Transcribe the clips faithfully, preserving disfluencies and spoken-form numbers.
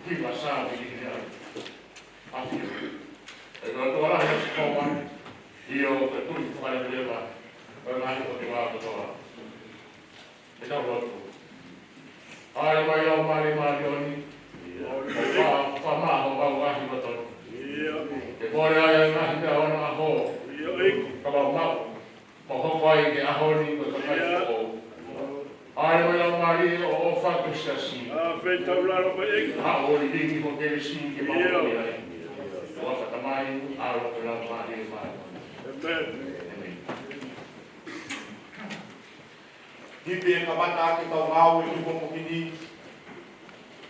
Iva sa vili hina. ʻAfio. ʻE ʻOtua lahi ʻa Sihova, ʻio, ʻe tui fakaleleva ʻo e ngaahi ʻotua kotoa. ʻE tau lotu. ʻAi mai Laumālie Māʻoniʻoni, ʻo fa-, fakamaʻa homau ngaahi loto ni. Ke mole ai ʻa e ngaahi meʻa ʻo e ʻaho. Ka mau maʻu, mo hoko ai ki he ʻaho ni ko e takai foʻou. ʻAi mai Laumālie ʻo ʻofa ki ho siasi. ʻA fetaulalo mai ʻEiki. ʻA ʻo lilingi ho kelesi ke mau ʻio. Ko ia ai. ʻOfa Tamai, ʻAlo, Laumālie Māʻoniʻoni. ʻĒmeni. ʻĒmeni. Hipi ʻe kamata ʻaki ʻetau ngāue ʻi he pongipongi ni.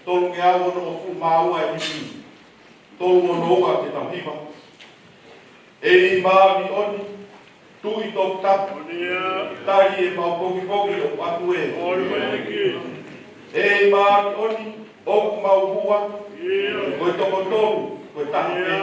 Tolungeau onongofulu mā ua e hipi. Tolu ono ua ke tau hiva. ʻEiki māʻoniʻoni, Tuʻi toputapu, tali ʻemau pongipongi ʻoku ʻatu ē. ʻEiki māʻoniʻoni, ʻoku mau hua, ko e toko tolu, ko e taha pē.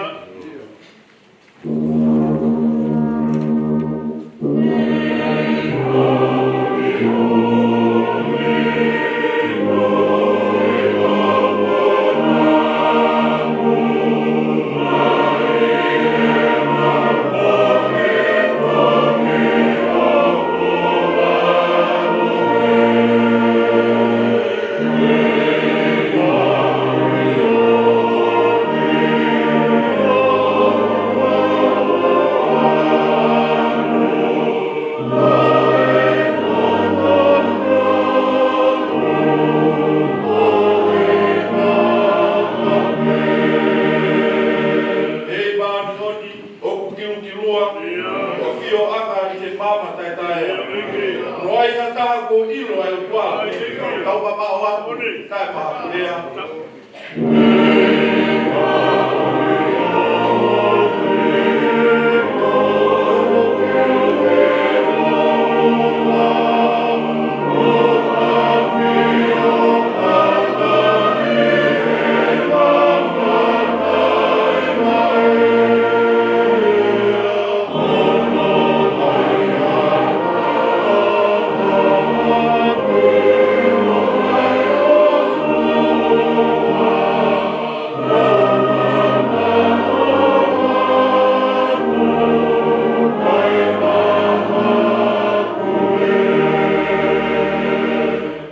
ʻEiki māʻoniʻoni, ʻoku kilukilua ho ʻafioʻanga ʻi he maama taʻetaʻe. Noa ʻi ha taha kuo ʻilo ʻa e ʻOtua, tau mamaʻo atu, kae mahakulea.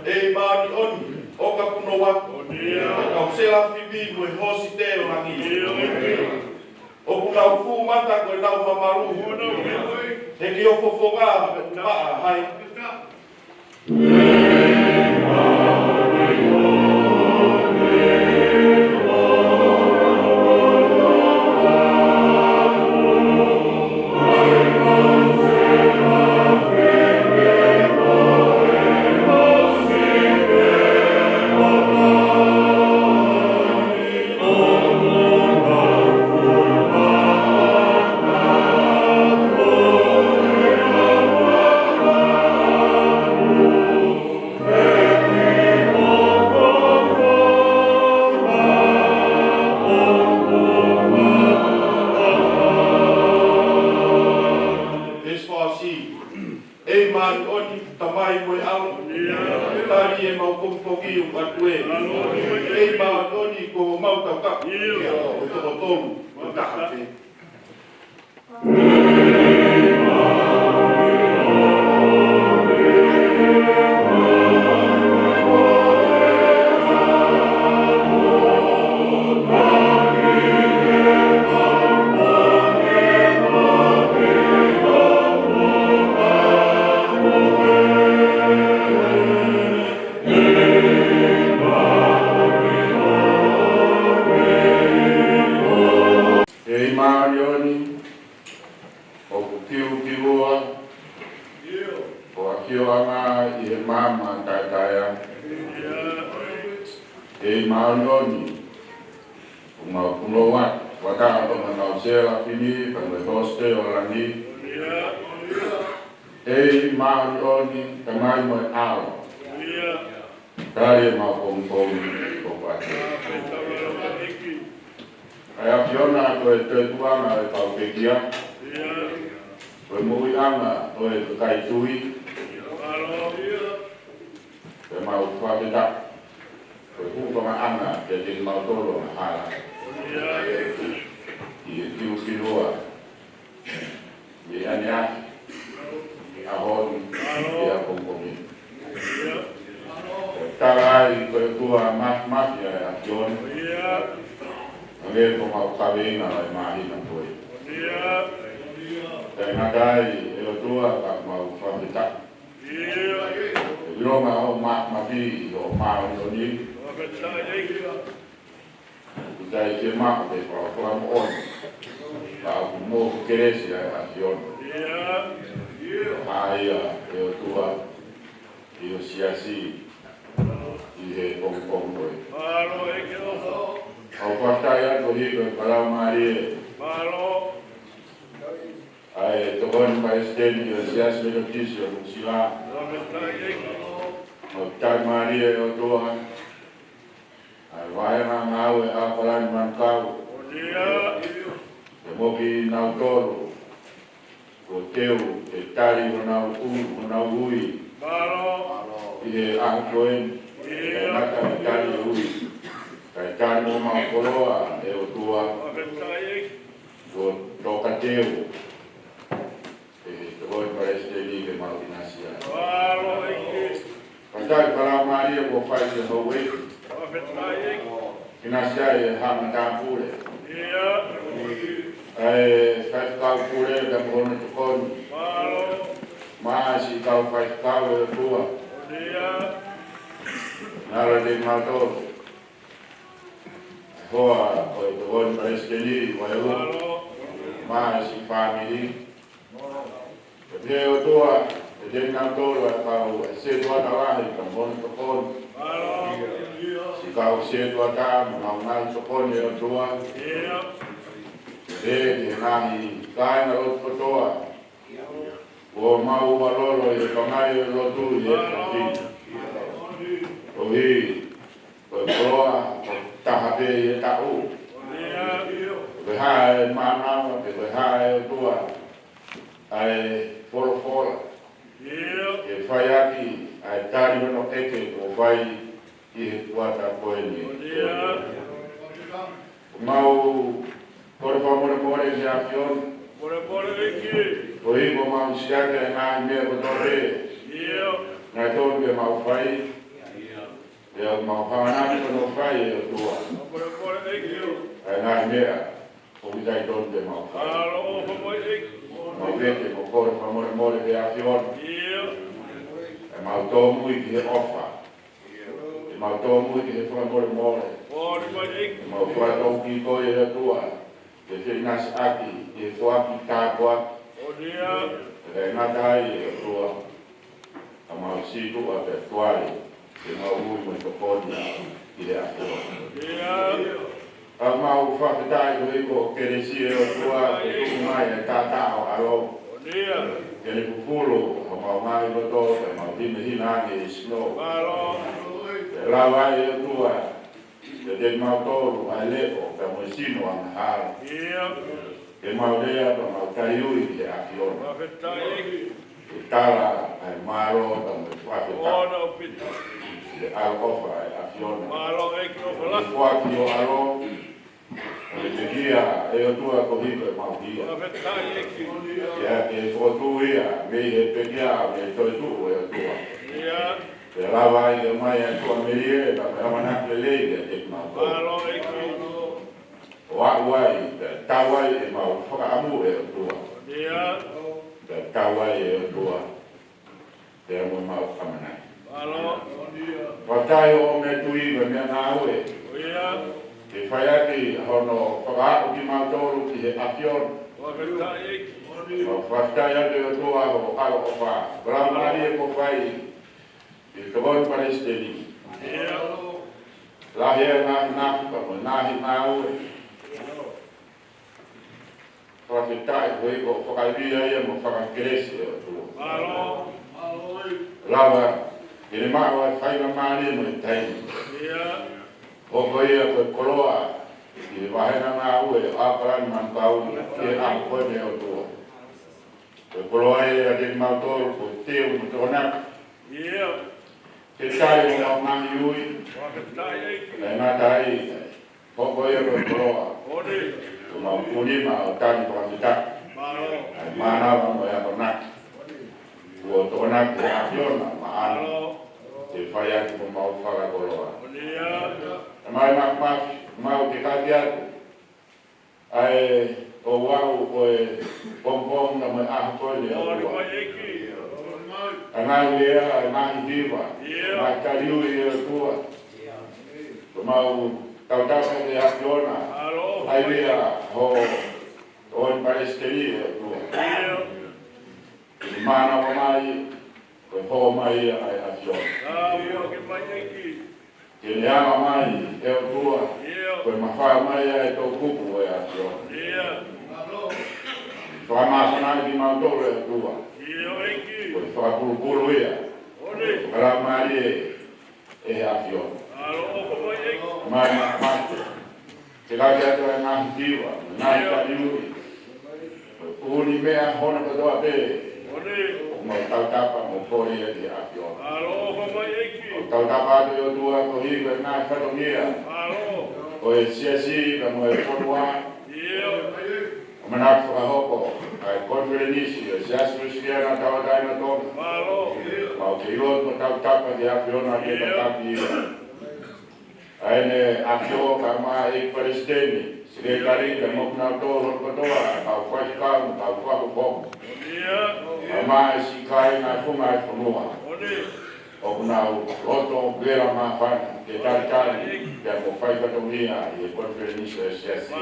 ʻEiki māʻoniʻoni, ʻo ka kuno wa, ʻa e kau selafimi mo e hōsite ʻo langi. ʻOku nau fū mata ko e nau mamalu. He ki ho fofonga ʻoku maʻa hai. ʻEiki māʻoniʻoni, Tamai mo e ʻAlo, tali ʻemau pongipongi ʻoku ʻatu ē. ʻEiki māʻoniʻoni, ko homau taukapo, ko e toko tolu, ko e taha pē. ʻEiki māʻoniʻoni, ʻoku kilukilua ho ʻafioʻanga ʻi he maama taʻetaʻe. ʻEiki māʻoniʻoni, ʻoku mau kuno wa, wa taha ʻo e kau selafimi, pea mo e hōsite ʻo langi. ʻEiki māʻoniʻoni, Tamai mo e ʻAlo, tali ʻemau pongipongi ʻoku ʻatu ē. ʻA e ʻAfiona ko e toetuʻuʻanga ʻo e kau pekia. Ko e moʻuiʻanga ʻo e kakai tui. Pea mau fakafetaʻi. Ko e hū Tonga ʻana, ke te mau tolo na hala. ʻI he kiukiua, ʻi he ʻaneafi, ʻi he ʻaho ni, ʻi he ʻapongipongi ni. Tala ai ko e ʻOtua mafimafi ʻa e ʻAfiona. Hangē ko ʻemau kaveinga ʻo e māhina ko ē. Taʻengata ai ʻe ʻOtua ka mau fakafetaʻi. ʻIlonga hoʻo mafimafi ʻi hoʻo māʻoniʻoni. ʻOku ʻikai ke maʻu pē ʻa e fakamoʻoni, ka ʻoku mohu kelesi ʻa e ʻAfiona. ʻA ia ʻe ʻOtua ʻi ho siasi ʻi he pongipongi ko ē. ʻOku fakafetaʻi atu ʻi he ko e Laumālie ʻa e Tokoni Palesiteni ʻo e Siasi Metotisi ʻo Nuʻusila. ʻOku tali mālie ʻe ʻOtua ʻa e vāhenga ngāue ʻa ʻApalani Manukau. Pea mo kinautolu kuo teu ke tali honau u-, honau ui ʻi he ʻaho ko eni. Kae mata ke tali ui, kae tali mo mau koloa ʻe ʻOtua. Kuo tokateu ʻe he Tokoni Palesiteni ke mau ʻinasi ai. Fakafetaʻi Laumālie kuo fai ki he houʻeiki. ʻInasi ai ʻe he haʻa matāpule, ʻa e faifekau pule pea mo hono tokoni, mo e siʻi kau faifekau ʻe ʻOtua. Naʻa te mau tolo hoa ʻo e Tokoni Palesiteni, ʻo e ua, mo e siʻi fāmili. Pea ʻe ʻOtua, ʻe te mau tolo ʻa e kau ʻa e setuata lahi pea mo hono tokoni, siʻi kau setuata mo nau ngaahi tokoni ʻe ʻOtua. Pea ʻe he ngaahi kāingalotu kotoa kuo mau ʻalolo ʻi he pangai ʻo e lotu ʻi he fafine. Koeʻuhi ko e koloa ʻoku taha pē ʻi he taʻu. Ko e hā e mānava, pe ko e hā ʻe ʻOtua ʻa e folofola ke fai ʻaki ʻa e tali hono ʻeke kuo fai ʻi he kuata ko eni. Mau kole fakamolemole ki he ʻAfiona. Koeʻuhi kuo mau siʻaki ʻa e ngaahi meʻa kotoa pē naʻe tonu ke mau fai. Pea mau hanganaki hono fai ʻe ʻOtua ʻa e ngaahi meʻa ʻoku ʻikai tonu ke mau fai. Mau ʻeke mo kole fakamolemole ki he ʻAfiona. ʻE mau tōmui ki he ʻofa. ʻE mau tōmui ki he fakamolemole. ʻE mau fakatauki koe ʻe ʻOtua ke feʻinasiʻaki ʻi he foaki tāpuaki. Pea ʻe ngata ai ʻe ʻOtua, ka mau sītuʻa pea tuai ke mau ui mo tokoni ki he ʻAfiona. Ka mau fakafetaʻi koeʻuhi ko e kelesi ʻe ʻOtua ke tuku mai e taʻataʻa ʻo e ʻAlo ke ne fufulu ʻa homau ngaahi loto, pea mau hinehina ange ʻi he sino. Pea lava ai ʻe ʻOtua ke te mau tolo ʻa e leʻo pea mo e sino angahala. Ke mau lea pea mau tali ui ki he ʻAfiona. Ke tala ʻa e mālō pea mo e fakafetaʻi ki he ʻaloʻofa ʻa e ʻAfiona. Ke foaki ho ʻAlo, ʻo ne pekia ʻe ʻOtua koeʻuhi ko ʻemau hia. Ke fokotuʻu ia mei he pekia ʻo ne toetuʻu ʻe ʻOtua. Ke lava ai ke ʻomai ʻa e tuʻamelie pea mo e ʻamanaki lelei kiate kimautolu. ʻO aʻu ai, pea tau ai ʻemau fakaʻamu ʻe ʻOtua. Pea tau ai ʻe ʻOtua pea mo ʻemau ʻamanaki. Fakafetaʻi ʻo meʻa tui mo e meʻangāue ke fai ʻaki hono fakaaʻu kimautolu ki he ʻAfiona. Mau fakafetaʻi atu ʻe ʻOtua hoʻo ʻaloʻofa. Ko e Laumālie kuo fai ʻi he Tokoni Palesiteni. Lahi e ngaahi nafu pea mo e ngaahi ngāue. Fakafetaʻi koeʻuhi ko e fakaivia ia mo e fakakelesi ʻe ʻOtua. Lava ke ne maʻu ʻa e faingamālie mo e taimi. Hoko ia ko e koloa ʻi he vāhenga ngāue ʻa ʻApalani Manukau ki he ʻaho ko eni ʻe ʻOtua. Ko e koloa ia kiate kimautolu kuo teu mo tokonaki. Ke tali mo mau ngaahi ui. Fakafetaʻi ʻEiki. Naʻe ngata ai, hoko ia ko e koloa. Ko mau puli ma o tani fakafetaʻi. Mālō. ʻAi mānava mo e akonaki. Kuo tokonaki ʻe he ʻAfiona maʻana. Mālō. Ke fai atu ko mau fakakoloa. Mālō. Tamai mafimafi, mau ke kati atu ʻa e ouau ʻo e pongipongi mo e ʻaho ko eni ʻOtua. Ka ngaahi lea, ngaahi hiva, ngaahi tali ui ʻe ʻOtua. Ko mau tautapa ki he ʻAfiona. ʻAi lea ho, ho palesiteni ʻe ʻOtua. Mānava mai, ko e hō mai ia ʻa e ʻAfiona. Ke ne ala mai ʻe ʻOtua, ko e mafao mai ʻa e toʻukupu ʻo e ʻAfiona. Fakamāfana kimautolu ʻe ʻOtua. Ko e fakapulupulu ia. Fakalāngilangiʻi ʻe he ʻAfiona. Mai ma, ma. Ke kati atu ʻa e ngaahi hiva, ngaahi tali ui. Ko e ʻuhinga meʻa hono kotoa pē. ʻOku mau tautapa mo kole ia ki he ʻAfiona. Mau tautapa atu ʻe ʻOtua koeʻuhi ko e ngaahi fatongia ʻo e siasi pea mo e fonua. ʻOku mau fakahoko ʻa e konifelenisi ʻo e Siasi Uēsiliana Tauʻatāina ʻo Tonga. Mau kei lotu mo tautapa ki he ʻAfiona ke tataki ia. ʻA ʻEne ʻAfio kae ʻumaʻā e palesiteni, sekelitali, kae ʻumaʻā kinautolu kotoa, kau faifekau, kau fakahoko. Kae ʻumaʻā e siʻi kāinga ʻo e fonua. ʻOku nau loto vela māfana ke talitali pea mo fai fatongia ʻi he konifelenisi ʻo e siasi.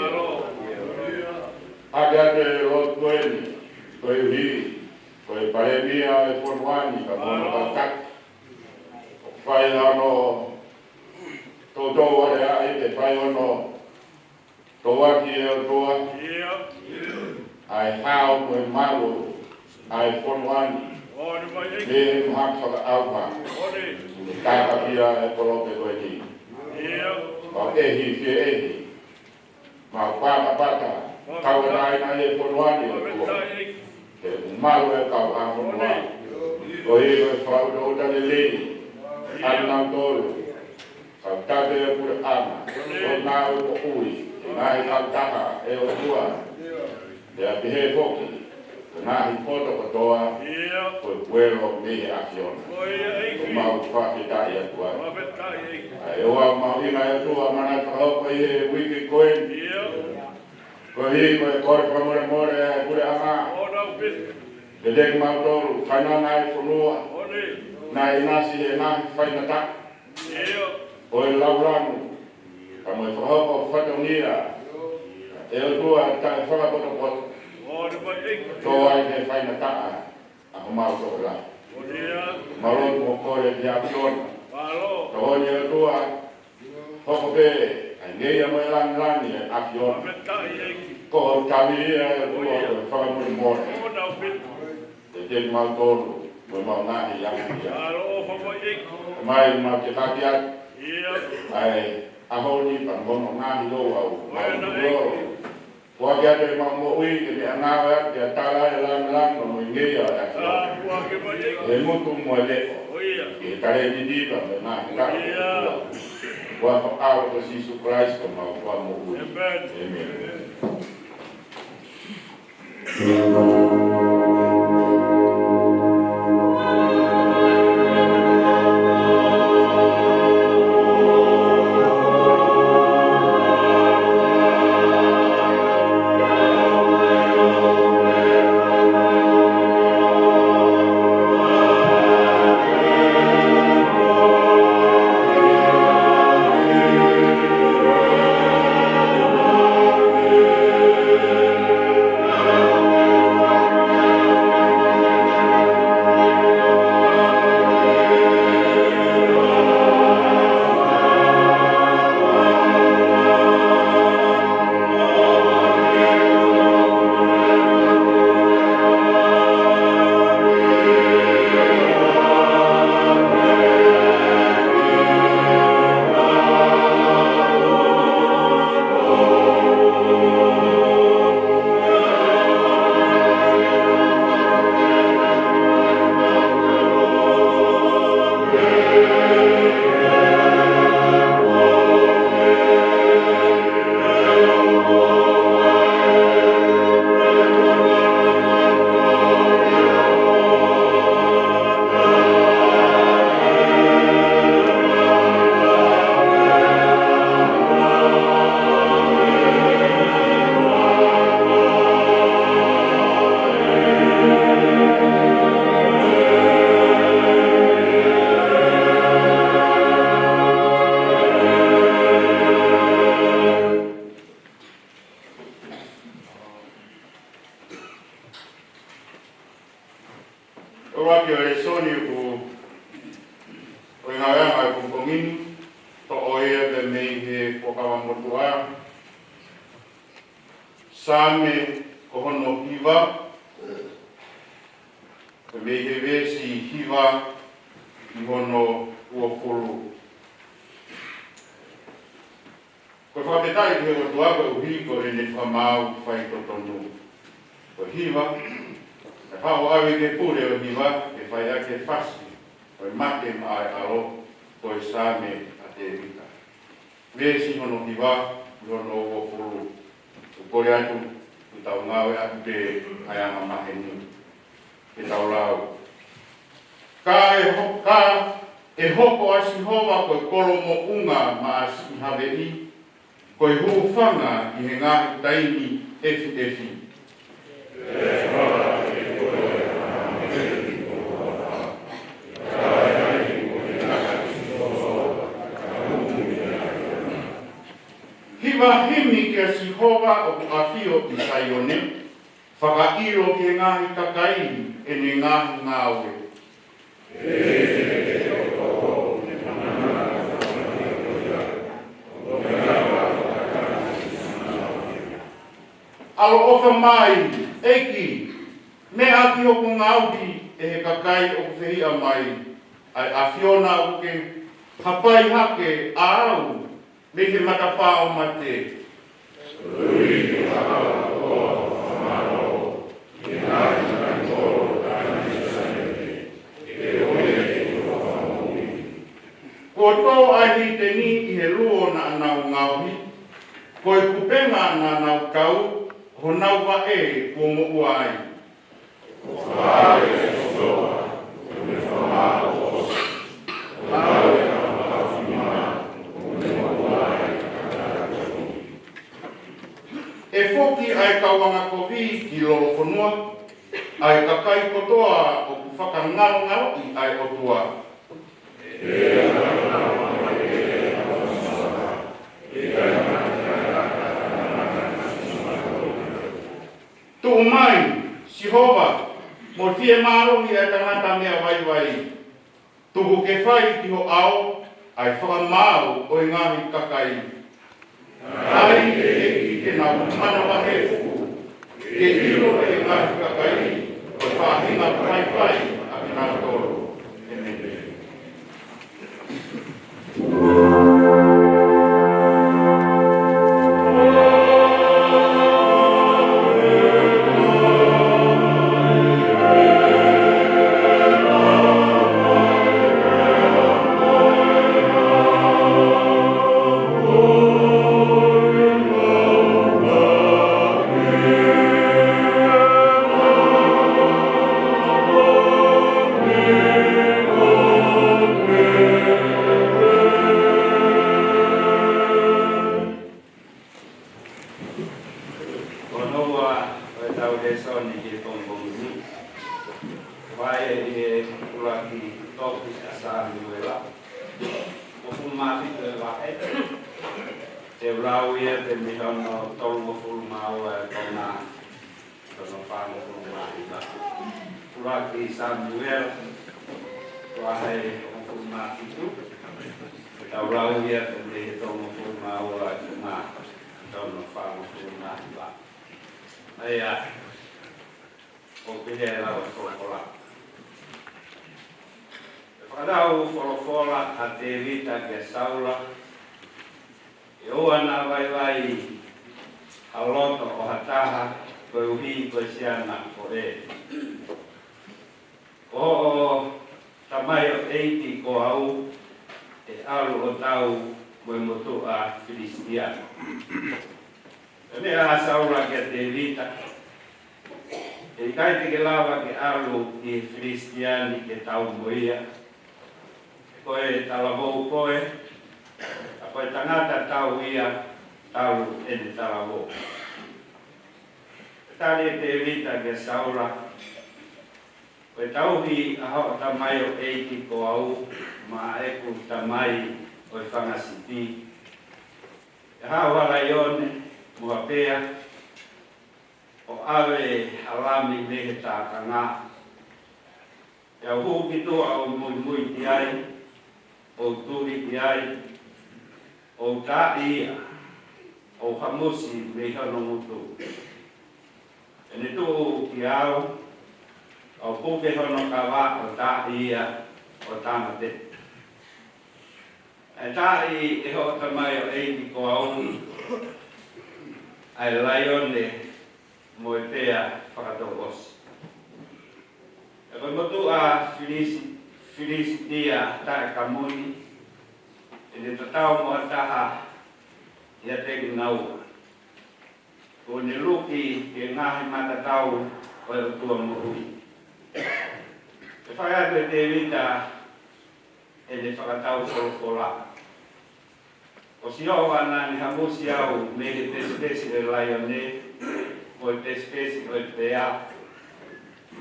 ʻAki atu e lotu ko eni, koeʻuhi ko e palēmia ʻo e fonua ni, ka mo hono kau taki. Fai hono toutou aleaʻi, ke fai hono touaki ʻe ʻOtua ʻa e hao mo e malu ʻa e fonua ni mei he mahaki fakaʻauha. Ke tākapia e kolope ko eni. Mau ʻehi, fie ʻehi, mau patapata, kau ʻa e ngaahi fonua ni ʻOtua. Ke malu e kau ʻa e fonua. Koeʻuhi ko e fakaʻutoʻuta lelei ʻa kinautolu. Kau tate e puleʻanga, ko e ngaahi moʻui, e ngaahi kautaha ʻe ʻOtua. Pea pehē foki ko e ngaahi poto kotoa, ko e puelo mei he ʻAfiona. Ko mau fakafetaʻi atu ai. ʻA e ouau mahuʻinga ʻe ʻOtua naʻe fakahoko ʻi he uike ko eni. Koeʻuhi ko e kole fakamolemole ʻa e puleʻanga kiate kimautolu, kae ʻumaʻā e fonua naʻe ʻinasi he ngaahi faingataʻa ʻo e laulanu, ka mo e fakahoko fatongia ʻe ʻOtua taʻefakapotopoto. Tō ai he faingataʻa ʻa homau tokolahi. Mau lotu mo kole ki he ʻAfiona. Tokoni ʻe ʻOtua, hoko pē ʻa e ngeia mo e lāngilangi ʻa e ʻAfiona. Ko hoʻo tali ia ʻe ʻOtua ko e fakamolemole kiate kimautolu mo ʻemau ngaahi ʻapi ia. Mai mau ke kati atu ʻa e ʻaho ni pea mo hono ngaahi ouau, mau lolo. Foaki atu ʻemau moʻui ke ne ʻanau atu ke tala e lāngilangi mo e ngeia ʻa e ʻAfiona. He ngutu mo e leʻo. Ke tale ni ni pea mo e ngaahi kaʻu. Ko e huafa ʻo Sīsū Kalaisi ko homau Fakamoʻui. ʻĒmeni. Saame ko hono hiva, ko e mei he veesi hiva ki hono uofulu. Ko e fakafetaʻi ki he ʻOtua koeʻuhi ko ʻene fakamaau faitotonu. Ko e hiva, ʻe faʻo ʻave ki he pule ʻo e hiva, ke fai ʻaki e fasi ʻo e mate maʻa e ʻAlo, ko e Saame ʻa Tēvita. Veesi hono hiva ki hono uofulu. ʻOku kole atu, ʻoku tau ngāueʻaki pē ʻa e angamaheni. Ke tau lau. Ka ʻe ho-, ka ʻe hoko ʻa Sihova ko e kolo moʻunga maʻa siʻi Haveʻi, ko e hūfanga ʻi he ngaahi taimi ʻefiʻefi. Hiva himi kia Sihova ʻoku ʻafio ʻi Saione, fakaʻilo ki he ngaahi kakai ʻene ngaahi ngāue. ʻAloʻofa mai, ʻEiki, meʻa ki hoku ngaohi ʻe he kakai ʻoku fehiʻa mai, ʻa e ʻAfiona ʻoku ke hapai hake ʻa au mei he matapā ʻo mate. Kuo tō ʻa e hiteni ʻi he luo naʻa nau ngaohi, ko e kupenga naʻa nau tau, honau vaʻe kuo moʻua ai. ʻE foki ʻa e kau angakovi ki lolofonua, ʻa e kakai kotoa ʻoku fakangalongaloʻi ʻa e ʻOtua. Tuʻu mai, Sihova, mo e fiemālohi ʻa e tangata meʻa vaivai. Tuku ke fai ki ho ʻao ʻa e fakamaau ʻo e ngaahi kakai. Ai ke ʻEiki ke nau manavahē fuku, ke ʻilo ʻe he ngaahi kakai ko e faʻahinga vaivai ʻa kinautolu. ʻĒmeni. Ko hono ua ʻo ʻetau lēsoni ki he pongipongi ni, ʻoku ʻi he ʻuluaki tohi ʻa Sāmiuela, hongofulu mā fitu e vahe. Te u lau ia pē mei hono tolungofulu mā ua e konga ki hono fāngofulu mā hiva. ʻUluaki Sāmiuela, vahe hongofulu mā fitu. Te u lau ia pē mei he tolungofulu mā ua e konga ki hono fāngofulu mā hiva. ʻA ia, ʻoku pehē ʻa e lau ʻa e folofola. ʻE fakalau folofola ʻa Tēvita kia Saula, ʻi he ʻaho naʻa vaivai ha loto ʻo ha taha, koeʻuhi ko e siana ko ē. Ko hoʻo tamaioʻeiki ko au, ʻe ʻalu ʻo tau mo e motuʻa Filisitia. Pea meʻa ʻa Saula kia Tēvita, ʻE ʻikai te ke lava ke ʻalu ki he Filisitia ni ke tau mo ia. Ko e talavou koe, ka ko e tangata tau ia, talu ʻene talavou. Tali ʻe Tēvita kia Saula, Ko e tauhi ʻa hoʻo tamaioʻeiki ko au maʻa ʻeku tamai ʻo e fanga sipi, ʻe haʻu ha laione mo ha pea, ʻo ʻave ha lami mei he tākanga. Pea u hū ki tuʻa ʻo muimui ki ai, ʻo u tuli ki ai, ʻo u taaʻi ia. ʻo hamusi mei hono ngutu. Pea ne tuʻu kiate au, ʻo puke hono kava ʻo taaʻi ia ʻo tāmateʻi. Naʻe taaʻi ʻe hoʻo tamaioʻeiki ko au ʻa e laione mo e pea fakatouʻosi. Pea ko e motuʻa Filisi-, Filisitia taʻekamu ni, ʻe ne tatau mo ha taha ʻiate kinaua. Kuo ne luki ki he ngaahi matatau ʻo e ʻOtua moʻui. Pea fai atu ʻe Tēvita ʻene fakataufolofola: Ko Sihova naʻa ne hamusi au mei he pesipesi ʻo e laione, mo e pesipesi ʻo e pea,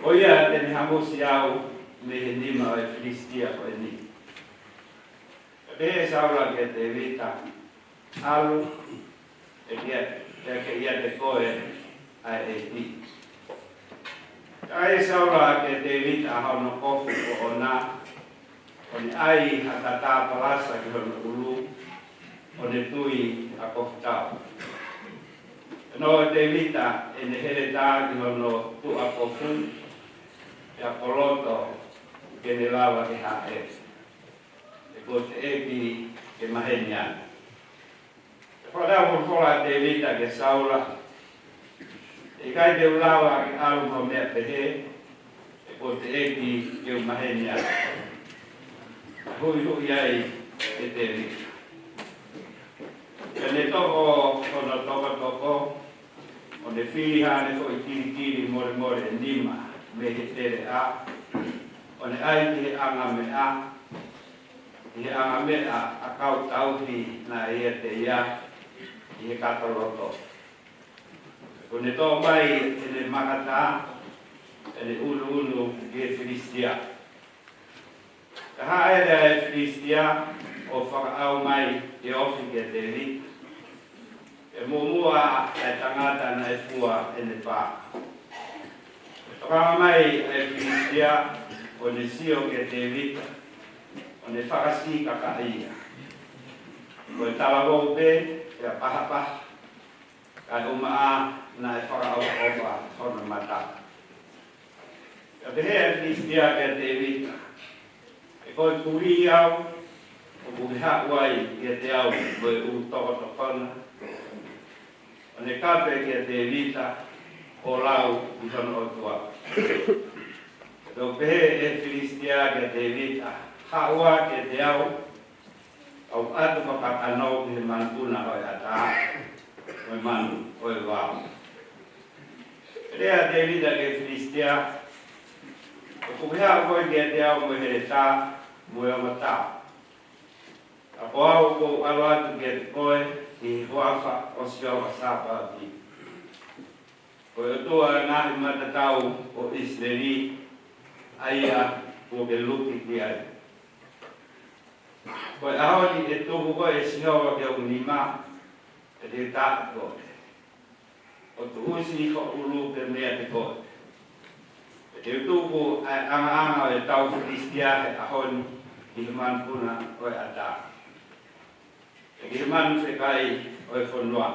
ko ia te ne hamusi au mei he nima ʻo e Filisitia ko eni. Pea pehē ʻe Saula kia Tēvita: ʻAlu, ʻe ʻiate, ʻe ʻiate koe ʻa e ʻEiki. Pea ʻai ʻe Saula kia Tēvita ʻa hono kofu ʻoʻona, ʻo ne ʻai ha tatā palasa ki hono ʻulu, ʻo ne tui ʻa kofu tau. Pea nofo ʻa Tēvita ʻene heletā ki hono tuʻa kofu, pea koloto ke ne lava ke hāʻele. He kuo teʻeki ke maheni ange. Pea fakafola ʻa Tēvita kia Saula: ʻE ʻikai te u lava ke ʻalu mo meʻa pehē, he kuo teʻeki ke u maheni ange. Pea huʻihuʻi ai ʻe Tēvita. Pea ne toʻo hono tokotoko, ʻo ne fili haʻane foʻi kilikili molemole ʻe nima mei he teleʻa, ʻo ne ʻai ki he anga meʻa, ʻi he anga meʻa ʻakau tauhi naʻe ʻiate ia ʻi he kato loto. Kuo ne toʻo mai ʻene makatā, ʻo ne ʻunuʻunu ki he Filisitia. Pea hāʻele ʻa e Filisitia ʻo fakaʻau mai ke ofi kia Tēvita. Pea muʻomuʻa ʻa e tangata naʻe fua ʻene pā. Pea tokanga mai ʻa e Filisitia, ʻo ne sio kia Tēvita, ʻo ne fakasikakaʻi ia. Ko e talavou pē, pea pahapaha, kae ʻumaʻā naʻe fakaʻofoʻofa hono mata. Pea pehē ʻa e Filisitia kia Tēvita: He ko e kulī au, ʻoku ke haʻu ai kiate au mo e ʻū tokotokona? ʻO ne kape kia Tēvita ʻo lau ki hono ʻOtua. Pea toki pehē ʻe he Filisitia kia Tēvita: Haʻu ā kiate au, kau ʻatu fakakakano ki he manupuna ʻo e ʻatā, mo e manu ʻo e vao. Pea lea ʻa Tēvita ki he Filisitia: ʻOku ke haʻu koe kiate au mo e heletā, mo e ongo tā. Ka ko au ʻoku ou ʻalu atu kiate koe ʻi he huafa ʻo Sihova Sāpaoti, ko e ʻOtua ʻo e ngaahi matatau ʻo ʻIsileli, ʻa ia kuo ke luki ki ai. Ko e ʻaho ni ʻe tuku koe ʻe Sihova ki hoku nima, pea te u taaʻi koe, ʻo tuʻusi ho ʻulu ke meʻa ʻiate koe. Pea te u tuku ʻa e ʻangaʻanga ʻo e tau Filisitia he ʻaho ni ʻi he manupuna ʻo e ʻatā, pea ki he manu fekai ʻo e fonua.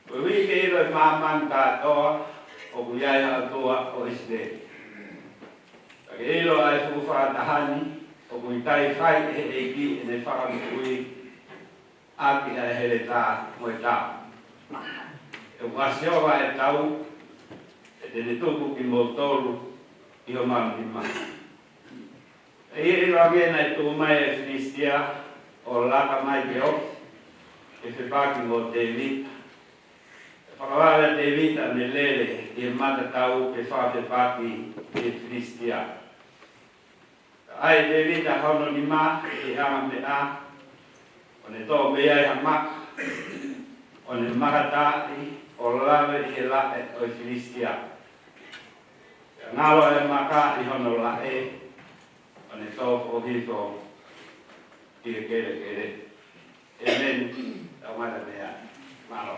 Koeʻuhi ke ʻilo ʻe māmani kātoa ʻoku ʻi ai ha ʻOtua ʻo ʻIsileli. Pea ke ʻilo ʻa e fuʻu fakataha ni, ʻoku ʻikai fai ʻe he ʻEiki ʻene fakamoʻui ʻaki ʻa e heletā mo e tau. He ʻoku ʻa Sihova ʻa e tau, pea te ne tuku kimoutolu ʻi homau nima. Pea ʻi he ʻilo ange naʻe tuʻu mai ʻa e Filisitia ʻo laka mai ke ofi, ke fepaki mo Tēvita. Pea fakavave ʻa Tēvita ʻo ne lele ʻi he matatau ke fakafepaki ki he Filisitia. Pea ʻai ʻe Tēvita hono nima ʻi he anga meʻa, ʻo ne toʻo mei ai ha maka, ʻo ne makataaʻi ʻo lave ʻi he laʻe ʻo e Filisitia. Pea ngalo ʻa e maka ʻi hono laʻe, ʻo ne tō foʻohifo ki he kelekele. ʻEmeni. Tau mata meʻa. Mālō.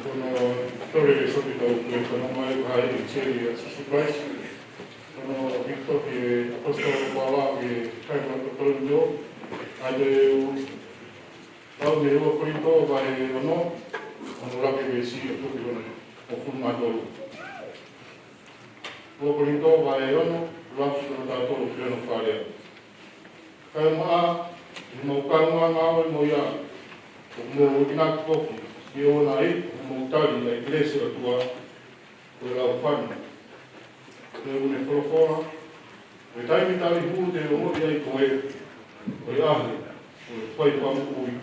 Ko hono tolu e efisofi ʻoku tau fanongo mai, ko e ʻEvangeliō ʻa Sīsū Kalaisi. Ko hono hiki toki ʻe he ʻaposetolo ko Paula ki he kakai Makedonia, ʻa ia ʻoku tau mei he ua Kolinitō vahe ono, hono ʻuluaki veesi ʻo aʻu ki hono hongofulu mā tolu. Ua Kolinitō vahe ono, ʻuluaki ki hono taha tolu, pehē hono fakalea. Kaeʻumaʻā ʻi heʻemau kāinga ngāue mo ia, ʻoku mou enginaki foki, ʻi he ʻoua naʻa ʻi ai hoʻomou tali ʻa e kelesi ʻa e ʻOtua, ko e laufani. He ʻoku ne folofola, ko e taimi tali hū te u ongoʻi ai koe, ko e ʻaho ʻo e fai fakamoʻui.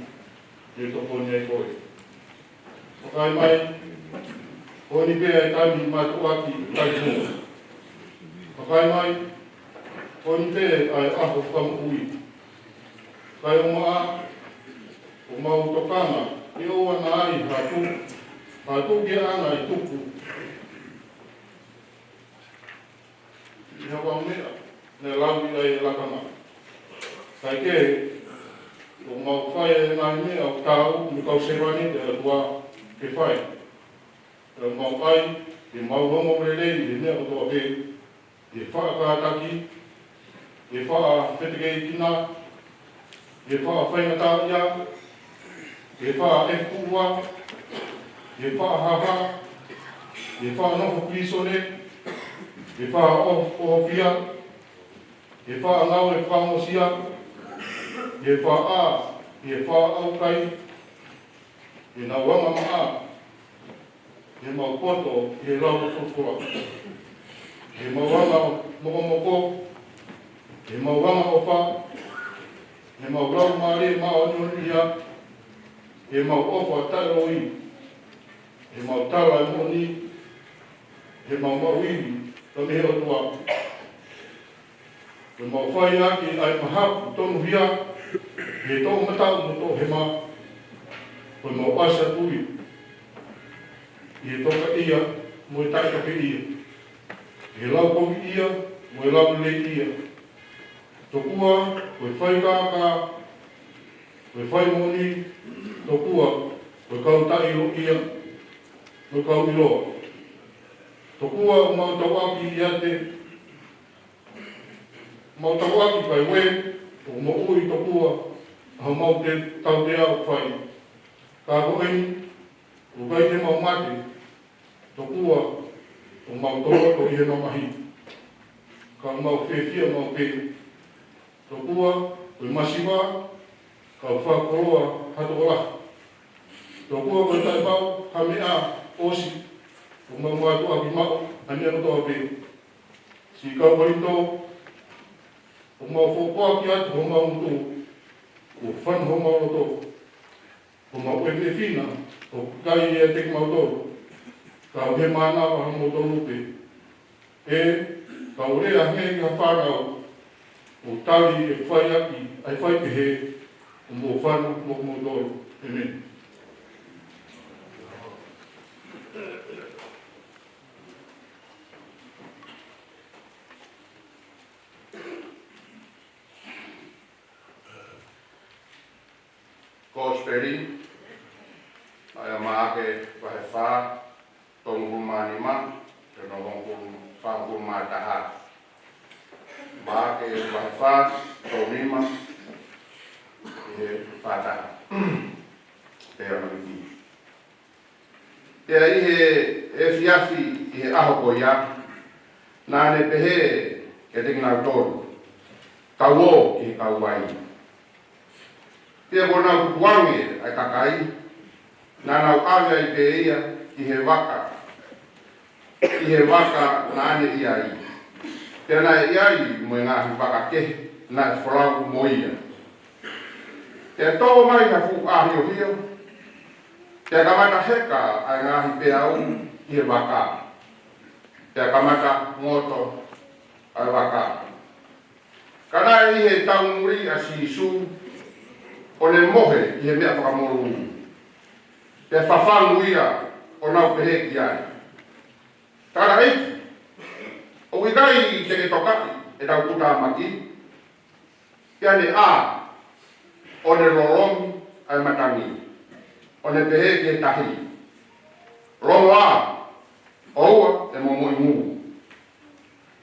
ʻe tokoni ai koe. Vakai mai, ko eni pē ʻa e taimi mātuʻaki ʻo e taʻu. Vakai mai, ko eni pē ʻa e ʻaho fakamoʻui. Kaeʻumaʻā ʻemau tokanga ke ʻoua naʻa ai ha tuʻu, ha tuʻu ke ʻaʻana ʻi tuku ʻi ha vau meʻa naʻe lau ʻi ai e lakanga. Kaekehe, ʻoku mau fai e ngaahi meʻa ʻoku taau mo e kau sevāniti ʻa e ʻOtua ke fai. Ka ʻoku mau ʻai ke mau ongoongolelei ʻi he meʻa kotoa pē, ʻi he faʻa kātaki, ʻi he faʻa fetekeikina, ʻi he faʻa faingataʻaʻia, ʻi he faʻa ʻefikuʻua, ʻi he faʻa haha, ʻi he faʻa nofo pilīsone, ʻi he faʻa ʻo-, ʻofia, ʻi he faʻa ngāue fakaongosia, ʻi he faʻa, ʻi he faʻa ʻaukai, ʻi heʻenau anga maʻa, ʻi heʻemau poto ʻi he lau folofola, ʻi heʻemau anga mokomoko, ʻi heʻemau anga ʻofa, ʻi heʻemau laumālie māʻoniʻoni ia, ʻi heʻemau ʻofa taʻeloi, ʻi heʻemau tala e moʻoni, ʻi heʻemau maʻu ivi mei he ʻOtua. Ko ʻemau fai ʻaki ʻa e mahafu tonuhia ʻi he toʻomataʻu mo e toʻohema, ko ʻemau ʻasi atu ia ʻi he tokaʻia mo e taʻetokeʻia, ʻi he laukoviʻia mo e lauleleiʻia. Tokua ko e faikākā, ko e fai moʻoni, tokua ko e kau taʻeʻiloʻia mo e kau ʻiloa. Tokua ʻoku mau tauʻaki ʻiate, mau tauʻaki kae ue, ʻo moʻui tokua ʻa homau te-, tautea ʻoku fai. Ka ko eni, ʻoku ʻikai te mau mate, tokua ʻoku mau toloto ʻi he mamahi. Ka ʻoku mau fiefia maʻu pē. Tokua ko e masiva, ka ʻoku fakakoloa ha tokolahi. Tokua ko e taʻemaʻu ha meʻa ʻosi ʻoku mau mātuʻaki maʻu, ʻa e meʻa kotoa pē. Siʻi kau Kolinitō, ʻoku mau fōpoaki atu homau ngutu, kuo fanu homau loto, ko homau ʻefiʻefi na ʻoku ʻikai ʻiate kimautolu, ka ʻoku ʻi he mānava ʻa moutolu pē. ʻE, ka u lea hangē ha fānau, ʻo tali e fai ʻaki ʻa e fai pehē, ʻoku mou fanu mo kimoutolu. ʻĒmeni. Kosipeli ʻa ia ʻa Maʻake vahe fā, tolungofulu mā nima, ki hono hongofulu, fāngofulu mā taha. Maʻake vahe fā, tolu nima ki he fā taha. Pea maliki. Pea ʻi he efiafi ʻi he ʻaho ko ia, naʻa ne pehē kiate kinautolu, Tau ō ki he kauvai. Pea kuo nau tukuange ʻa e kakai, naʻa nau ʻave ai pē ia ki he vaka, ki he vaka naʻa ne ʻi ai. Pea naʻe ʻi ai mo e ngaahi vaka kehe naʻe folau mo ia. Pea tō mai ha fuʻu ʻahiohio, pea kamata heka ʻa e ngaahi peau ʻi he vaka, pea kamata ngoto ʻa e vaka. Ka naʻe ʻi he taumuli ʻa Sīsū, ʻo ne mohe ʻi he meʻa fakamolū. Pea fafangu ia, ʻo nau pehē ki ai, Tangataʻeiki, ʻoku ʻikai te ke tokaʻi ʻetau kutāmaki? Pea ne ʻā, ʻo ne lolomi ʻa e matangi, ʻo ne pehē ki he tahi, Longo ā, ʻoua ʻe momoʻi ngū.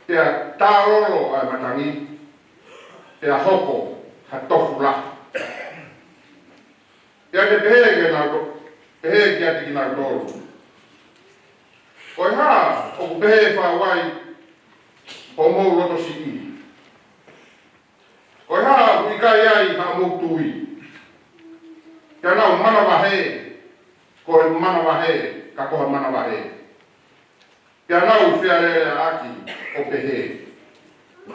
Pea tālolo ʻa e matangi, pea hoko ha tofu lahi. Pea ne pehē kiate kinautolu, pehē kiate kinautolu, Ko e hā ʻoku pehē fau ai hoʻomou loto siʻi? Ko e hā ʻoku ʻikai ai haʻamou tui? Pea nau manavahē, ko e manavahē, ka ko ha manavahē. Pea nau fealēleaʻaki ʻo pehē,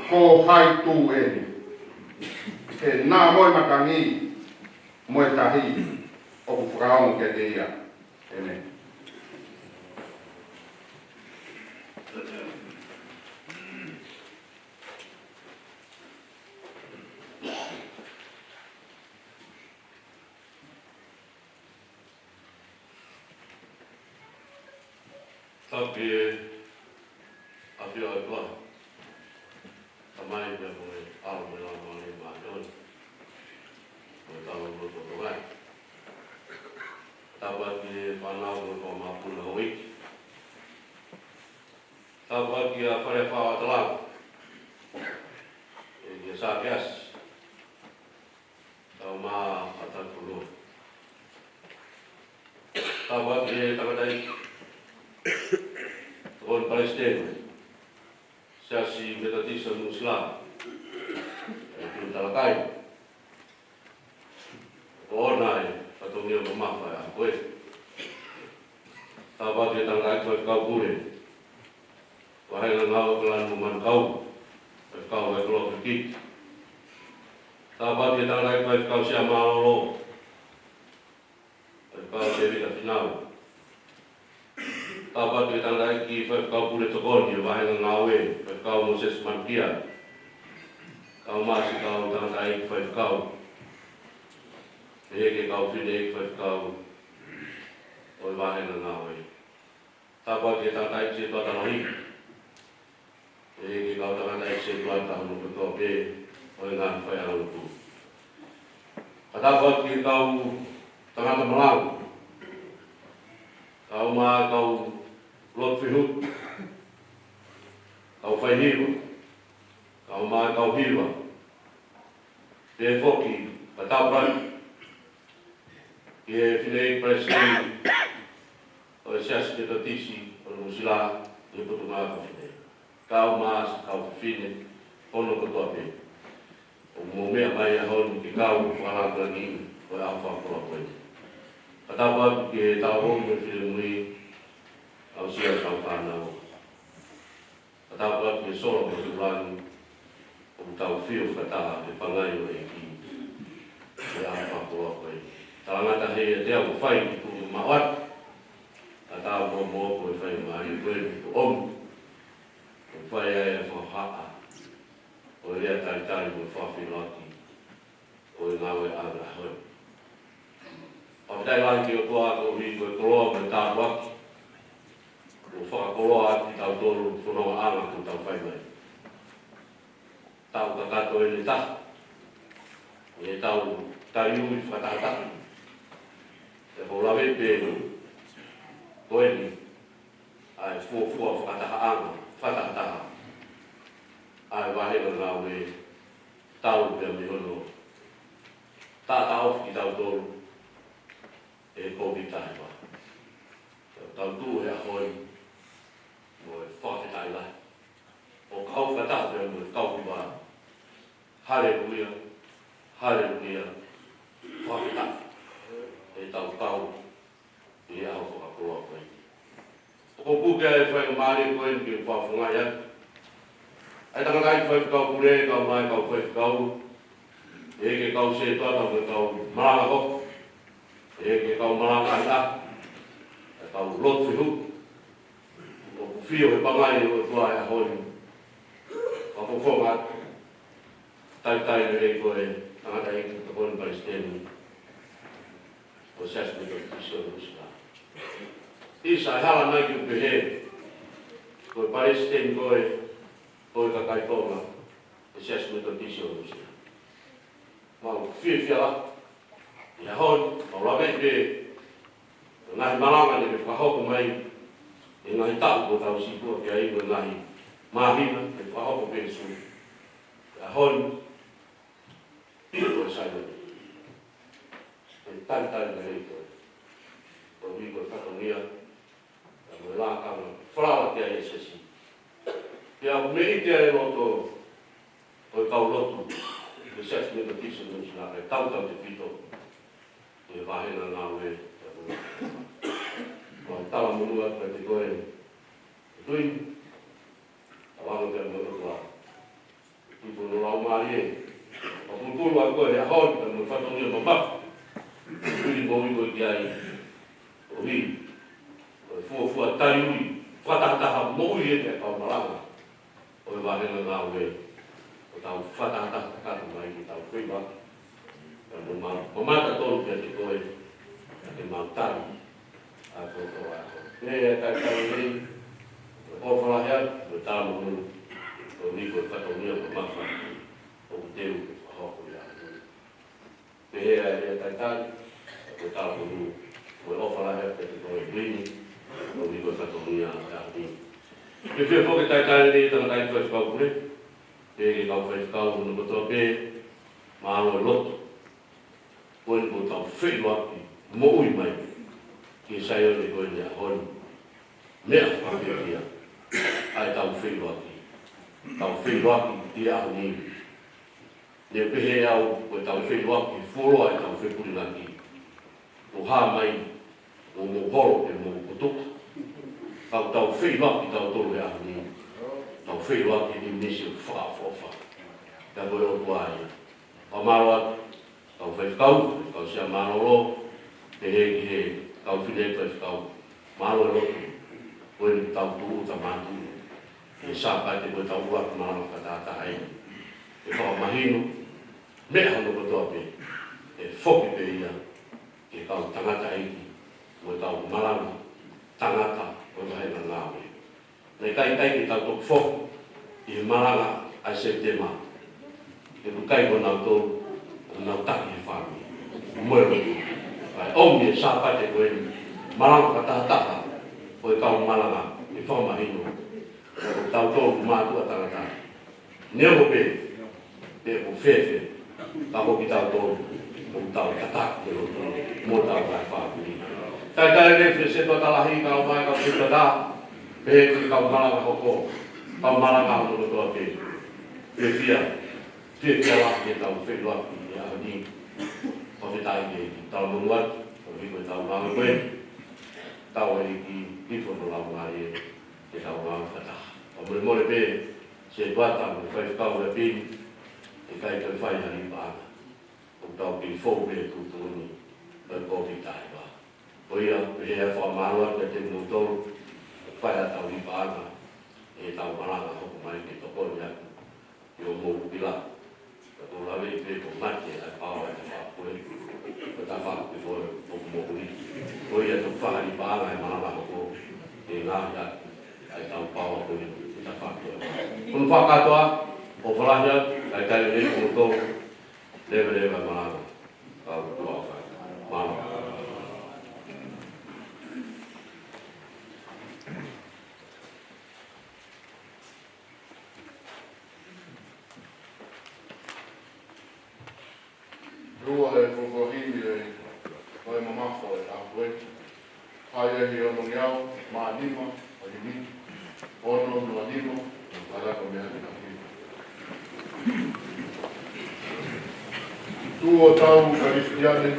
Ko hai tū eni, ʻe nā mo e matangi mo e tahi? ʻoku fakaongo kiate ia. ʻĒmeni. Tapu ki he ʻafio ʻa e ʻOtua, Tamai, pea mo e ʻAlo mo e Laumālie Māʻoniʻoni, mo e tau loto tongai. Tapu ki he fānau mo e kau māpuna houʻeiki. Tapu ki he fale fakaʻotalangi, ʻe ki he sākeasi, tau mā ʻatafonua. Tapu ki he tangataʻeiki tokoni palesiteni Siasi Metotisi ʻo Nuʻusila, ʻa Tui Talakai. Ko ʻoua ʻe fatongia mamafa ʻa koe. Tapu ki he tangataʻeiki faifekau pule, Vāhenga Ngāue ʻAokalani mo Manukau, faifekau ʻa e Koloa Kikiti. Tapu ki he tangataʻeiki faifekau Sia Mālōlō, faifekau Tēvita Fīnau. Tapu ki he tangataʻeiki faifekau pule tokoni ʻo e Vāhenga Ngāue, faifekau Mōsese Manukia. Kau mā siʻi kau tangataʻeiki faifekau, pehē ki he kau fineʻeiki faifekau ʻo e Vāhenga Ngāue. Tapu ki he tangataʻeiki sētuata lahi, pehē ki he kau tangataʻeiki sētuata hono kotoa pē ʻo e ngaahi faiʻanga lotu. Ka tapu ki he kau tangata malanga, kau mā kau lotu fehuʻi, kau faihiva, kau mā kau hiva, pehē foki ka tapu ki he fineʻeiki palesiteni ʻo e Siasi Metotisi ʻo Nuʻusila ʻi he Potungāue Fafine. Kau mā siʻi kau fafine hono kotoa pē. ʻOku mou meʻa mai he ʻaho ni ke kau ʻi he fakalāngilangiʻi ʻo e ʻaho fakakoloa ko eni. Ka tapu atu ki he talavou mo e finemui, aʻusia e kau fānau. Ka tapu atu ki he sola mo e tuʻulangi, ʻoku tau fio fakataha he pangai ʻo e ʻEiki ʻi he ʻaho fakakoloa ko eni. Talangata he ʻiate au ʻoku fai ʻi tuʻu mo maʻu atu, ka tau moʻomoʻo ko e faingamālie ko eni ʻoku ʻomi, ʻoku fai ai e fakahohaʻa ʻo e lea talitali mo e fakafeʻiloaki ʻo e ngāue ʻa e ʻaho ni. Fakafetaʻi lahi ki he ʻOtua koeʻuhi ko e koloa mo e tāpuaki kuo fakakoloa atu kitautolu he fonongaʻanga kuo tau fai mai. Taʻu kakato ʻeni ʻe taha ʻi heʻetau taliui fakatahataha. Pea ʻoku ou lave pē ko eni ʻa e fuofua fakatahaʻanga, fakatahataha ʻa e Vāhenga Ngāue, talu pea mei hono taʻataʻofi kitautolu ʻe he Kōviti taha hiva. Pea ʻoku tau tuʻu he ʻaho ni mo e fakafetaʻi lahi, ʻo kau fakataha pea mo e kau hiva. Haleluia, haleluia, fakafetaʻi heʻetau kau ʻi he ʻaho fakakoloa ko eni. ʻOku ou puke ʻa e faingamālie ko eni ke u fakafofongaʻi atu ʻa e tangataʻeiki faifekau pule, kau mā e kau faifekau, pehē ki he kau sētuata mo e kau malanga hoko, pehē ki he kau malanga ʻahiʻahi, ʻa e kau lotu fehuʻi. ʻOku fio he pangai ʻo e ʻOtua he ʻaho ni, fakafofonga atu, talitali lelei ko e tangataʻeiki tokoni palesiteni ʻo e Siasi Metotisi ʻo Nuʻusila. ʻIsa, ʻe hala mai ke u pehē ko e palesiteni koe ʻo e kakai Tonga ʻo e Siasi Metotisi ʻo Nuʻusila. Mau fiefia lahi he ʻaho ni, mau lave pē he ngaahi malanga naʻe fakahoko mai he ngaahi taʻu kuo tau sītuʻa ki ai, mo e ngaahi māhina naʻe fakahoko pē he Zoom. He ʻaho ni, piko e Saione, ʻe talitali lelei koe, koeʻuhi ko e fatongia pea mo e lakanga falala ki ai e Siasi. Pea ʻoku meʻite ʻa e loto ʻo e kau lotu ʻo e Siasi Metotisi ʻo Nuʻusila, ʻa e tautautefito ʻi he Vāhenga Ngāue. Pea mo e talamonū atu kiate koe, Tui, ʻa e ʻOtua pea mo e ʻOtua, ʻi hono Laumālie, ʻo pulupulu ʻa koe he ʻaho ni pea mo e fatongia mamafa. Tui mo ui koe ʻi ai, ʻo hili, ʻo e fuofua taliui, fakatahataha moʻui ʻetau malanga ʻo e vāhenga ngāue, ʻo tau fakatahataha kakato mai ke tau feʻiloaki. Ka mo mau, mo mata tonu kiate koe, ka ke mau tali ʻa e kotoa. Pea ʻe talitali nei, ʻo falahi atu, ʻo talamonū, ʻo ni ko e fatongia mamafa, ʻoku teu ke fakahoko ia. Pehē ʻa e talitali, ko e talamonū, ko e ʻofa lahi atu kiate koe Pulini, ʻo ni ko e fatongia ʻa e ʻaho ni. Ke fie foki talitali ni tangataʻeiki faifekau pule, pea ki he kau faifekau hono kotoa pē, mālō e lotu. Ko eni ko ʻetau feʻiloaki moʻui mai, ki he Saione ko eni ʻo e ʻaho ni. Meʻa fakafiefia, ʻa ʻetau feʻiloaki. Tau feʻiloaki ʻi he ʻaho ni. Ne pehē au ko ʻetau feʻiloaki, fuoloa ʻetau fepulingaki. Ko e hā mai, mo mo holo ke mo kutuka. Tau tau feʻiloaki tautolu he ʻaho ni. Tau feʻiloaki ni misi ʻo fakaʻofoʻofa. Ka ko e ʻOtua ia. Fakamālō atu, kau faifekau, kau sea mālōlō, pehē ki he kau fine faifekau, mālō e lotu, ko eni tau tuʻu ta mātuʻu. ʻI he Sāpate ko ʻetau ʻuluaki malanga fakatahataha eni. ʻE fakamahino, meʻa hono kotoa pē, ʻe foki pē ia, ki he kau tangataʻeiki, mo e kau malanga, tangata, ʻo e vāhenga ngāue. Naʻe ʻikai ke tau toki foki, ʻi he malanga ʻa Sepitema. ʻE ʻikai ko nautolu, ʻo nau taki he fāmili. Mo e lotu. Kae ʻomi e Sāpate ko eni, malanga fakatahataha, ʻo e kau malanga, ʻe fakamahino. Ko tautolu mātuʻa tangata. Neongo pē, pe ko fēfē, ka ko kitautolu, ʻoku tau tataki e lotu, mo tau kai fāmili. Talitali lelei e setuata lahi, kau mai, kau setuata, pehē ki he kau malanga hoko, kau malanga hono kotoa pē. Fiefia, fiefia lahi ke tau feʻiloaki he ʻaho ni. Fakafetaʻi ki he ʻEiki, talamonū atu, ʻo hiko ʻetau ngāue ko ē. Tau ʻEiki, hifo hono laumālie, ke tau ngāue fakataha. Fakamolemole pē, setuata mo e faifekau ʻa Pini, ʻikai toe fai ha liʻi paʻanga. ʻOku tau kei fou pē tuʻutuʻuni, ʻa e Kōviti taha hiva. Ko ia, pehē ʻa e fakamālō atu kiate kimoutolu, fai ʻetau liʻi paʻanga, ʻetau malanga hoko mai ke tokoni atu, ʻi hoʻomou ʻuhila, ka ʻoku ou lave pē ko e mate ʻa e paoa ʻa e tafaʻaki ko ē, ko e tafaʻaki ko ē ʻoku moʻui. Ko ia ʻoku fai ha liʻi paʻanga he malanga hoko, ke ngaahi atu, ʻa e tau paoa ko ē, ʻa e tafaʻaki ko ē. Ko hono fakakātoa, ʻofa lahi atu, kae talitali lelei kimoutolu, leveleva e malanga, kau tuʻa fai. Mālō. Lua e polokalama ʻi he Vai Mamafa ʻo e ʻaho ko ē. Fai ʻi he onongeau mā nima ʻo e miniti, ono noa nima, ʻa e laka mei he ʻaho ni. Tuʻu ʻo tau Kalisitiane,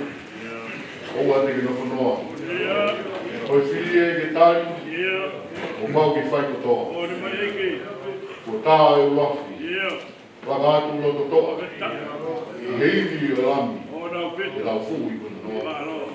ʻoua te ke nofo noa. Ko e fili ē ke tali, ʻo mau ke fai kotoa. Kuo tā e ʻuluafi. Laka atu loto toʻa. ʻI he ivi ʻo e Lami. Ke tau fuʻu ikunaʻi noa.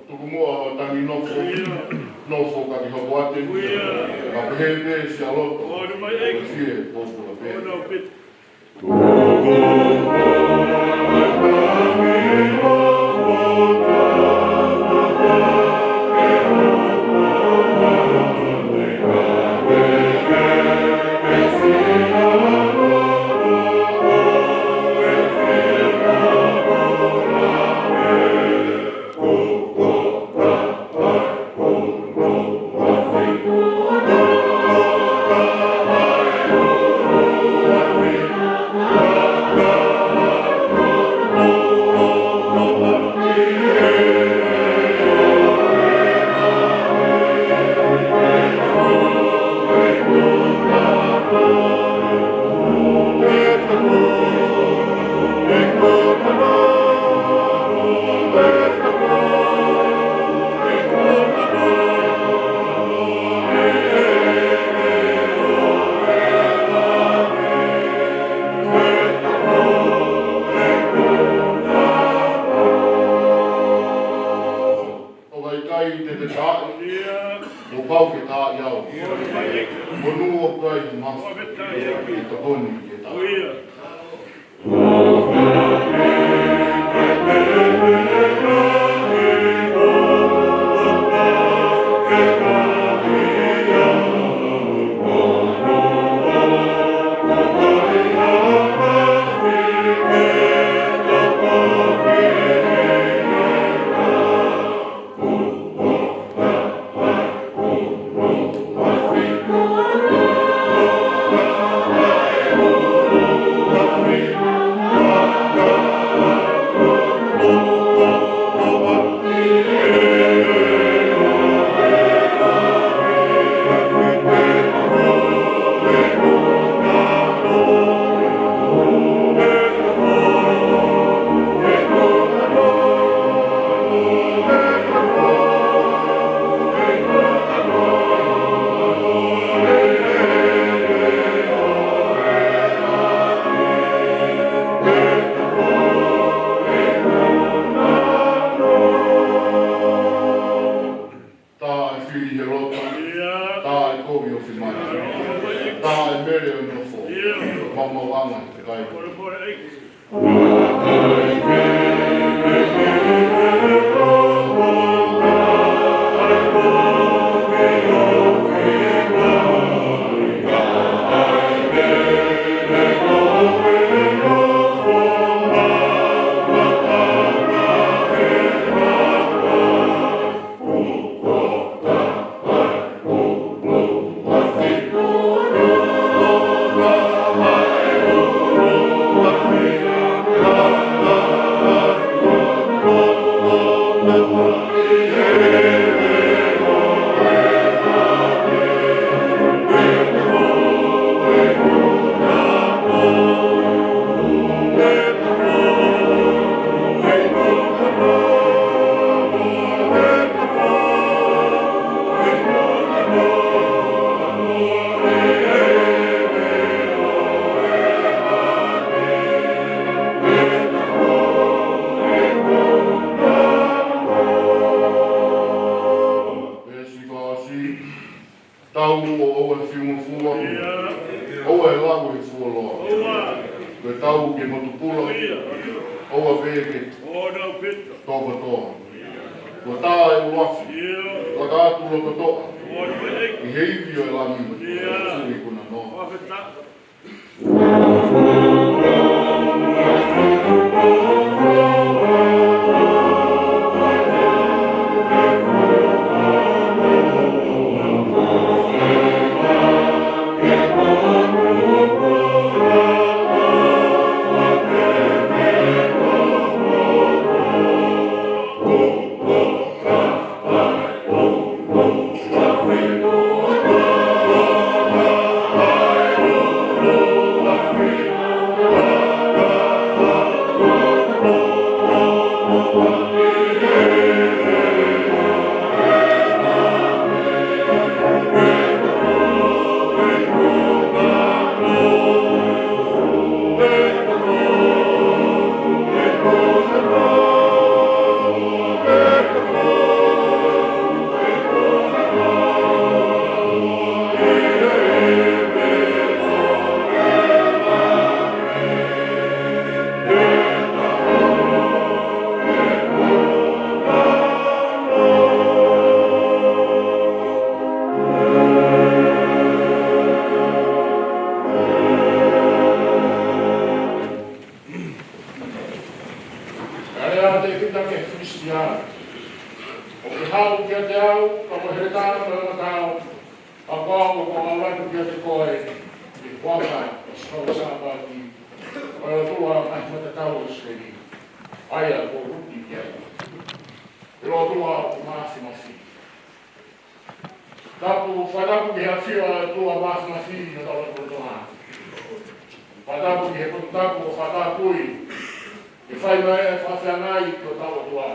Tuku muʻa ʻo tangi nofo, nofo ka ki hopo ate. Ka pehē pē siʻa loto, ʻoku fie pōpula pē. ʻOku ʻikai te te taaʻi. ʻIo. Kuo pau ke taaʻi au. Monū ʻoku ʻikai ha mafu. Ke tokoni ke taaʻi. ʻIo. Tā e fili he loto. ʻIo. Tā e kovi ʻo fimai. Tā e mele ʻo nofo. ʻIo. Maumauʻanga he kakai. Koloa. Ko e tau ke motu pula. ʻOua pē ke tō kotoa. Ko tā e ʻuluafi. Laka atu loto toʻa. ʻI he ivi ʻo e Lami. Sui kuna noa. Ka lea ʻa Tēvita ki he Filisitia, ʻoku ke haʻu kiate au, ka mo e heletā mo e ongo tau, ka ko au ʻoku ou ʻalu atu kiate koe, ʻi he huafa ʻo Sihova Sāpaoti, ʻo e ʻOtua ʻo e ngaahi matatau ʻo ʻIsileli, ʻa ia kuo u ui kiate koe. ʻE ʻOtua ʻoku māfimafi. Tapu, fakatapu ki he ʻafio ʻa e ʻOtua Māfimafi ʻi hotau lotolotonga. Fakatapu ki he potu tapu ʻoku fakatapui ke fai mai e fakafeangai ki hotau ʻOtua.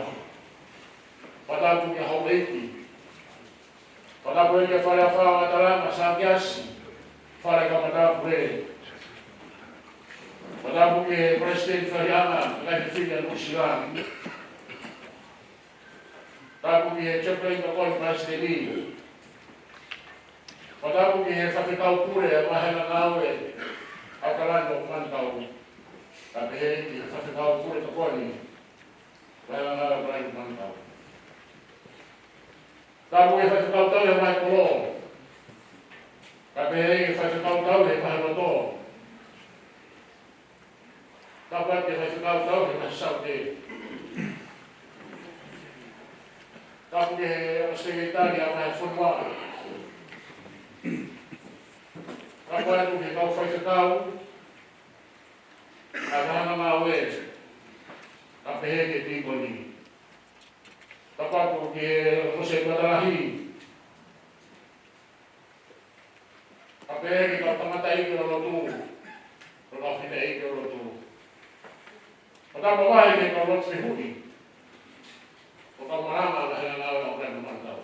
Fakatapu ki he houʻeiki. Fakatapu ki he Fale Afa ʻo ʻAtalama, Sākeasi, fale kamatapu ē. Fakatapu ki he Palesiteni Faleʻanga, ngaahi fefine ʻa Nuʻusila. Tapu ki he Chaplain tokoni Palesiteni. Fakatapu ki he Faifekau Pule ʻa e Ngaahi Ngāue ʻAokalani mo Manukau. Kae pehē ki he Faifekau Pule tokoni ʻa e Ngaahi Ngāue ʻAokalani mo Manukau. Tapu ki he Faifekau Tauhi ʻa e Ngaahi Kolo. Kae pehē ki he Faifekau Tauhi ʻa e Ngaahi Loto. Tapu ki he Faifekau Tauhi ʻa e Ngaahi Saute. Tapu ki he Sekelitali ʻa e Ngaahi Fonua. Tapu atu ki he kau faifekau ʻa e Ngaahi Ngāue, kae pehē ki he tīkoni. Tapu atu ki he Houʻeiki Matalahi. Kae pehē ki he kau tangataʻeiki ʻo e lotu, kau fineʻeiki ʻo e lotu. Fakatapu lahi ki he kau lotu fehuʻi, ʻo e kau malanga ʻa e Ngaahi Ngāue ʻAokalani mo Manukau.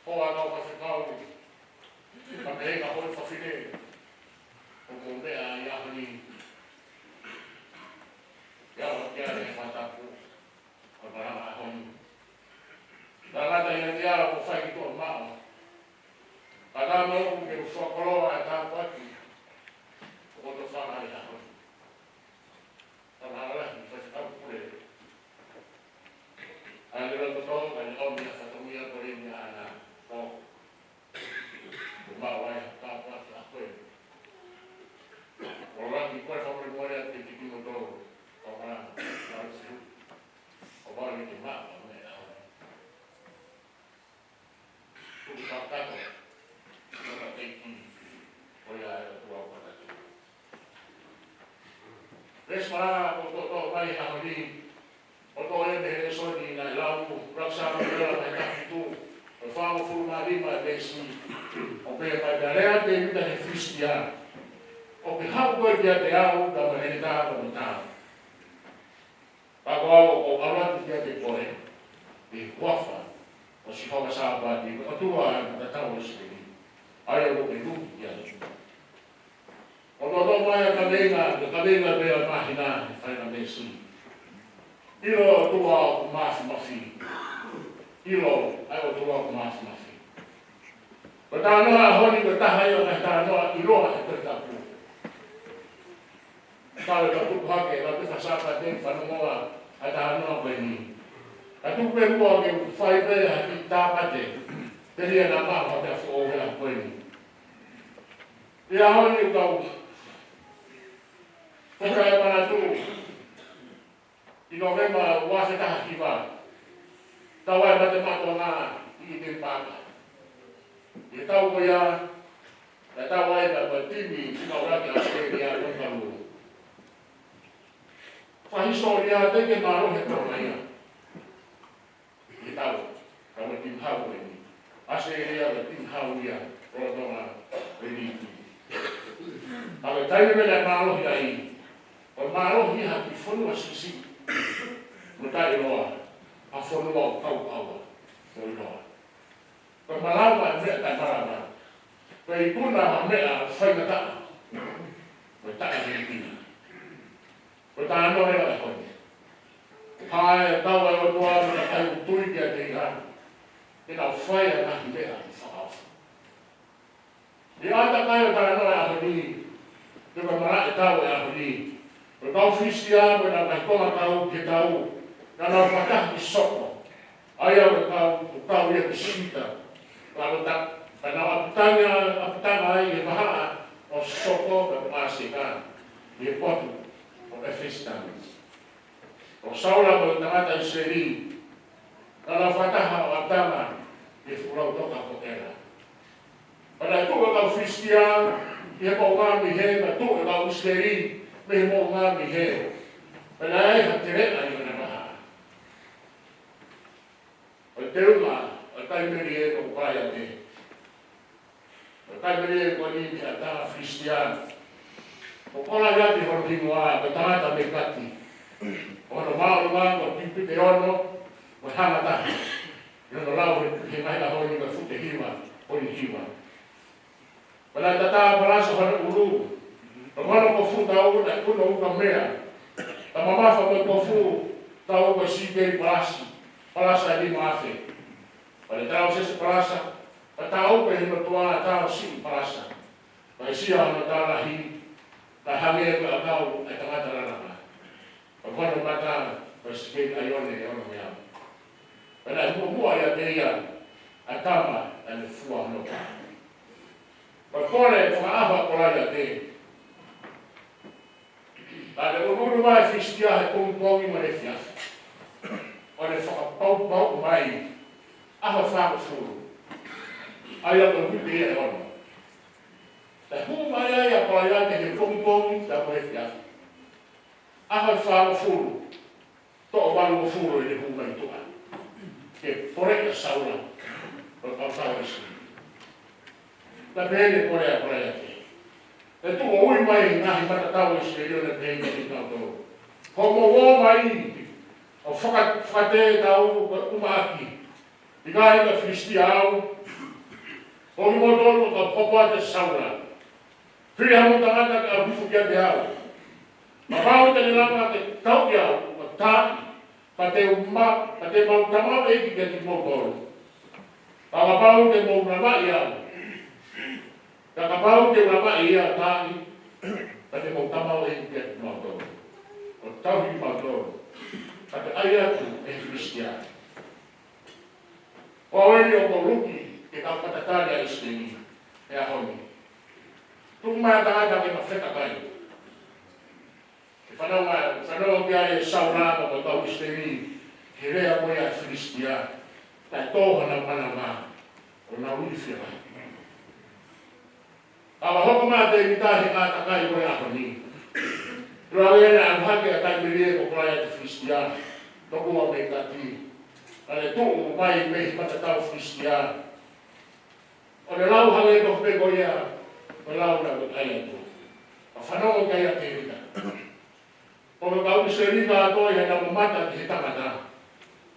Hoa ʻo e kau faifekau, kae pehē ki he kau fafine, ʻoku mou meʻa ʻi he ʻaho ni, ʻi he ʻaho ni ʻa e fakatapu ʻo e malanga ʻaho ni. Tangata ia ʻoku fai ki tuʻa maʻo. Ka naʻa mo ʻoku ke u fakakoloa e tāpuaki ʻoku tofanga ʻi he ʻaho ni. Tama hala ki he Faifekau Pule ʻa e Lotolotonga, ʻa e ʻOmi ʻa e Fatongia ko e Leni ʻAna. Ko, ko maʻu ai ha tāpuaki ʻa koe. Ko laki ko e fakamolemole atu kiate kimoutolu. Ko mana, mana siu. Ko mana ke maʻu ʻa e meʻa. Tuku fakatapu. Fakatapu ki he ʻOtua ʻo e fakatapu. Veesi malanga ʻoku toʻo mai he ʻaho ni, ʻoku toʻo ia mei he lēsoni naʻe lau, ʻuluaki Sāmiuela vahe taha fitu, ʻo e fāngofulu mā nima e veesi, ʻoku pehē mai: Pea lea ʻa Tēvita ki he Filisitia, ʻOku ke haʻu koe kiate au, ka mo e heletā mo e ongo tau. Ka ko au ʻoku ou ʻalu atu kiate koe, ʻi he huafa ʻo Sihova Sāpaoti, ko e ʻOtua ʻo e matatau ʻo ʻIsileli, ʻa ia kuo ke ui kiate koe. ʻOku toʻo mai ʻa e kaveinga, ko e kaveinga pē ʻa e māhina, ʻi he faʻahinga veesi. ʻIlo ʻOtua ʻoku māfimafi. ʻIlo ʻa e ʻOtua ʻoku māfimafi. Ko e talanoa ʻo e ʻaho ni ko e taha ia ʻo e talanoa ʻiloa he Tohi Tapu. Tau e tau tuku hake, tau te fasa pate, fanongoa ʻa e talanoa ko eni. Ka tuku pē muʻa ke u fai pē ha kiʻi tāpate, telia naʻa mau ha pea foʻou he ʻaho ko eni. ʻI he ʻaho ni ʻoku tau fakamanatu ʻi Nōvema ua afe taha hiva, tau ʻai mate mātuʻanga ʻi ʻIteni Pāka. ʻI he tau ko ia, naʻa tau ʻai pē ko e timi fika ʻuluaki ʻAositelēlia ko e kalu. Fakahisitōlia teʻeki ke mālohi ʻa Tonga ia. ʻI he tau, tau e timi hau ko eni. ʻAositelēlia ko e timi hau ia ʻo Tonga ko eni. Ka ko e taimi pē naʻe mālohi ai, ʻo mālohi ha kiʻi fonua siʻisiʻi. Mo taʻeʻiloa, ha fonua ʻoku kaukaua mo ʻiloa. Ko e malava e meʻa taʻemalava. Ko e ikuna ha meʻa faingataʻa. Ko e taʻemalava. Ko e talanoa ia ʻo e ʻaho ni. Hae tau ʻa e ʻOtua mo e kakai ʻoku tui kiate ia, ke nau fai ʻa e ngaahi meʻa fakaofo. ʻI he ʻātakai ʻo e talanoa ʻo e ʻaho ni, pe ko e malaʻe tau ʻo e ʻaho ni, ko e kau Filisitia mo ʻenau ngaahi konga kau ki he tau, naʻa nau fakataha ki Soko. ʻA ia ko e kau, ko e kau ia ki Sita. Ka ko e ta-, ka nau ʻapitanga, ʻapitanga ai he vahaʻa ʻo Soko pe ko Pāseka, ʻi he potu ʻo ʻEfesitani. ʻO Saula mo e tangata ʻIsileli, naʻa nau fakataha ʻo ʻapitanga ʻi he fuʻu lautoka ko ʻEla. Pea naʻe tuʻu e kau Filisitia ʻi he moʻunga mei hē, pea tuʻu e kau ʻIsileli mei he moʻunga mei hē. Pea naʻe ʻi ai ha teleʻa ʻi hona vahaʻa. ʻO e teunga ʻo e kai melie ko Kolaiate. ʻO e kai melie ko eni mei he ʻatā Filisitia. Ko Kolaiate hono hingoa, ko e tangata mei Kati. ʻO hono māʻolunga ko e kiupite ono, mo e hanga taha. ʻI hono lau he, he ngaahi ʻaho ni ko e fute hiva, poini hiva. Pea naʻe tatā palasa hono ʻulu. Pea mo hono kofu tau naʻe kuno ukamea. Pea mamafa mo e kofu tau ko e sīkeli palasi, palasa ʻe nima afe. Pea ne taʻosese palasa, pea taʻu pē he motuʻa taʻosiʻi palasa. Pea ʻi he sia hono talahi, naʻe hangē ko e ʻakau ʻa e tangata lalanga. Pea ko hono mata, ko e sīkeli ʻaione ʻe ono mei ai. Pea naʻe muʻomuʻa ʻiate ia ʻa e tama naʻa ne fua hono pā. Pea kole fakaʻaho ʻa Kolaiate. Pea ne ʻunuʻunu mai e Filisitia he pongipongi mo e efiafi. ʻO ne fakapaupau mai ʻaho ʻe fāngofulu. ʻA ia ko e uike ia ʻe ono. Pea hū mai ai ʻa Kolaiate he pongipongi pea mo e efiafi. ʻAho ʻe fāngofulu, toʻo valungofulu ʻene hū mai tuʻa. Ke poleʻi ʻa Saula, ʻo kau tau ʻIsileli. Naʻe pehē ni e kole ʻa Kolaiate. Naʻe tuʻu ʻo ui mai e ngaahi matatau ʻo ʻIsileli ʻo ne pehē ni kiate kinautolu. Hoʻomou ō mai, ʻo faka-, fakatē tau ko e ʻumaʻā ʻa e ngaahi ʻa Filisitia au. Ko kimoutolu ʻoku kau hopo atu ʻa Saula. Fili hamou tangata ke ʻalu hifo kiate au. Kapau te ne langa ke tauʻi au, ʻo taaʻi, ka te u ma-, ka te mau tamaioʻeiki kiate kimoutolu. Ka kapau te mou lavaʻi au. Ka kapau te u lavaʻi ia ʻo taaʻi, ka te mau tamaioʻeiki kiate kimautolu. ʻO tauhi kimautolu. Ka te ʻai atu ʻe he Filisitia. Ko au eni ʻoku ou luki ki he kau matatali ʻa ʻIsileli he ʻaho ni. Tuku mai ha tangata ke ma fekakai. Ke fanongo, fanongo ki ai ʻa Saula mo e kau ʻIsileli, he lea ko ia ʻa e Filisitia, kae tō hona manava, ʻo nau ilifia mai. Ka ʻoku hoko mai ʻa Tēvita he ʻātakai ʻo e ʻaho ni. Pea lele ʻo ʻalu hake ʻa e kai melie ko Kolaiate Filisitia, tokua mei Kati. Ka ne tuʻu mai mei he matatau Filisitia. ʻO ne lau hangē tofu pē ko ia, ko e lau naʻe ʻai atu. Ka fanongo ki ai ʻa Tēvita. ʻO ka kau ʻIsileli kātoa ʻi heʻenau mamata ki he tangata,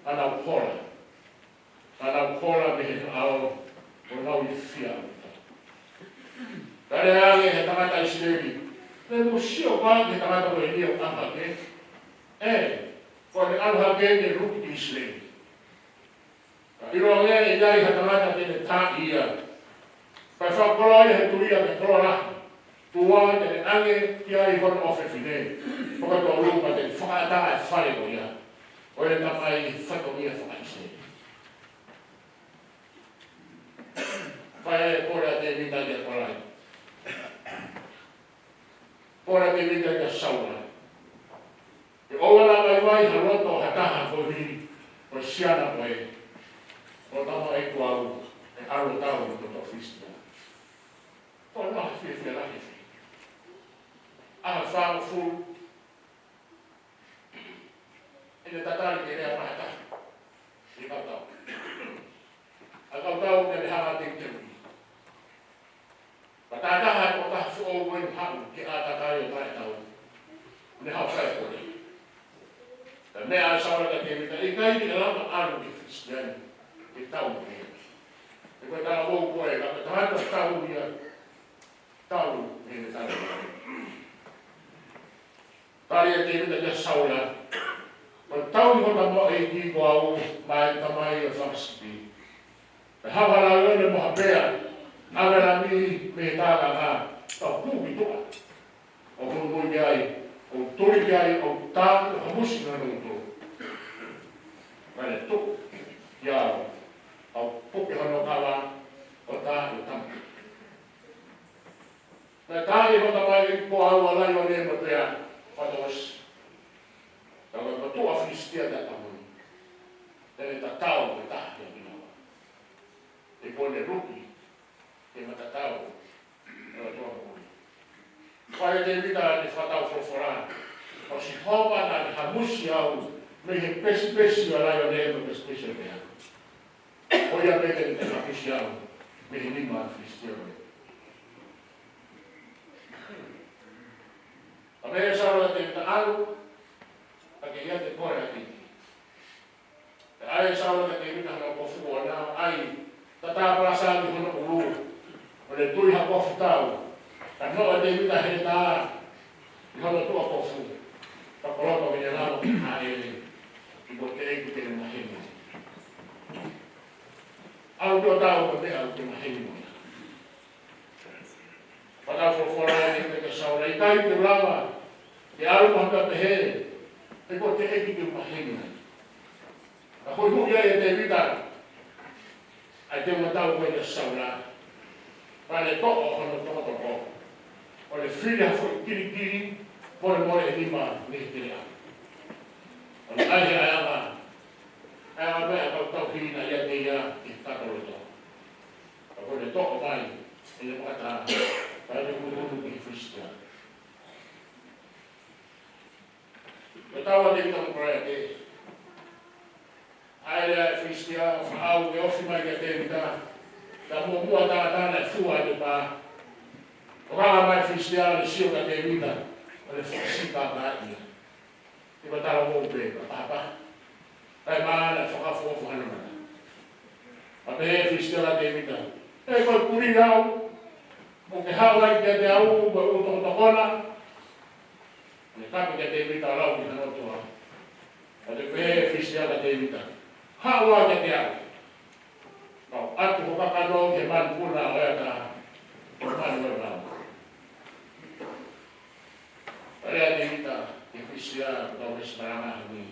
ka nau hola. Ka nau hola mei he ʻao, ʻo nau ilifia. Ka lea ange ʻe he tangata ʻIsileli, naʻa mou sio koā ki he tangata ko eni ʻoku ʻalu hake? ʻE, Ko ʻene ʻalu hake ʻene luki ki ʻIsileli. Ka ʻiloange ʻe ʻi ai ha tangata te ne taaʻi ia. Pea fakakoloa ia he tuʻi ia ke koloa lahi. Tuʻa te ne ʻange ki ai hono ʻofefine. Fakatolu pea te ne fakaʻatā e fale ko ia. ʻO ʻene tamai fatongia fakaʻIsileli. Fai e kole ʻa Tēvita kia Kolaiate. Kole ʻa Tēvita kia Saula. Ke ʻoua naʻa vaivai ha loto ha taha koeʻuhi ko e siana ko ē. Ko e tama ʻeku ʻalu, ʻe ʻalu ʻo tau mo e toʻa Filisitia. Ko e ʻuhinga fiefia lahi. ʻAho fāngofulu. ʻEne tatali ke lea mai ha taha. ʻI he kautau. ʻA e kautau naʻe hanga teuteu. Pea tataha e tokotaha foʻou ko ē ʻo haʻu ke ʻātakai ʻo maʻu e tau. Ne haʻu ʻo fai e kole. Pea meʻa ʻa Saula kia Tēvita, ʻikai te ke lava ʻalu ki Filisitia ni ke tau mo ia. He ko e talavou koe, ka ko e tangata tau ia, tau ʻene tau. Tali ʻa Tēvita kia Saula, ko e tauhi hota mo e ʻEiki ko au maʻa e tamai ʻo e fakasipi. Pea haʻu ha laione mo ha pea, ʻave lami mei he tākanga, pea u puke ki tuʻa. ʻO muimui ki ai, ʻo u tuli ki ai, ʻo u tā, ʻo hamusi hono utu. Pea ne tuʻu ki ai, ʻo u puke hono kava, ʻo tā, ʻo tama. Naʻe taaʻi ʻe hota tamai ko au ʻa e laione mo e pea, pea tō ʻosi. Ka ko e motuʻa Filisitia naʻe ʻamui. Naʻe tatau mo e taha ia ki lava. ʻE ko ʻene luki, ke matatau, ʻe o toa mui. Fai ʻe Tēvita ʻene fakatau folofola. Ko Sihova naʻa ne hamusi au, mei he pesipesi ʻo e laione mo e pesipesi ʻo e pea. Ko ia pē te ne hamusi au, mei he nima ʻo e Filisitia. Pea meʻa ʻa Saula kia Tēvita ʻalu, pea ke ʻiate koe ʻa e ʻEiki. Pea ʻai ʻa Saula kia Tēvita hano kofu ʻo na ʻai, tatā palasa ki hono ʻulu, ʻo ne tui ha kofu tau, ka noʻo ʻa Tēvita he tā, ʻi hono tuʻa kofu, pea koloto ke ne lava ke hāʻele, ʻi ko teʻeki ke ne maheni. ʻAlu ʻo tau ko te au ke maheni mo ia. Pea tau folofola ʻa Tēvita kia Saula, ʻikai te u lava ke ʻalu mo ha pehē, he ko teʻeki ke u maheni ai. Ka ko e moʻui ʻa Tēvita, ʻa e teu matau ko ē ʻa Saula, pea ne toʻo hono tokotoko, ʻo ne fili ha foʻi kilikili, molemole ʻe nima mei he teleʻa. ʻO ne ʻai he ʻaiʻanga, ʻaiʻanga pē ʻa e kau tauhi naʻe ʻiate ia ʻi he kato loto. Pea ko ʻene toʻo mai ʻene makatā, pea ne hūhū ki he Filisitia. Pea tau ʻa Tēvita mo Kolaiate. ʻAi leva ʻe he Filisitia, faʻau ke ofi mai kia Tēvita. Pea muʻomuʻa tangata naʻe fua ʻene pā. Ko e hanga mai ʻa e Filisitia ʻo ne sio kia Tēvita, ʻo ne fakasika ka ia. Te ma tala mo pe, papa. Kae maʻa naʻe fakaʻofoʻofa hano mata. Pea pehē ʻe he Filisitia kia Tēvita, ʻE ko e puli au, ʻoku ke haʻu ai kiate au, mo e ʻū tokotokona. Ne kapi kia Tēvita ʻo lau ki hano ʻOtua. Pea toe pehē ʻe he Filisitia kia Tēvita, Haʻu ā kiate au. Kau ʻatu ho kakano ki he manupuna ʻo e ata, ʻo e manu ʻo e vao. Pea lea ʻa Tēvita ki he Filisitia, Ko e kau veesi malanga ʻaho ni.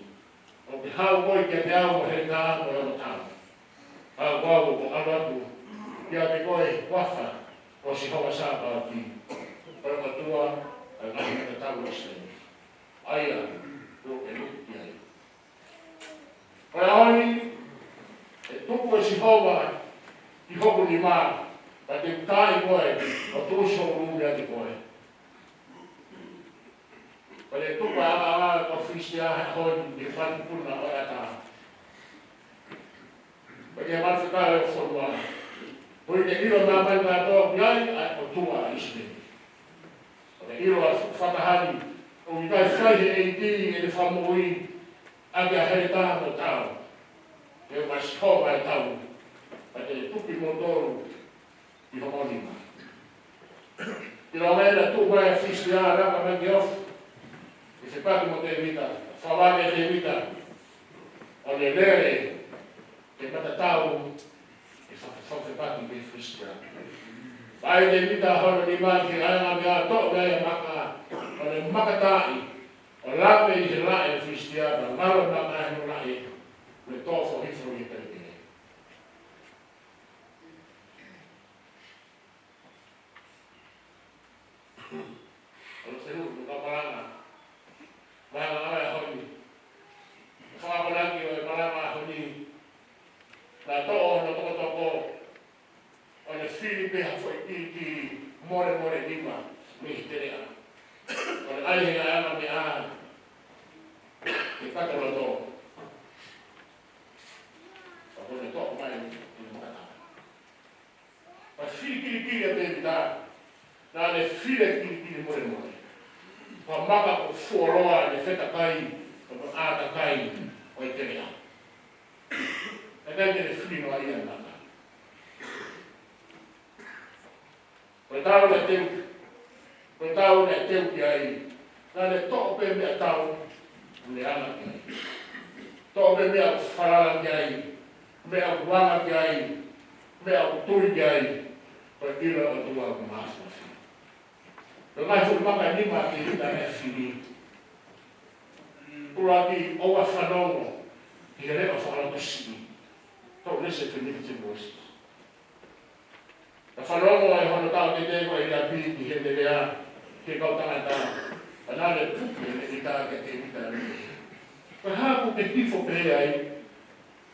ʻOku ke haʻu koe kiate au mo e heletā mo e ongo tau. Ka ko au ʻoku ou ʻalu atu kiate koe ʻi he huafa ʻo Sihova Sāpaoti, ko e ʻOtua ʻo e ngaahi mata tau ʻo ʻIsileli. ʻA ia, ʻoku ke luki ki ai. Ko e ʻaho ni, ʻe tuku ʻe Sihova ʻi hoku nima, pea te u taaʻi koe, ʻo tuʻusi hoku ʻulu meiate koe. Pea ne tuku ʻa e ʻaʻanga ʻo e kau Filisitia he ʻaho ni ki he manupuna ʻo e ata. Pea ki he manu fekau ʻo e fonua. Koeʻuhi ke ʻilo ʻe māmani kātoa ʻoku ʻi ai ʻa e ʻOtua ʻi ʻIsileli. Pea ke ʻilo ʻa e fuʻu fakahā ni, ʻoku ʻikai fai ʻe he ʻEiki ʻene fakamoʻui ʻaki ʻa e heletā mo e tau. He ʻoku ʻa Sihova ʻa e tau, pea te ne tuku kimoutolu ʻi hoʻomou nima. ʻIlonga naʻe tuʻu mai ʻa e Filisitia, laka mai ke ofi, ke fepaki mo Tēvita, fakaava ʻe Tēvita, ʻo ne lele ke matatau ʻi he fakafepaki mei Filisitia. Vaʻe Tēvita hono nima ki he ʻaiʻanga meʻa, toʻo mei ai ʻa e maka, ʻo ne makataaʻi, ʻo lave ʻi he laʻe ʻo e Filisitia, pea ngalo e maka ʻi hono laʻe, ʻo ne tō foʻi hifo ʻi he pelepele. ʻOku ou sio ki he kau malanga, malanga ʻa e ʻaho ni. Fakaʻapaʻapa ki he malanga ʻaho ni. Naʻe toʻo hono tokotoko, ʻo ne fili pē ha foʻi kilikili molemole nima mei he teleʻa, ʻo ne ʻai he ʻaiʻanga meʻa ki he kato loto, ʻo ne toʻo mai ki he makataaʻi. Pea fili kilikili ʻa Tēvita, naʻa ne fili kilikili molemole. Pea maka ʻoku fuoloa ʻene fetakai, ʻo ne ʻātakai ʻo e teleʻa. Naʻe ʻikai ke ne fili noa ia ʻa e maka. Ko e tau naʻe teu, ko e tau naʻe teu ki ai, naʻa ne toʻo pē meʻatau, ʻo ne anga ki ai. Toʻo pē meʻa ʻoku falala ki ai, meʻa ʻoku anga ki ai, meʻa ʻoku tui ki ai, ko e ʻilo ʻa e ʻOtua ʻoku mafimafi. Ko e ngaahi foʻi maka ʻe nima ʻa Tēvita naʻe fili. ʻUluaki, ʻoua ʻe fanongo ki he leʻo fakalotosiʻi. Don't listen to negative voices. Naʻe fanongo ʻa hono taʻokete ko ʻIliapi ki heʻene lea ki he kau tangata, pea naʻa ne puke ʻene ʻita kia Tēvita ʻo ne pehē, ko e hā kuo ke hifo pehē ai,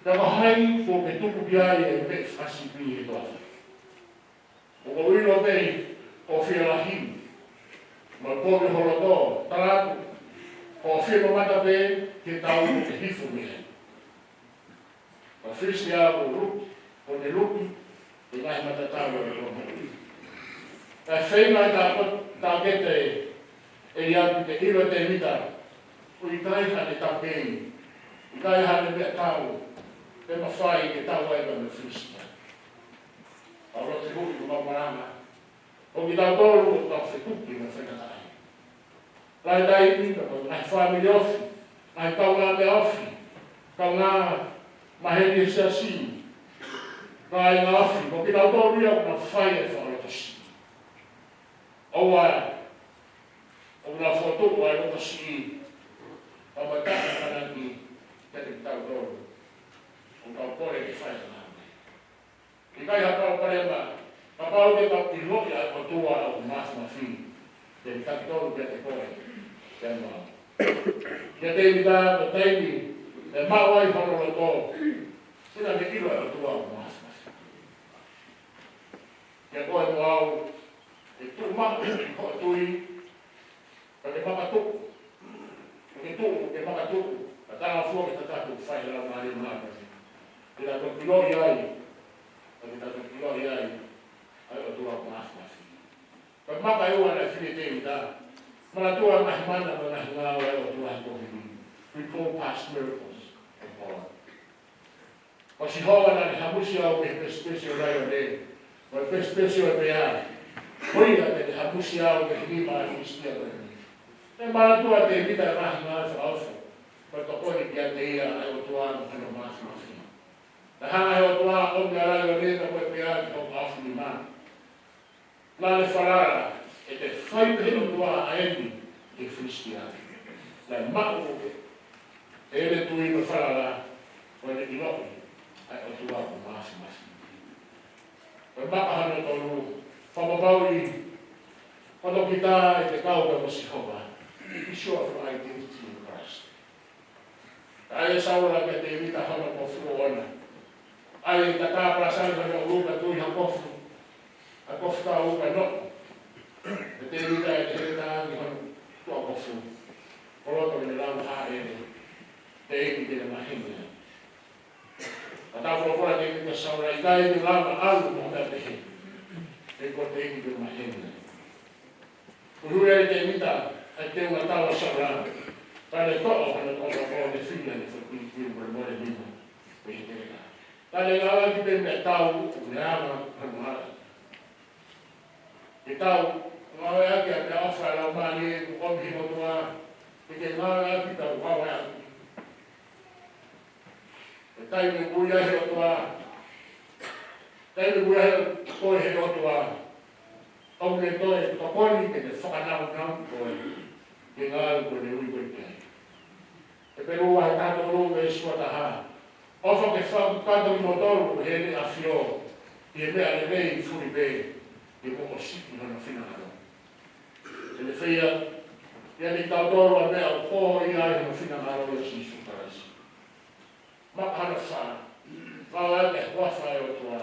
pea ko hai kuo ke tuku ki ai ʻa e meʻi fakasipi ʻi he toafa? ʻOku ou ʻilo pē hoʻo fielahi, mo e poki ho loto, tala atu, ko hoʻo fie mamata pē ki he tau kuo ke hifo mei ai. Ko e Filisitia ʻoku luki, ʻoku ne luki ʻi he ngaahi matatau ʻo e loto. Naʻe feinga ʻa e taʻo-, taʻokete ʻo ʻIliapi ke ʻilo ʻe Tēvita ʻoku ʻikai haʻane taukei, ʻikai haʻane meʻatau, ʻe mafai ke tau ai mo e Filisitia. Pea ʻoku ou tui ʻoku mau malanga, ʻo kitautolu ʻoku tau fetuki mo e faingataʻa. Lahi taimi, ka ko e ngaahi fāmili ofi, ngaahi kaungāmeʻa ofi, kaungā maheni ʻi he siasi, kāinga ofi, ko kitautolu ia ʻoku nau fai e fakalotosiʻi. ʻOua, ʻoku nau fokotuʻu ʻa e lotosiʻi, pea mo e takamanaki kiate kitautolu, ʻoku tau kole ke fai ʻa e ngāue. ʻIkai ha palopalema, kapau te tau ʻiloʻi ʻa e ʻOtua ʻoku mafimafi, te ne taki tonu kiate koe, pea mo au. Kiate Tēvita, ko e taimi naʻe maʻu ai hono loto, sina ne ʻilo ʻa e ʻOtua ʻoku mafimafi. Kiate koe mo au, ke tuʻu maʻu ʻi hoʻo tui, ka ke makatuʻu. Ka ke tuʻu, ke makatuʻu. Ka tala fua ke tataki fai e Laumālie Māʻoniʻoni. Ke tau toki ʻiloʻi ai. Ka ke tau toki ʻiloʻi ai ʻa e ʻOtua ʻoku mafimafi. Ko e maka ʻe ua naʻe fili ʻe Tēvita. Manatua ngaahi mana mo e ngaahi ngāue ʻa e ʻOtua he kovi ni. We call past miracles of God. Ko Sihova naʻa ne hamusi au mei he pesipesi ʻo e laione, mo e pesipesi ʻo e pea. Ko ia te ne hamusi au mei he nima ʻo e Filisitia ko eni. Naʻe manatua ʻa Tēvita ʻa e ngaahi ngāue fakaofo, ko e tokoni kiate ia ʻa e ʻOtua mo hono mafimafi. Naʻe hanga ʻe he ʻOtua ʻo ʻomi ʻa e laione mo e pea ki hoku aofinima. Naʻa ne falala, ʻe toe fai pehē ʻe he ʻOtua ʻa eni ki he Filisitia. Naʻe maʻu ʻe heʻene tui mo e falala, ʻo ne ʻiloʻi ʻa e ʻOtua ʻoku mafimafi. Ko e maka hono tolu, fakapapauʻi, ko e tokita ʻi he kau pē mo Sihova. Be sure of your identity in Christ. ʻAi ʻe Saula kia Tēvita hono kofu ʻoʻona. ʻAi ʻe Tata Palasani hono ʻulu pea tui ha kofu. Ha kofu tau pea noʻo. Pea Tēvita ʻi he heletā ni hono tuʻa kofu. Ko e loto ke ne lau hāʻele. Teʻeki ke ne maheni ai. Ka tau folofola Tēvita kia Saula, ʻikai te u lava ʻalu mo ha meʻa pehē. He ko e teʻeki ke maheni ai. Kuo hū ʻa Tēvita ʻi he teunga tau ʻa Saula, pea ne toʻo hono tokotoko ʻo ne fili ʻene foʻi kilikili molemole nima mei he teleʻa. Pea ne ngāueʻaki pē meʻatau ʻoku ne anga hono ngāue. Ke tau ngāueʻaki ʻa e meʻaʻofa ʻa e Laumālie kuo ʻomi ʻe he ʻOtua, ke ke ngāueʻaki, tau ngāueʻaki. Taimi ʻoku ui ai ʻe he ʻOtua. Taimi ʻoku ui ai koe ʻe he ʻOtua, ʻoku ne toe tokoni ke ne fakanaunau koe ki he ngāue kuo ne ui koe ki ai. Hepelū vahe taha tolu veesi ua taha: ʻOfa ke fakakakato kimoutolu ʻe heʻene ʻAfio ʻi he meʻa lelei fulipē, ʻi hoʻomou ʻosiki hono finangalo. Te ne fai ʻiate kitautolu ʻa e meʻa ʻoku hoko ai hono finangalo ʻia Sīsū Kalaisi. Maka hana fa, fala ke huafa ʻa e ʻOtua,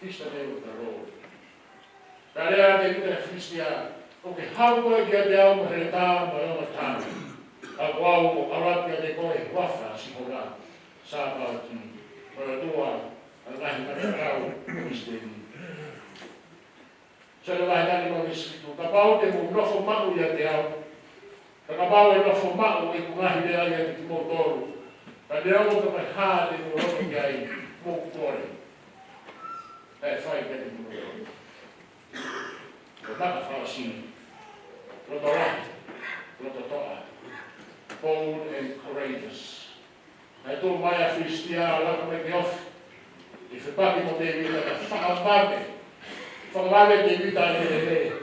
is the name of the Lord. Pea lea ʻa Tēvita ki he Filisitia: ʻOkú ke haʻu koe kiate au mo e heletā mo e ongo taha, ka ko au ʻoku ou ʻalu atu kiate koe ʻi he huafa ʻo Sihova Sāpaoti, ko e ʻOtua ʻo e ngaahi matakau ʻo ʻIsileli. Sio ki he vahe taha nima veesi fitu: Kapau te mou nofo maʻu ʻiate au, pea kapau ʻe nofo maʻu ʻeku ngaahi lea ʻiate kimoutolu, pea neongo pe ko e hā te mou loto ki ai, mou kole, kae fai kiate kimoutolu. Ko e maka fakaʻosi: loto lahi, loto toʻa, bold and courageous. Naʻe tuʻu mai ʻa e Filisitia ʻo laka mai ke ofi, ʻo fepaki mo Tēvita, ka fakavave, fakavave Tēvita ʻi he lele ʻi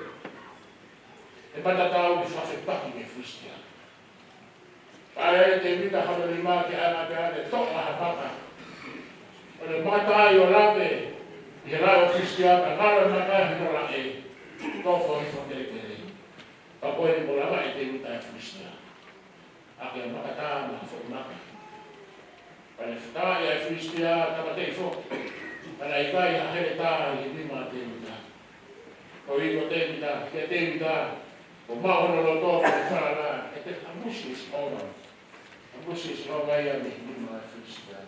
he matakau ke fakafepaki mo e Filisitia. Pea ʻai ʻe Tēvita hono nima ke ʻalu atu ʻo toʻo ʻa e maka, ʻo ne mata ai ʻo lape ʻi he laʻe ʻo e Filisitia, ka ngalo e maka ʻi hono laʻe, tō hifo ʻo kelekele. Pea ko eni kuo lava ʻe Tēvita ʻa e Filisitia ʻaki ʻa e maka tā mo ha foʻi maka. Pea ne fakaʻā ʻa e Filisitia, tāmateʻi foki. Pea naʻe ʻikai ha heletā ʻi he nima ʻo Tēvita. Ko ia ko Tēvita, kia Tēvita, kuo maʻu hono loto, pea ne falala, ʻe te hamusi ʻe Sihova, hamusi ʻe Sihova ia mei he nima ʻo e Filisitia.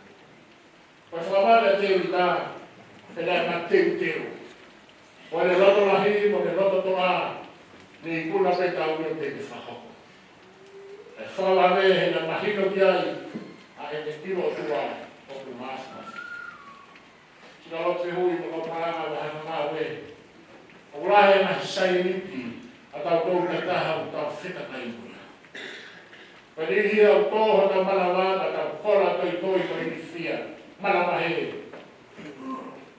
Ko e fakavave ʻa Tēvita, pea naʻe mateuteu. Ko ʻene loto lahi mo ʻene loto toʻa, ne ikuna pē ʻetau ʻilo te ne fakahoko. ʻE fakavave he naʻe mahino ki ai ʻa ʻene ʻilo ʻOtua ʻoku māfimafi. Sina lotu hui mo ka palanga la hanga ngāue. ʻOku lahi e ngaahi saieniti ʻa tautolu takitaha ʻoku tau fetakai mo ia. Pea niʻihi ʻoku tō hotau manava, ka tau kola toitoi mo ilifia, manavahē.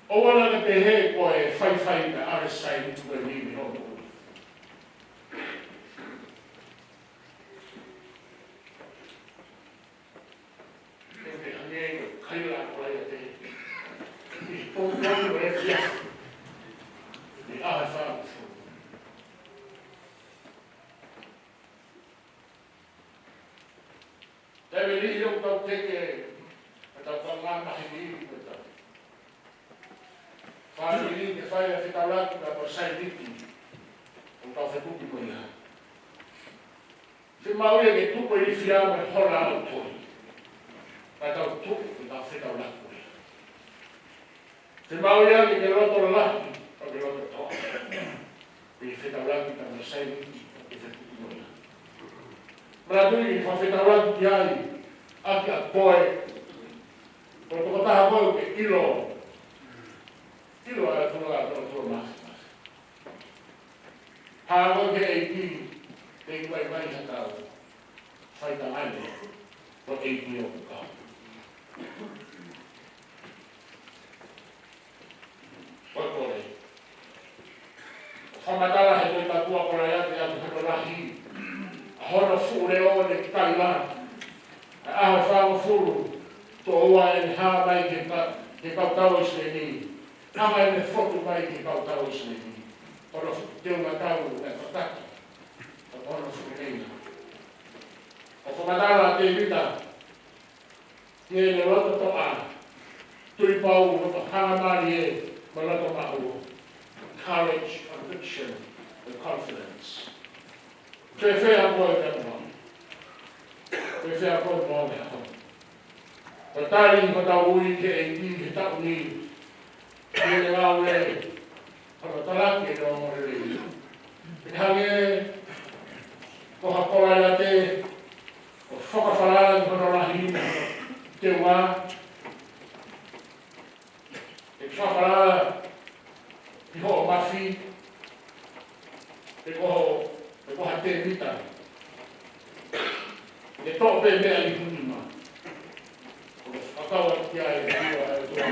ʻOua naʻa ke pehē ko e faifai ka ʻave saieniti ko eni mei hoʻo moʻui. Ko e hangē ko e kaila ko ia te, ʻi he pongipongi ʻo e efiafi, ʻi he ʻaho ʻe fāngofulu. Taimi ʻe niʻihi ʻoku tau teke ʻetau kaungā maheni ko ʻetau fāmili ke fai ʻa e fetaulaki pea mo e saieniti ʻoku tau fekuki mo ia. Fiemaʻu ia ke tuku e ilifia mo e hola ʻo e toi, pea tau tuku ʻetau fetaulaki mo ia. Fiemaʻu ia ke ke loto lahi, pea ke loto toʻa, ʻi he fetaulaki pea mo e saieniti ʻoku ke fekuki mo ia. Manatuʻi, fakafetaulaki ki ai, ʻaki ʻa koe, ko e tokotaha koe ʻoku ke ʻilo, ʻilo ʻa e ʻOtua, ʻa e ʻOtua Māfimafi. Hā koe ki he ʻEiki, te u vaivai hatau, fai tangane, ko e ʻEiki ʻoku kau. Ko e kole. ʻOku fakamatala ʻe he Tohi Tapu ʻa Kolaiate ʻaki hono lahi, ʻa hono fuʻu leʻo ne kaila, ʻa e ʻaho ʻe fāngofulu, toʻo ua ʻene hā mai ki he ka-, ki he kau tau ʻo ʻIsileli. Hanga ʻene fotu mai ki he kau tau ʻo ʻIsileli. Ko hono fuʻu teunga tau naʻe tataki. Ko hono fuʻu leina. ʻOku fakamatala ʻa Tēvita ki heʻene loto toʻa, tuʻi pau, loto hangamālie, mo e loto maʻu. Courage, conviction, and confidence. Fēfē ʻa koe pea mo au? Fēfē ʻa koe mo au he ʻaho ni? Ko e tali hotau ui ki he ʻEiki he taʻu ni, ki heʻene ngāue, hono talaki ʻene ongoongolelei. Pea hangē ko ha Kolaiate, ʻoku fakafalala ki hono lahi mo hono teunga, ʻe fakafalala ki hoʻo mafi, pe ko ho, pe ko ha Tēvita. ʻE toʻo pē meʻa ʻi ho nima. Ko e Kau atu ki ai ʻa e ʻOtua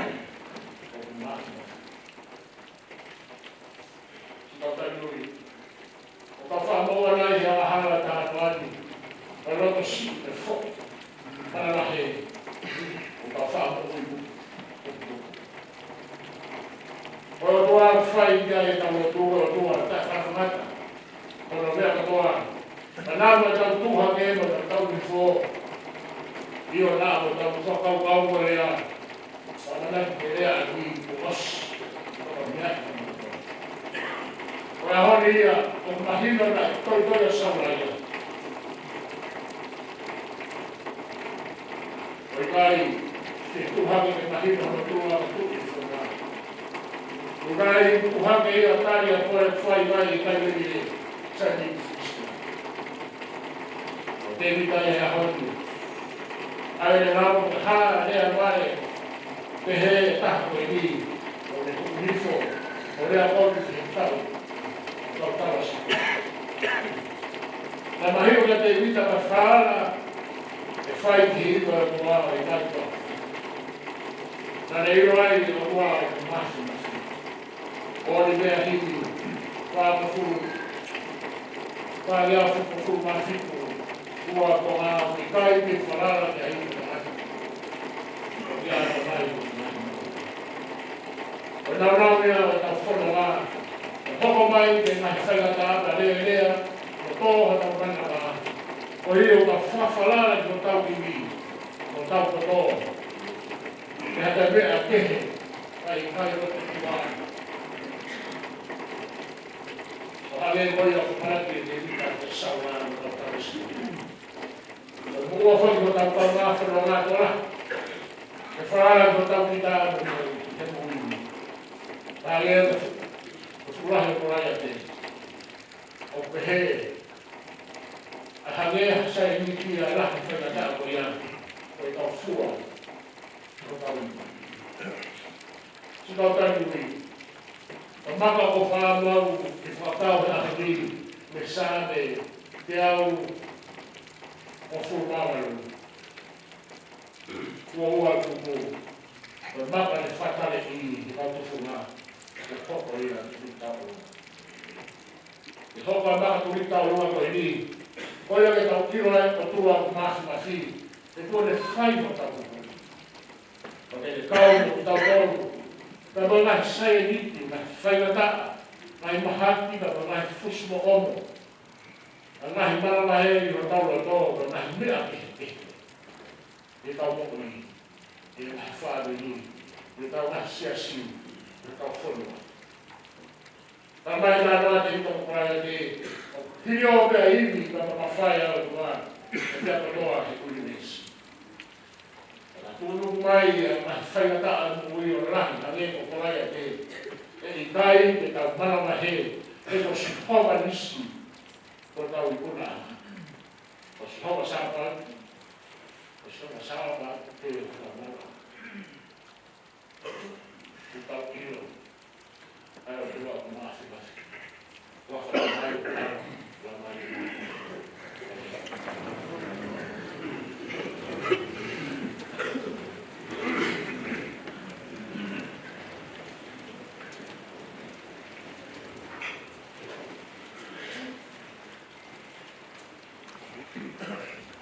ʻoku mafimafi. Siʻi kau taliui, ʻoku tau fakamoʻua ʻi he angahala ʻo e taʻu ni, ʻa e loto siʻi mo e foʻi manavahē ʻoku tau fakamoʻui. Ko e ʻOtua ʻoku fai ki ai ʻetau lotu, ʻOtua taʻefakangatangata. Ko hono meʻa kotoa, naʻa mo ʻetau tuʻu hake mo ʻetau tau hifo, ʻio, naʻa mo ʻetau fakakaukau mo e lea, ʻamanaki ke lea ʻa e kui kuo ʻosi, ko e meʻa ia. Ko e ʻaho ni ia, ʻoku mahino naʻe toitoi ʻa Saula ia. ʻOku ʻikai ke tuʻu hake ke mahino hono tuʻunga ʻo e tuʻi ʻi he fonua. ʻOku ʻikai tuʻu hake ia tali ʻa e potu ʻoku fai mai ʻe he kakai ʻo e Saini Filisoa. Ko Tēvita ʻi he ʻaho ni, ʻa ē naʻe lau ko e hā ʻa e lea ʻa e pehē ʻe taha ko eni, ʻo ne tuʻu hifo ʻo lea ʻo ne tau, tau tau ʻasi. Naʻe mahino kia Tēvita ko e falala ʻe fai ki he ivi ʻo e ʻOtua ʻoku ʻikai toa. Naʻa ne ʻilo ai ʻa e ʻOtua ʻoku mafimafi. Ko e meʻa himi, fāngofulu, fāngeau fāngofulu mā fitu, ua Tonga ʻoku ʻikai ke falala ki ai ʻa e tangata. Ko ia ʻa e mai. Ko e nāunau ia ʻo ʻetau fononga, ʻe hoko mai ke ngaahi faingataʻa ka lelea, ʻo tō hotau manava. Ko ia ʻoku fakafalala ki hotau ivi, hotau poto. Ke hata meʻa kehe, ʻikai, ʻikai loto ki ai. ʻO hangē ko ia ʻoku palaki ʻe Tēvita kia Saula mo e kau tangata. Ko e moʻua foki hotau kaungā fononga kola. Ke falala ki hotau kita mo e, mo e moʻui. Ka lea ko e fu-, ko e fuʻu lahi ʻo Kolaiate. ʻOku pehē, ʻa e hangē ha saienisi ʻa e lahi faingataʻa ko ia, ko e kau fua. Siʻi kau taliui, ko e maka ʻoku ou fakaʻamu au ke fakakau he ʻaho ni, mei he Saame teau uofulu mā valu. Ua ua tuku, ko e maka naʻe fakataleʻi ʻe he kau tufunga, ke hoko ia ko e tulitauʻolunga. ʻE hoko ʻa e maka tulitauʻolunga ko eni, ko ia ke tau ʻilo ai ʻa e ʻOtua ʻoku mafimafi, he kuo ne fai mo tau tuku. Pea ke ne kau mo kitautolu, pea mo e ngaahi saienisi, ngaahi faingataʻa, ngaahi mahaki, pea mo e ngaahi fusi mo ʻomo. ʻA e ngaahi manavahē ʻi hotau loto, pea mo e ngaahi meʻa kehekehe. ʻI heʻetau moʻui, ʻi he ngaahi fāmili, ʻi heʻetau ngaahi siasi, ʻi heʻetau fonua. Talamai ʻe he talanoa ʻa Tēvita mo Kolaiate, ʻoku hili ʻo pehē ʻa e ivi pea mo e mafai ʻa e ʻOtua, ʻi he meʻa kotoa he ʻunivēsi. Ka tuʻunuku mai ʻa e ngaahi faingataʻa ʻo e moʻui ʻo lahi, hangē ko Kolaiate, ʻe ʻikai ke tau manavahē, he ko Sihova Nisi, ko hotau ikuna. Ko Sihova Sāpaoti, ko Sihova Sāpaoti, ko hotau mana. Ke tau ʻilo ʻa e ʻOtua ʻoku mafimafi. Ua fakaʻamu ʻa e ʻOtua, ua mai.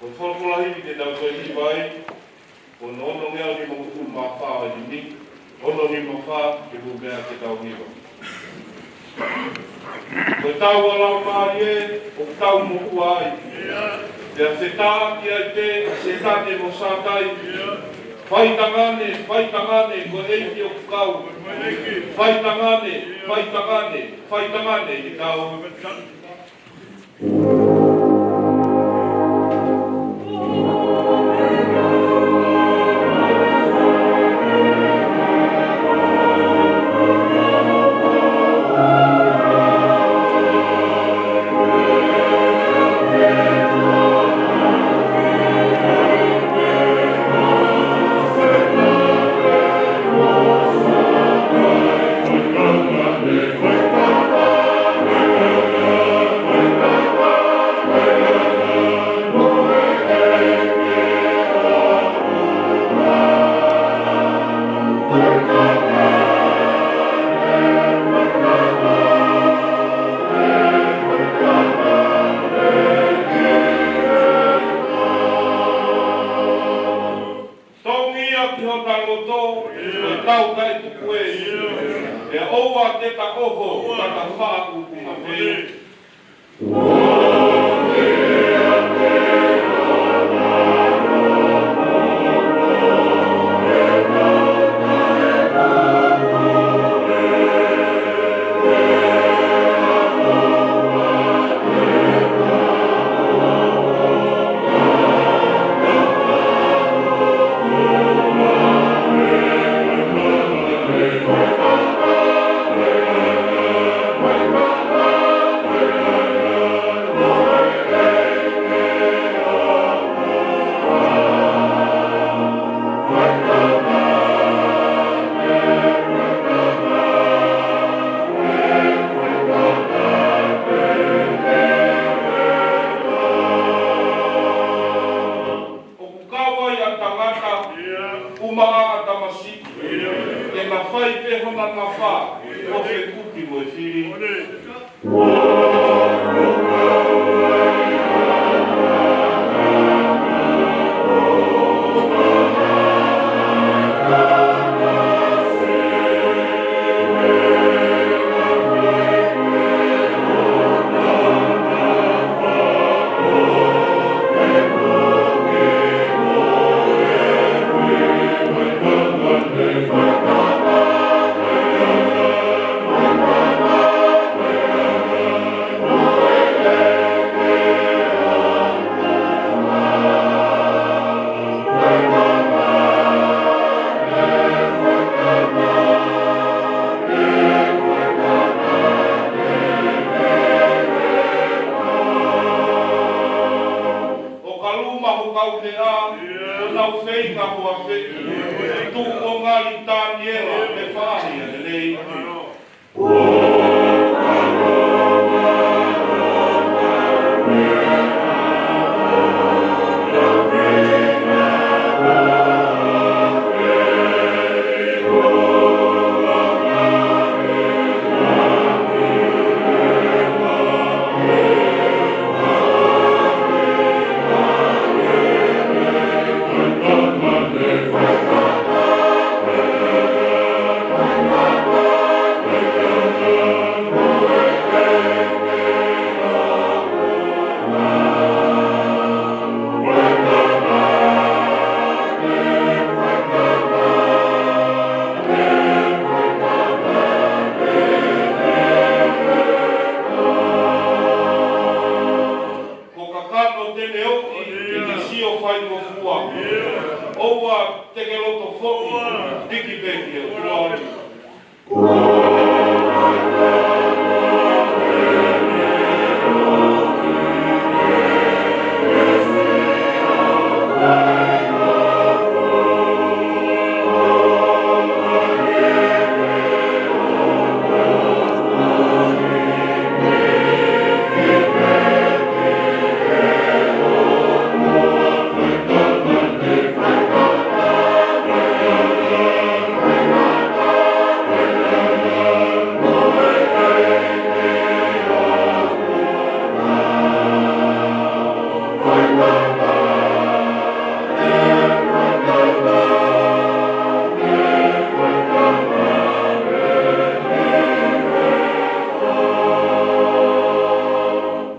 Ko e folofola himi te tau toe hiva ai, ko hono onongeau nimangofulu mā fā ʻo e himi, ono nima fā, ke mou meʻa ke tau hiva. Ko e tau ʻa e Laumālie, ʻoku tau moʻua ai. Pea fetaʻaki ai pē ʻa Sētane mo Sātai. Fai tangane, fai tangane, ko e ʻEiki ʻoku kau. Fai tangane, fai tangane, fai tangane, ke tau Tau loto, ko e tau taʻetuku ē. Pea ʻoua te ta ʻoho, ka ta faʻa ʻuku mafai. ʻOku kau ai ʻa e tangata, ʻumaʻā ʻa e tamasiʻi, ke na fai pē hona nafa, ʻo fekuki mo e fili. ʻO ka luma ho kaumeʻa, ʻo nau feinga hoafeʻi, tuʻu ʻo ngali Taniela, ʻe faʻahi ʻa e lelei. Ko kakano te ne oki, ke te sio faingofua. ʻOua te ke loto foʻi, piki pē ki he ʻOtua.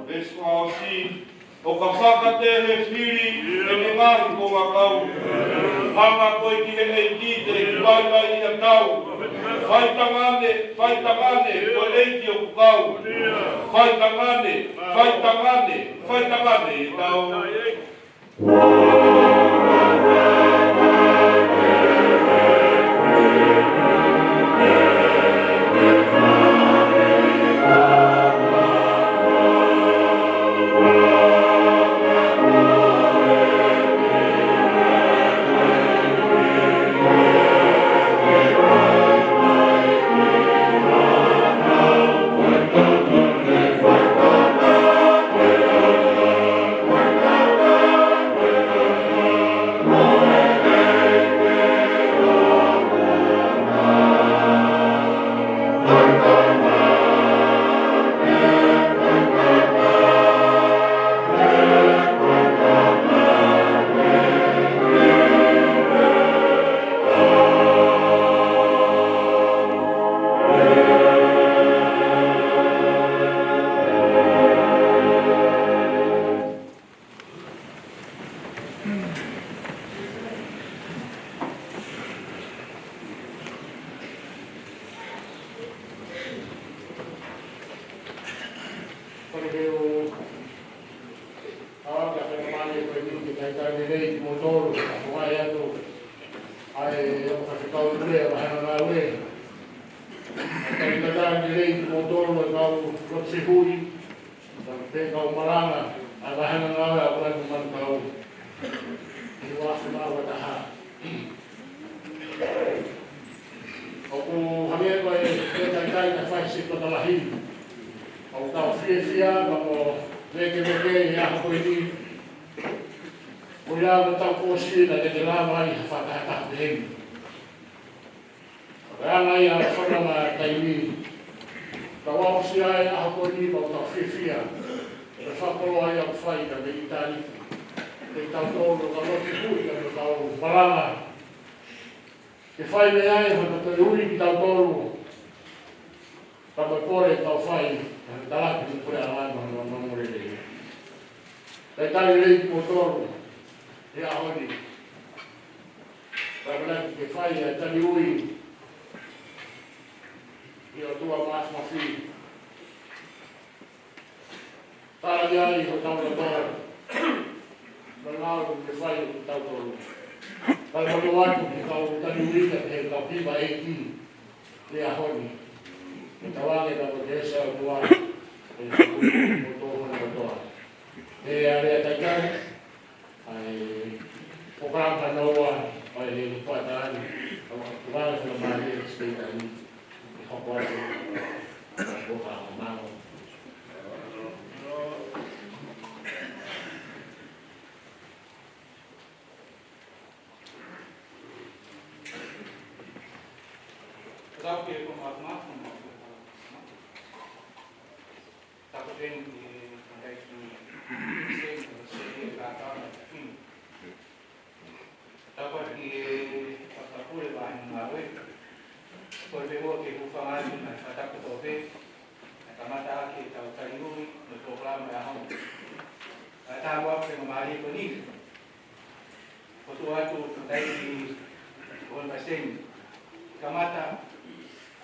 Veesi fakaʻosi, ʻo ka fakatē he fili ʻene ngaahi kongakau, hanga koe ki he ʻEiki te ne vaivai ʻi he tau. Faitangane, faitangane, ko e ʻEiki ʻoku kau. Faitangane, faitangane, faitangane ʻi he tau. Talitali lelei kimoutolu, ʻa e foaki atu ʻa e ʻOtu Faifekau Pule ʻa e Vahenga Ngāue. Talitali lelei kimoutolu ʻa e kau lotu fehuʻi, pea mo e kau malanga ʻa e Vahenga Ngāue ʻa e ʻOtu Manukau. ʻI he uaafe mā ua taha. ʻOku hangē ko e talitali naʻe fai ʻe Sipota Lahi. ʻOku tau fiefia pea mo vēkeveke ʻi he ʻaho ko eni. Ko ia ko ʻetau kōsī naʻe teʻeki lava ai ha fakatahataha pehē ni. Ka ʻi he anga ia ʻa e fononga taimi, tau aʻusia e ʻaho ko eni pea tau fiefia. Ko e fakakoloa ia ʻoku fai ʻe he ʻItali. Ke tau tō no ka lotu fehuʻi ka no tau malanga. Ke fai mei ai hano toe ui kitautolu. Ka ko e pole tau fai, hano talaatu ki he pule ʻa e ʻOtua mo hono ongoongolelei. Talitali lelei kimoutolu, he ʻaho ni. Ka ko e ʻamanaki ke fai ʻa e tali ui ki he ʻOtua Māfimafi. Fai ai hotau loto. Manatu ke fai ʻe kitautolu. Kae ʻoatu ke tau tali ui ki he kau hiva ʻeiki he ʻaho ni. Ke tau ʻai ke tau ke sa ua. Ke tau ke tau hana kotoa. He ʻa e lea talitali. ʻA e polokalama noa, ʻa e pātani, ʻa e polokalama fakamolemole, ʻe sipeta ni, ʻe hoko atu, ʻa e polokalama. Tapu ki he kau maʻu, maʻu, maʻu, maʻu. Tapu ki he kau maʻu, maʻu, maʻu. Tapu ki he Fakapule Vahenga Ngāue. Ko e pehē ke hūfanga atu ʻa e fakatapu kotoa pē, ʻa e kamata ʻaki ʻetau tali ui, mo e polokalama ʻo e ʻaho ni. Kae ʻatā atu pē mo mālie ko eni. Ko e tuʻu atu ʻa e talitali ʻo e palesiteni. Kamata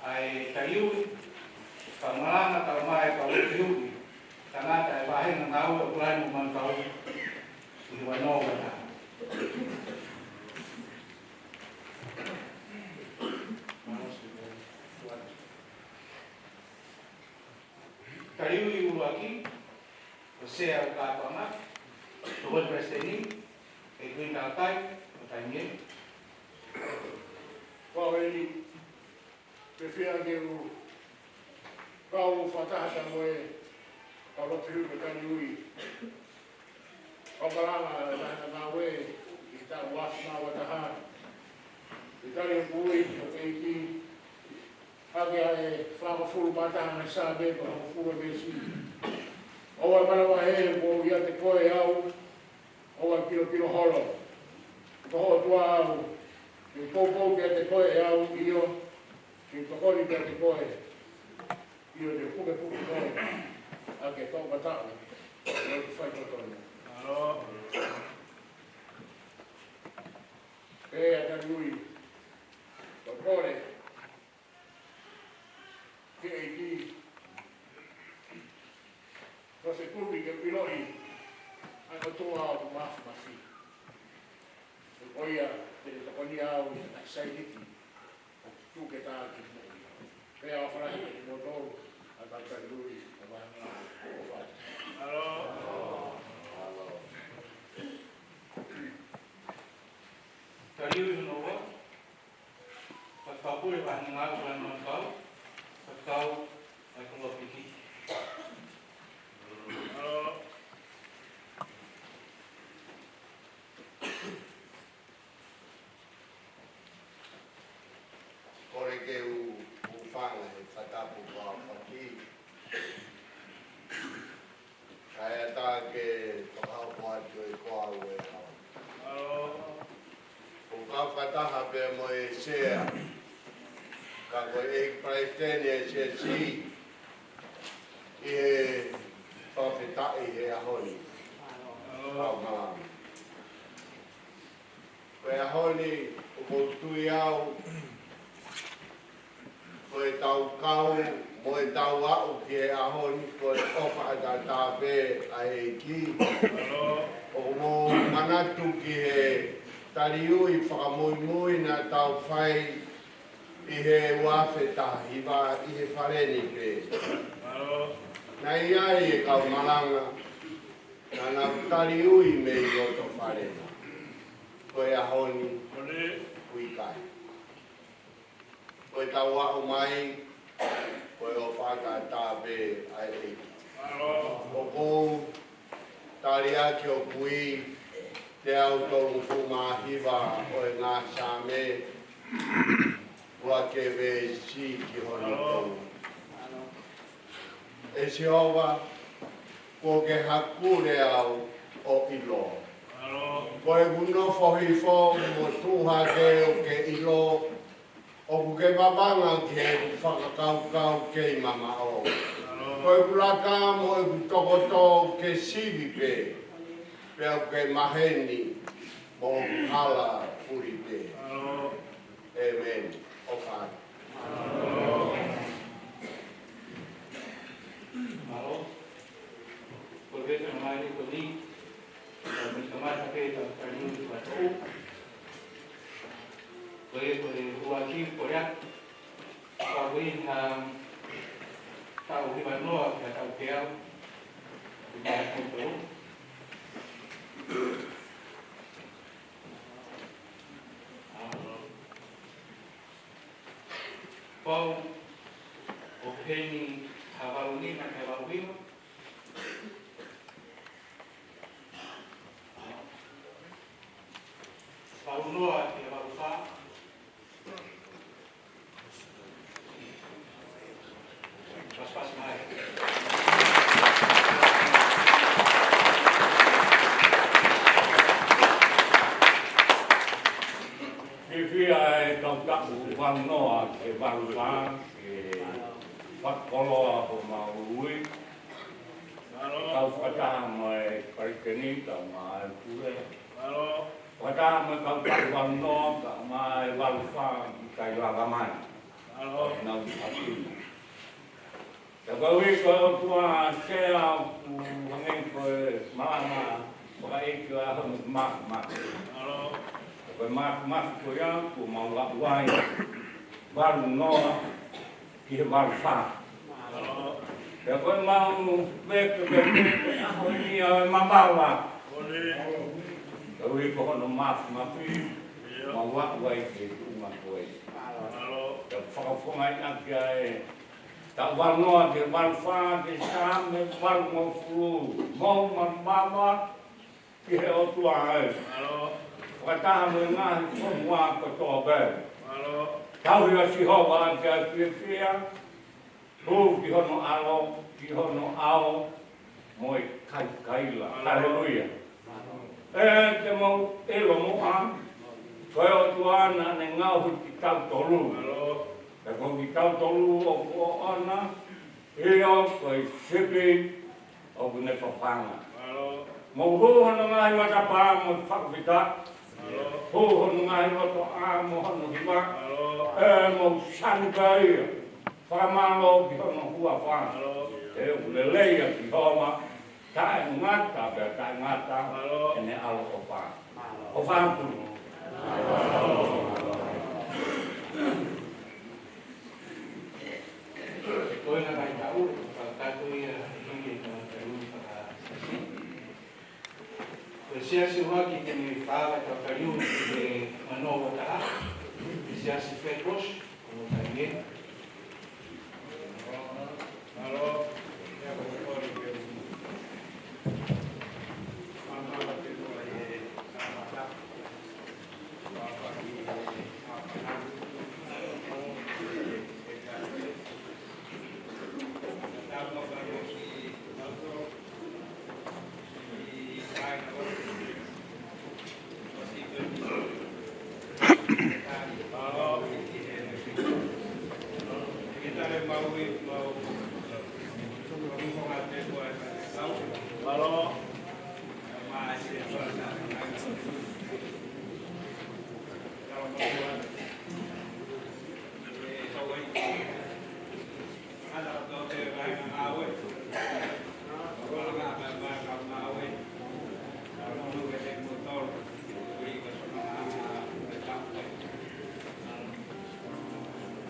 ʻa e tali ui, kau malanga, kau mai, kau lotu fehuʻi. Kamata ʻa e Vahenga Ngāue ʻo e ʻOtu Manukau. ʻI he ua noa ua taha. Tali ui ʻuluaki, ko e Sea ʻo e Kātoanga, ko e Palesiteni, ʻe Kuini Tautai, ʻo taimi eni. Ko au eni, pea fiefia ke u kau fakataha mo e kau lotu fehuʻi mo e tali ui. Kau malanga ʻa e Vahenga Ngāue ʻi he taʻu uaafe mā ua taha. ʻI he tali ʻo e ui ʻo e ʻEiki. Hake ʻa e fāngofulu mā taha ngaahi Saame, fāngofulu veesi. ʻOua ʻe manavahē, ʻoku ou ʻiate koe au, ʻoua ʻe pilopilo holo. Ko ho ʻOtua au, ke poupou kiate koe ʻe au, ʻio, ke tokoni kiate koe, ʻio, ke pukepuke koe ʻaki e toʻomataʻu ʻo e fai totonu. Pea tali ui, ko e kole ki he ʻEiki, ko e fekumi ke u ʻiloʻi ʻa e ʻOtua ʻoku Māfimafi. Ko ia te ne tokonia au ʻi he ngaahi saiʻiiki ʻoku tuku ke taki mo ia. Pea ʻofa lahi kiate kimoutolu, ʻa e kau tali ui, ʻa e Vahenga Ngāue. ʻOfa. Tali ui hono ua. Fakapule Vahenga Ngāue ʻa e ʻOtu Manukau, Faifekau ʻAikoloa Piki. Kole ke u, u hūfanga he fakatapu kuo fai. Kae ʻatā ke fakahoko atu ʻe koe ʻa e ʻaho. ʻOku ou fakataha pē mo e Sea, ka ko e ʻEiki Palesiteni ʻo e Siasi, ʻi he fakafetaʻi he ʻaho ni. Kau malanga. Ko e ʻaho ni, ʻoku ou tui au, ko ʻetau kau, mo ʻetau aʻu ki he ʻaho ni, ko e ʻofa ʻataʻatā pē ʻa e ʻEiki. ʻOku mou manatu ki he taliui fakamuimui naʻa tau fai ʻi he ua afe taha hiva ʻi he fale ni pē. Naʻe ʻi ai e kau malanga naʻa nau taliui mei loto fale. Ko e ʻaho ni, ʻoku ʻikai. Ko e tau aʻu mai, ko e ʻofa taʻengata pē ʻa e ʻEiki. ʻOku ou tali ʻaki ʻoku ʻi he teau tolungofulu mā hiva ʻo e ngaahi Saame, ua ki he veesi ki hono tolu. ʻE Sihova, kuo ke hakule au ʻo ʻilo. Ko ʻeku nofo hifo mo tuʻu hake ʻo ke ʻilo, ʻoku ke vavanga ki heʻeku fakakaukau kei mamaʻo. Ko ʻeku laka mo ʻeku tokoto ke sivi pē, pea ʻoku ke maheni mo hoku hala fuli pē. ʻĒmeni. ʻOfa atu. Mālō. Ko e veesi ʻa e mālie ko eni, ʻoku ne kamata pē ʻetau taliui fakataʻu. Ko e, ko e ua ki ko ia. Ka ko e ha taʻu hiva noa ki ha taʻu teau. Ko e taʻu tolu. Pau ʻo peheni ha valu nima ki ha valu hiva. Valu noa ki ha valu fā. Pasipasi mai. Fiefia e kau taʻu valu noa ki he valu fā, ke fakakoloa homau ui. Kau fakataha mo e palesiteni, kau mai pule. Fakataha mo e kau taʻu valu noa, kau mai valu fā, ʻikai lava mai. Nau ʻi ʻapi. Ka ko e ui ko e ʻOtua Sea ʻoku hangē ko e malanga fakaʻeiki ʻo e ʻaho ni, Māfimafi. Ka ko e Māfimafi ko ia kuo mau aʻu ai, valu noa ki he valu fā. Pea ko e mau veke veke ko e ʻaho ni ʻa e mamafa. Ka ui ko hono Māfimafi, mau aʻu ai ki he tuʻunga ko ē. Pea fakafofongaʻi ʻaki ʻa e taʻu valu noa ki he valu fā, ki he Saame valungofulu. Mou mamafa ki he ʻOtua ē, fakataha mo e ngaahi fonua kotoa pē. Tauhi ʻa Sihova ʻaki ʻa e fiefia, hū ki hono ʻao, ki hono ʻao mo e kaikaila. Haleluia. ʻE te mou ʻilo muʻa, ko e ʻOtua naʻa ne ngaohi kitautolu. Pea ko kitautolu ʻoku ʻoʻona, ʻio ko e sipi ʻoku ne fafanga. Mou hū hono ngaahi matapā mo fakafetaʻi. Hū hono ngaahi lotoʻā mo hono hiva. ʻE mou sani pē ia. Fakamālō ki hono huafa. He ʻoku lelei ʻa Sihova, taʻengata pea taʻengata ʻene ʻaloʻofa. ʻOfa atu. Ko e ngaahi taʻu, ka taku ia, ʻi he taʻu taʻu faka-, ko e siasi ʻuluaki te ne fai ʻetau taliui ʻi he mano ua taha, ko e siasi Fred Roche, ko e taʻu ia.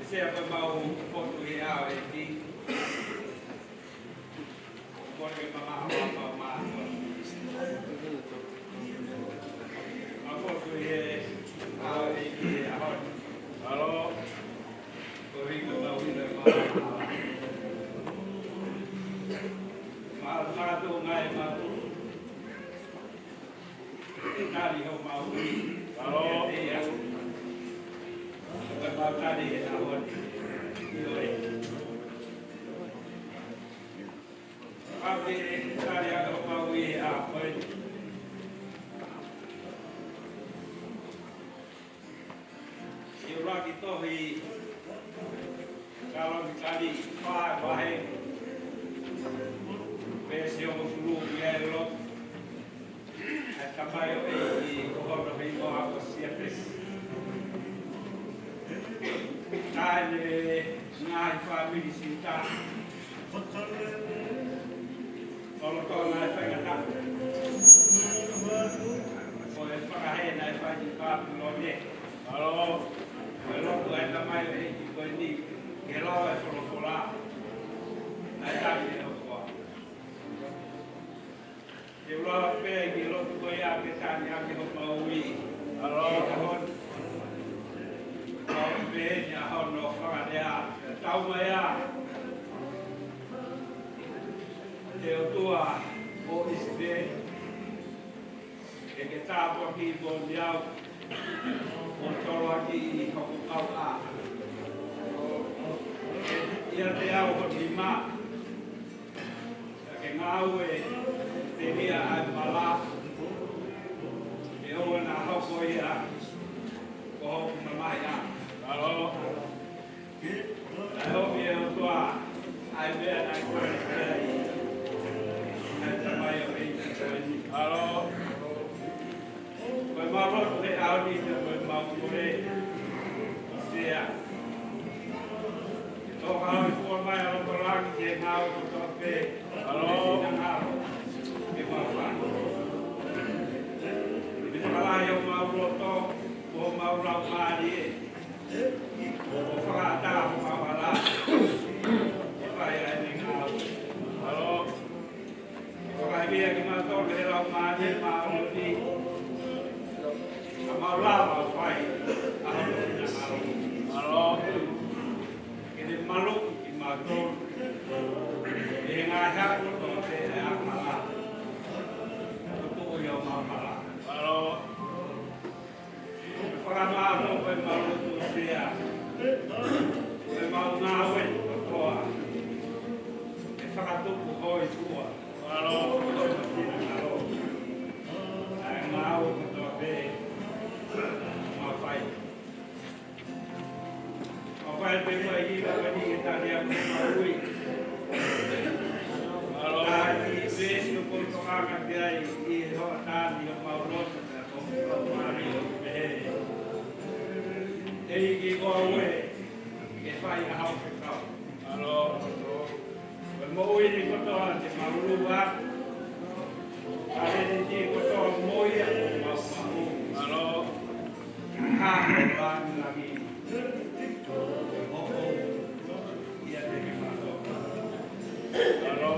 Sea ko e mau fotu he ʻaho ʻEiki. Kole ke mamaʻo ʻa e mau mātuʻa. Mau fotu he ʻaho ʻEiki he ʻaho ni. ʻAlo. Ko e ʻuhinga mau ʻilo ʻe mau. Mau kātoa ngai mau. Tali homau ui. ʻAlo. Ia. Ko e mau tali he ʻaho ni. ʻIo ē. Pau ke tali ʻa homau ui ʻa koe. ʻI he ʻuluaki tohi Kalōnisitali fā vahe, veesi hongofulu, ʻoku ʻi ai e lotu ʻa e tamaioʻeiki ko hono hingoa ko Siapesi. Taʻahine ngaahi fāmili Siuta. Lolotonga e faingataʻa ko e fakahē naʻe fai ʻi Papilone. ʻAlo. Ko e lotu ʻa e tamaioʻeiki ko eni, ke lau e folofola. Naʻe tali ʻe he ʻOtua. Te u lava pē ki he lotu ko ia ke tali ʻaki homau ui. ʻAlo. Ki he ʻaho ni. Kau pē ni ʻa hono fakalea. Tau mai ā. Te ʻOtua ʻo ʻIsileli, ke ke tāpuakiʻi moʻoni au, ʻo toloakiʻi hoku kauʻā. ʻIate au ho nima, ke ngāue telia ʻa e mala, ke ʻoua naʻa hoko ia ko hoku mamahiʻanga. ʻAlo. Naʻe ʻomi ʻe he ʻOtua ʻa e meʻa naʻe kole ki ai ʻa e tamaioʻeiki ko eni. ʻAlo. Ko e mau lotu he ʻaho ni, ko e mau kole, Sea, ke toka ʻo hifo mai ʻa e loto langi ki he ngāue kotoa pē. ʻAlo. Ke mau fai. Ke fakalahi homau loto, homau laumālie. ʻO fakaʻatā homau hala. ʻO fai ʻa e ngāue. ʻAlo. ʻO fakaivia kimautolu he Laumālie Māʻoniʻoni. Ka mau lava ʻo fai ʻa hono finangalo. ʻAlo. Ke ne maluʻi kimautolu ʻi he ngaahi ʻaho kotoa pē ʻa e angahala. Ko e tuʻu ʻi homau hala. ʻAlo. Fakamālō ko e mau lotu Sea. Ko e mau ngāue kotoa. ʻE fakatupu hoi fua. ʻAlo. ʻAi ngāue kotoa pē. Mau fai. Mau fai pē mai ki he ʻaho ni ke tali ʻa homau ui. ʻAlo. ʻAi ki he veesi ʻoku ou tokanga ki ai ʻi he hoʻatā ni ʻo mau lotu. ʻEiki ko au ē, ke fai ʻa hoʻo fekau. ʻAlo. Ko e moʻui ni kotoa te mau lua. Talēniti kotoa mo ia ʻoku mau maʻu. ʻAlo. Ka ko e langilangi. Ko ia te ke mālō. ʻAlo.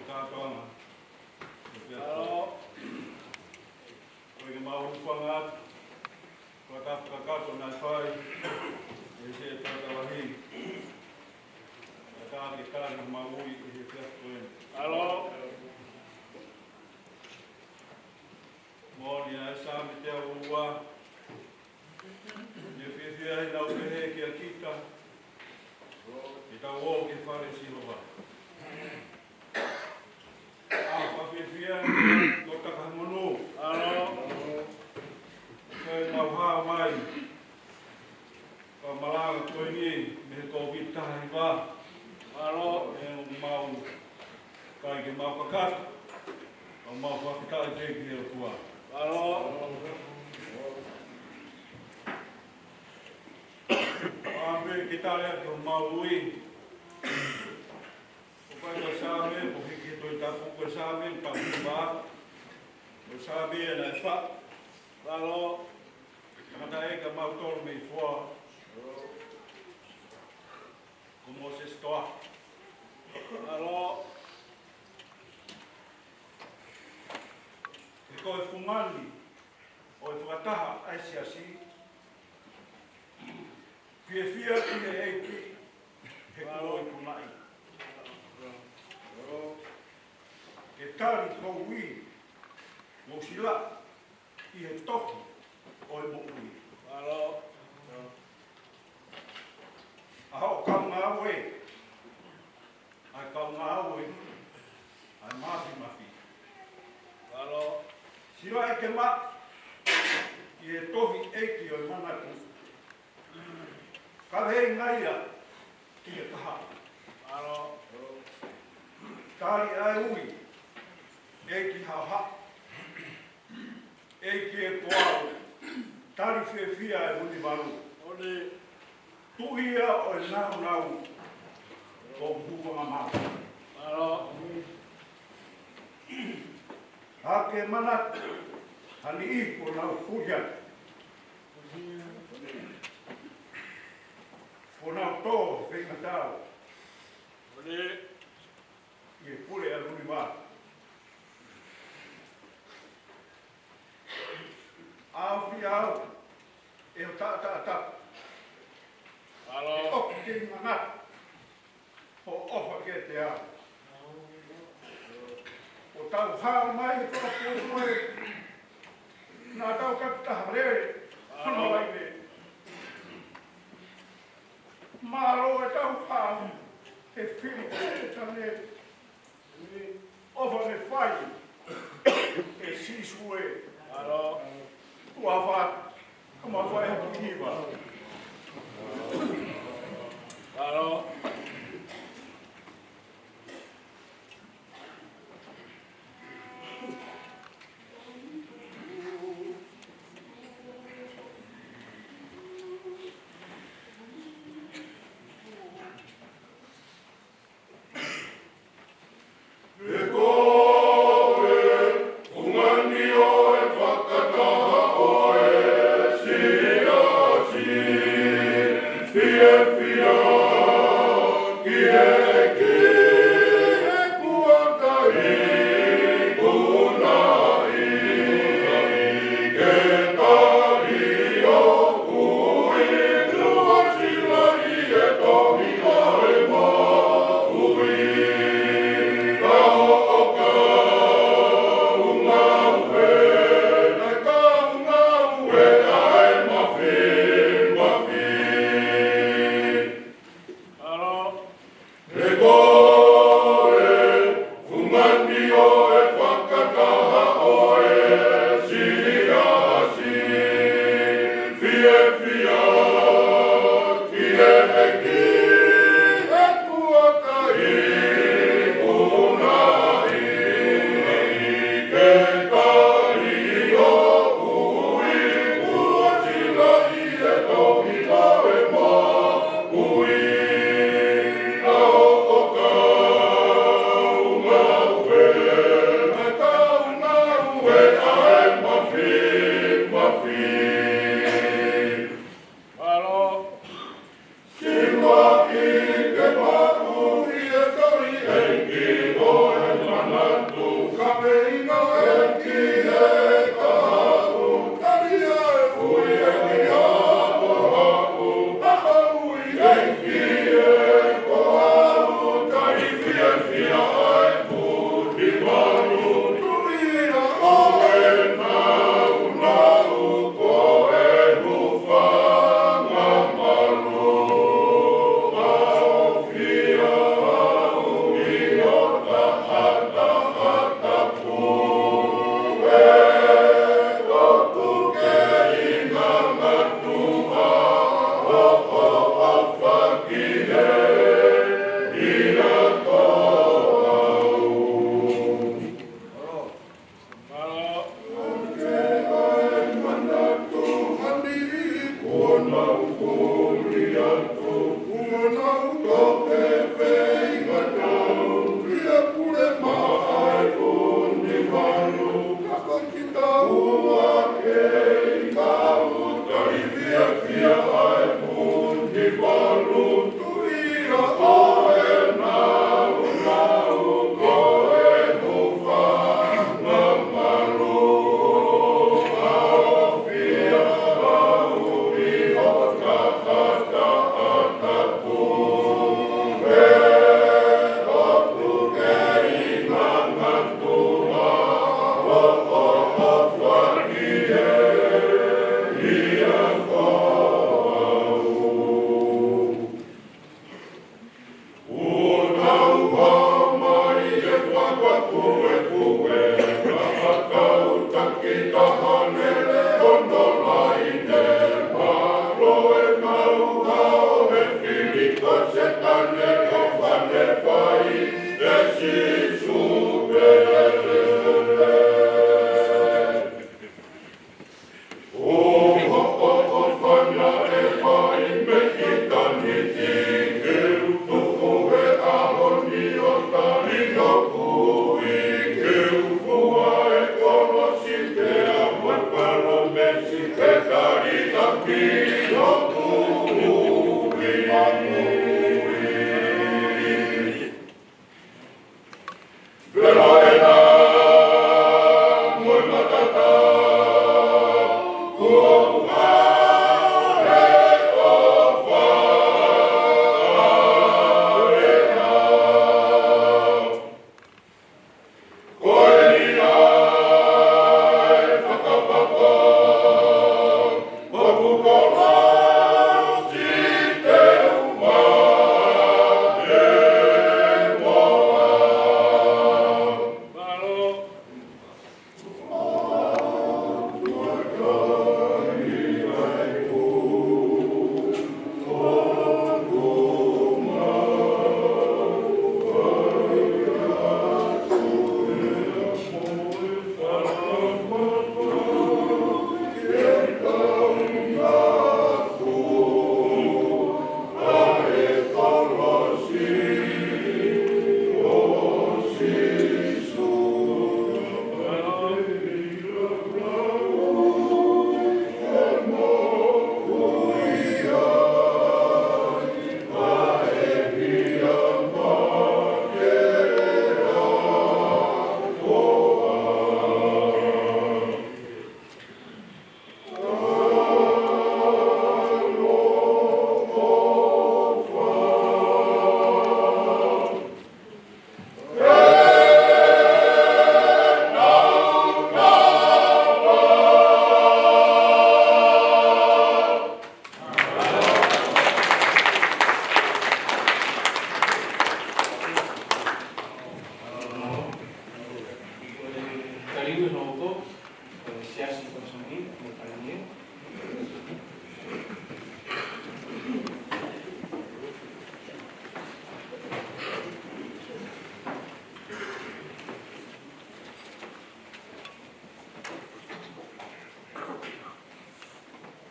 Kātoanga. Ko ia ke mau hūfanga atu ki he fakatapu kakato naʻe fai ʻe he Setuata Lahi. Kae ʻatā ke tali homau ui ʻi he efiafi ko eni. Moʻoni ʻa e Saame teau ua. Ne fiefia ʻi heʻenau pehē kiate kita, ke tau ō ki he fale ʻo Sihova. ʻA, fakafiefia ʻa e kau takamonū. Ko ʻenau hao mai ki he malanga ko eni mei he Kōviti taha hiva. ʻE ʻoku mau kai ke mau kakato, ʻo mau fakafetaʻi ki he ʻOtua. ʻA, pea ke tali atu homau ui. ʻOku ʻi ai e Saame, ʻoku hiki he Tohi Tapu, ko e Saame taha hiva. Ko e Saame ʻe fā. Tangataʻeiki ʻa mautolu mei Foa, ko Mōsese Toa. He ko e fungani ʻo e fakataha ʻa e siasi, fiefia ki he ʻEiki he kuo ikunaʻi. Ke tali hoʻo ui, mo sila ʻi he tohi ʻo e moʻui. ʻA hoʻo kaungāue, ʻa e kaungāue ʻa e Mafimafi. Sila ʻi he maʻa, ʻi he tohi ʻeiki ʻo e manatu. Ka veinga ia ki he kahaʻu. Tali ʻa e ui, ʻEiki Haʻohaʻo. ʻEiki ē ko au, tali fiefia ʻa e Hunivalu. Tuʻi ia ʻo e nāunau, ko e hūfanga mau. Hake manatu ha niʻihi kuo nau huli atu, kuo nau tō feingatau ʻi he pule ʻa Hunivalu. ʻAufi au ʻe ho taʻataʻa tapu, ʻe ʻoku ke manatu hoʻo ʻofa kiate au. ʻO tau hao mai he fakapoʻuli, naʻa tau kata taha lele hono laine. Mālō ʻetau hao he fili ke tane. ʻOfa ne fai ʻe Sīsū ē. Tuʻa fā, ka mau fai haki hiva.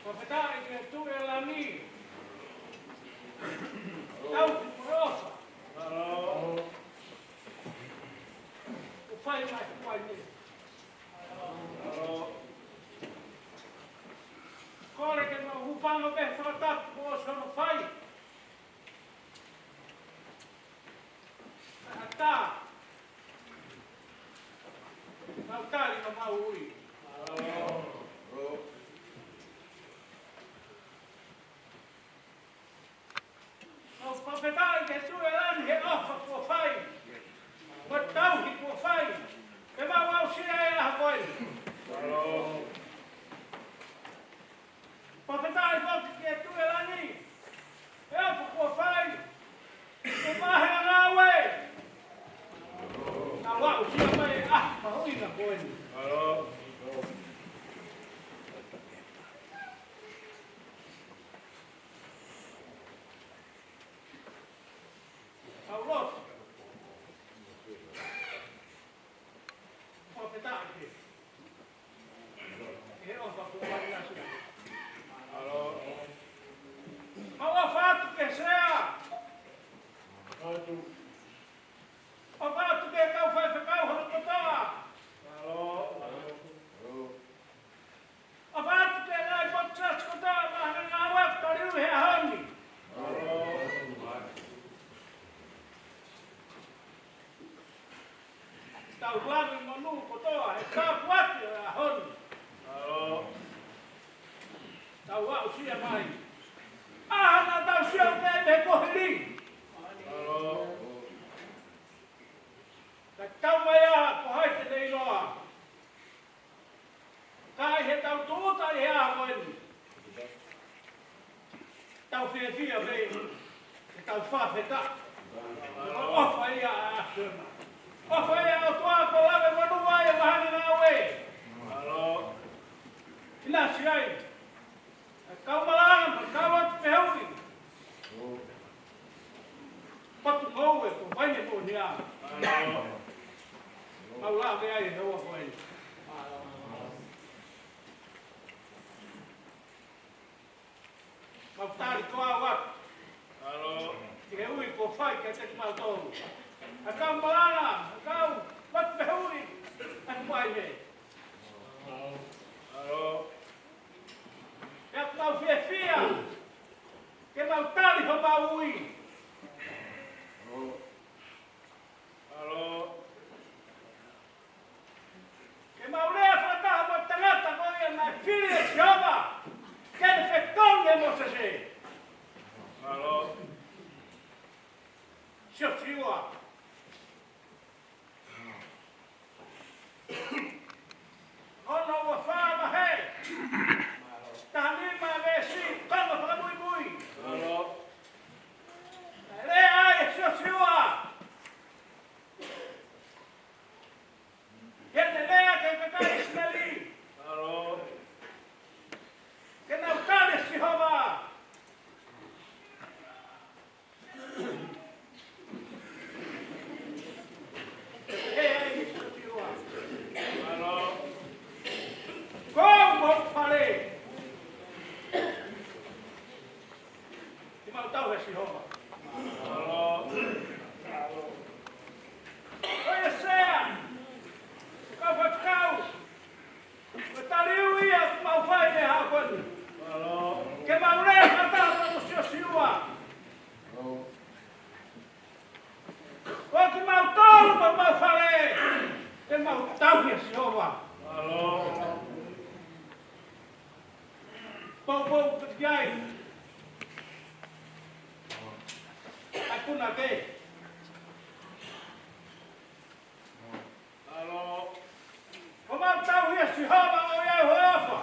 Fakafetaʻi ki he Tuʻi ʻo Langi. Tau ki he ʻofa. ʻO fai mai kuai nei. Kole ke mau hūfanga pē he fakatapu kuo ʻosi hono fai. Ata. Mau tali mo mau ui. Mau fakafetaʻi ki he Tuʻi ʻo Langi he ʻofa kuo fai. Mo e tauhi kuo fai. Ke mau aʻusia e ʻaho ko eni. Fakafetaʻi foki ki he Tuʻi ʻo Langi he ʻofa kuo fai. Ke mahe ʻa ngāue. Mau aʻusia mai e ʻaho mahuʻinga ko eni. Mau lotu. Fakafetaʻi ki he ʻofa kuo fai ʻa e ʻaho. Mau ʻofa atu ki he sea. ʻOfa atu ki he kau faifekau hono kotoa. ʻOfa atu ki he ngaahi potu siasi kotoa, maʻa e ngaahi ngāue ʻoku taliui he ʻaho ni. Tau langi monū kotoa he tāpuaki ʻo e ʻaho ni. Tau aʻusia mai. ʻA, naʻa tau sio pē mei he kuohili. Ka tau mai ʻa, ko hai te ne ʻiloa. Ka ʻi heʻetau tūʻuta ʻi he ʻaho ko eni. Tau fiefia pē, ke tau fakafetaʻi. Ko e ʻofa ia ʻa e ʻAfiona. ʻOfa ia Mau lave ai he houa ko eni. Mau tali ko au atu. Mālō. Ki he ui kuo fai kiate kimautolu. ʻA e kau malanga, ʻa e kau matapehuli, ʻa e kuai me. Mālō. Pea ʻoku mau fiefia ke mau tali homau ui. Mālō. Ke mau lea fakataha mo e tangata ko ia naʻe fili ʻe Sihova ke ne fekau ʻe Mōsese. Mālō. Siosiua. Ono ua fā vahe. Taha nima veesi, konga fakamuimui. Mālō. Lea ai ʻe Siosiua. Ke ne lea ki he kakai ʻIsileli. Mālō. Ke nau tali Sihova. He ʻe Siosiua. Mālō. Ko au mo hoku fale. Ke mau tauhi ʻa Sihova. Mālō. Ko ia Sea, kau faifekau, ko e tali ui ia ʻoku mau fai he ʻaho ko eni. Mālō. Ke mau lea fakataha mo Siosiua. Mālō. Ko kimautolu mo homau fale, ke mau tauhi ʻa Sihova. Mālō. Poupou pē ki ai. ʻA e punake. Mālō. Ko mau tauhi ʻa Sihova ʻoiauē ʻofa.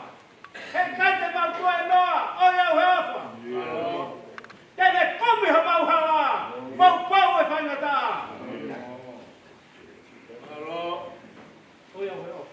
He ʻikai te mau tuēnoa ʻoiauē ʻofa. Mālō. Te ne kumi homau hala. Poupou e faingataʻa. Mālō. ʻOiauē ʻofa.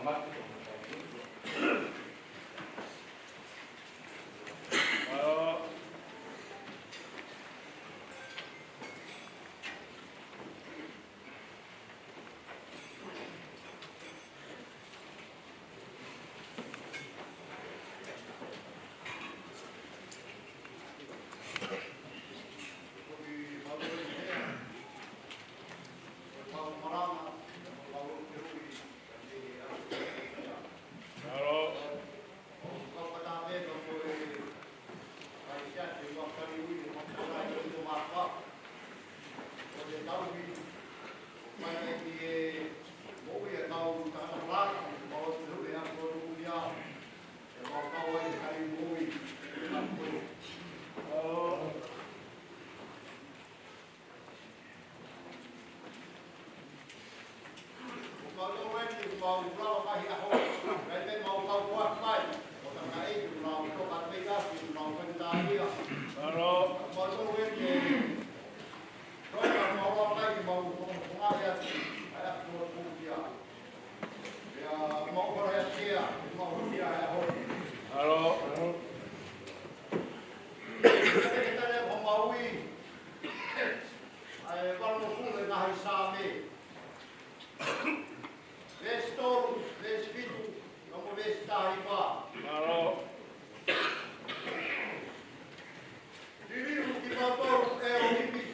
Mālō. Veesi tolu, veesi fitu, pea mo veesi taha hiva. Mālō. Liliu kimautolu ʻElohimi.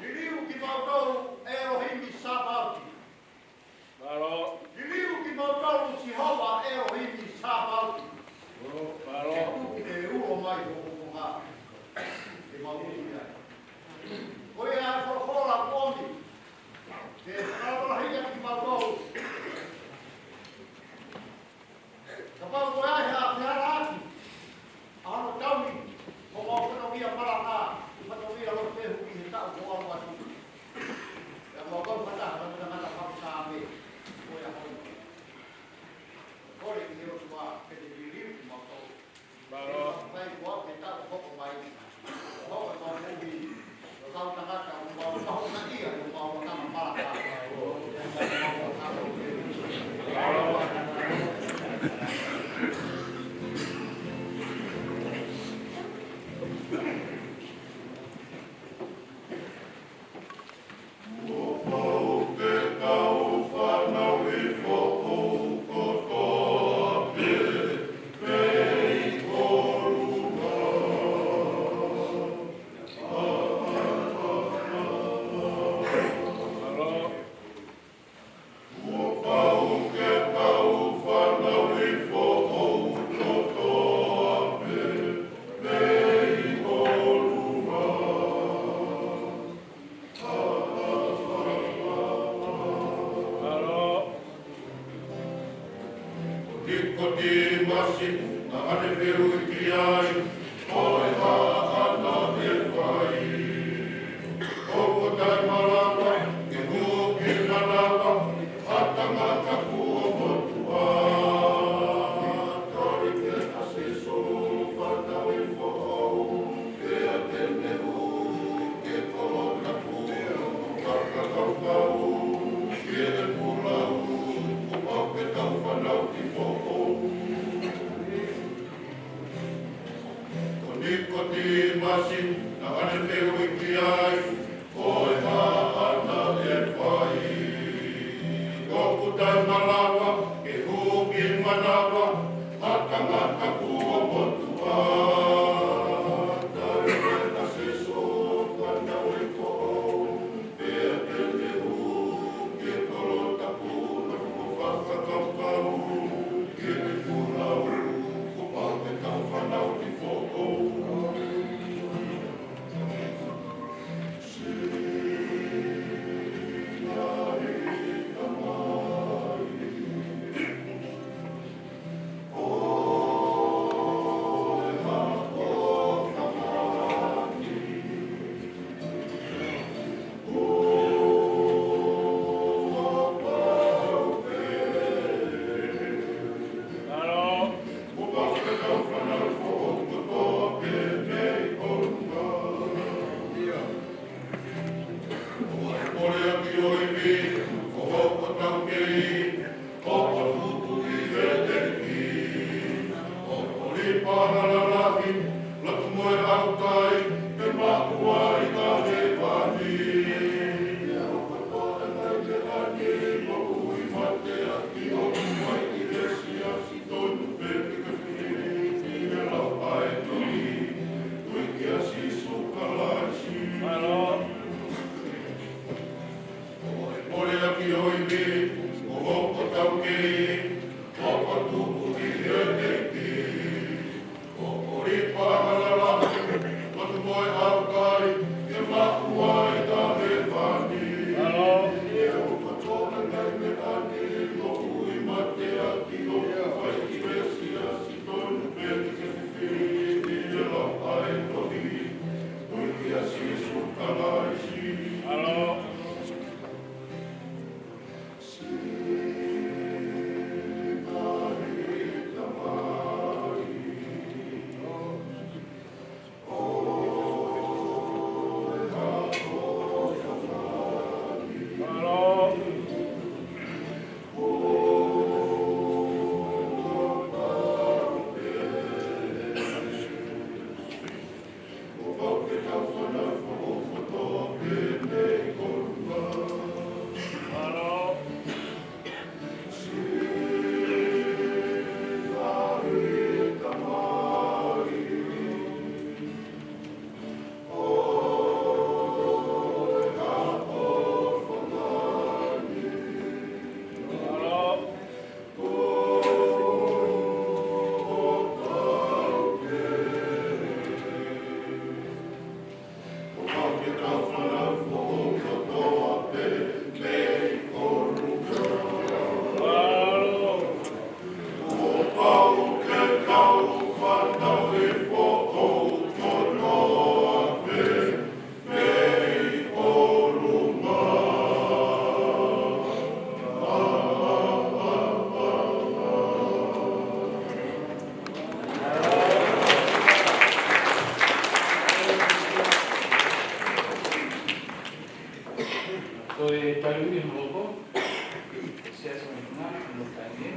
Liliu kimautolu ʻElohimi Sāpaoti. Mālō. Liliu kimautolu Sihova ʻElohimi Sāpaoti. Mālō. Ke tuku ke ulo mai hoʻo fofonga, ke mau ʻi ai. Ko ia ʻa e folofola ʻomi, ke fakalotolahiʻi ʻa kimautolu. Kapau ko e hā e fehālaaki ʻa hono tauni ʻo homau fatongia palaka, fatongia lotu fehuʻi he taʻu kuo ʻalu atu. Pea mau kau fakataha mo e tangata fakasaame, ko ia hono. Kole ki he ʻOtua ke ne liliu kimautolu. Mālō. Fai koā ke tau hoko mai. Hoko e mau moʻui. Ko e kau tangata, ko e mau mahunaʻia, ko e mau tama palaka. Mālō. Nikotīmasi, naʻa ne fehuʻi ki ai, ko e hā haʻana ʻe fai? ʻOku ʻikai malava ke hū ki manava ha tangata kuo motuʻa. Tali pē ʻa Sīsū, fanauʻi foʻou, pea te ne hū ki he kolo tapu, fakakaukau ki heʻeku lau, kuo pau ke tau fanauʻi foʻou. Ko Nikotīmasi, naʻa ne fehuʻi ki ai, ko e hā haʻana ʻe fai? ʻOku ʻikai malava ke hū ki manava ha tangata kuo motuʻa. Tali pē ʻa Sīsū, fanauʻi foʻou, pea te ne hū ki he kolo tapu, naʻa mo fakakaukau ki heʻeku lau, kuo pau ke tau fanauʻi foʻou. ʻAukai, ke maʻu ai ka hēvani. Ia o kotoa ʻa e ngaahi meʻa ni, moʻui mateaki ʻoku fai ʻi he siasi tonu pē ke fifili ʻi he lau ʻa e tohi. Tui kia Sīsū Kalaisi. ʻO e pole ʻaki ʻo e ivi, ʻo hoko taukei, ʻo tupu ʻi he ʻEiki. ʻO ʻoli pāhalala, ʻo tuʻu mo e ʻaukai, ke maʻu ai ka hēvani. Ia o kotoa ʻa e ngaahi meʻa ni, moʻui mateaki ʻoku fai ʻi he siasi tonu pē ke fifili ʻi he lau ʻa e tohi. Tui kia Sīsū Kalaisi. Ko e taliui hono loko, Siasi Maʻimuna, hono tangi.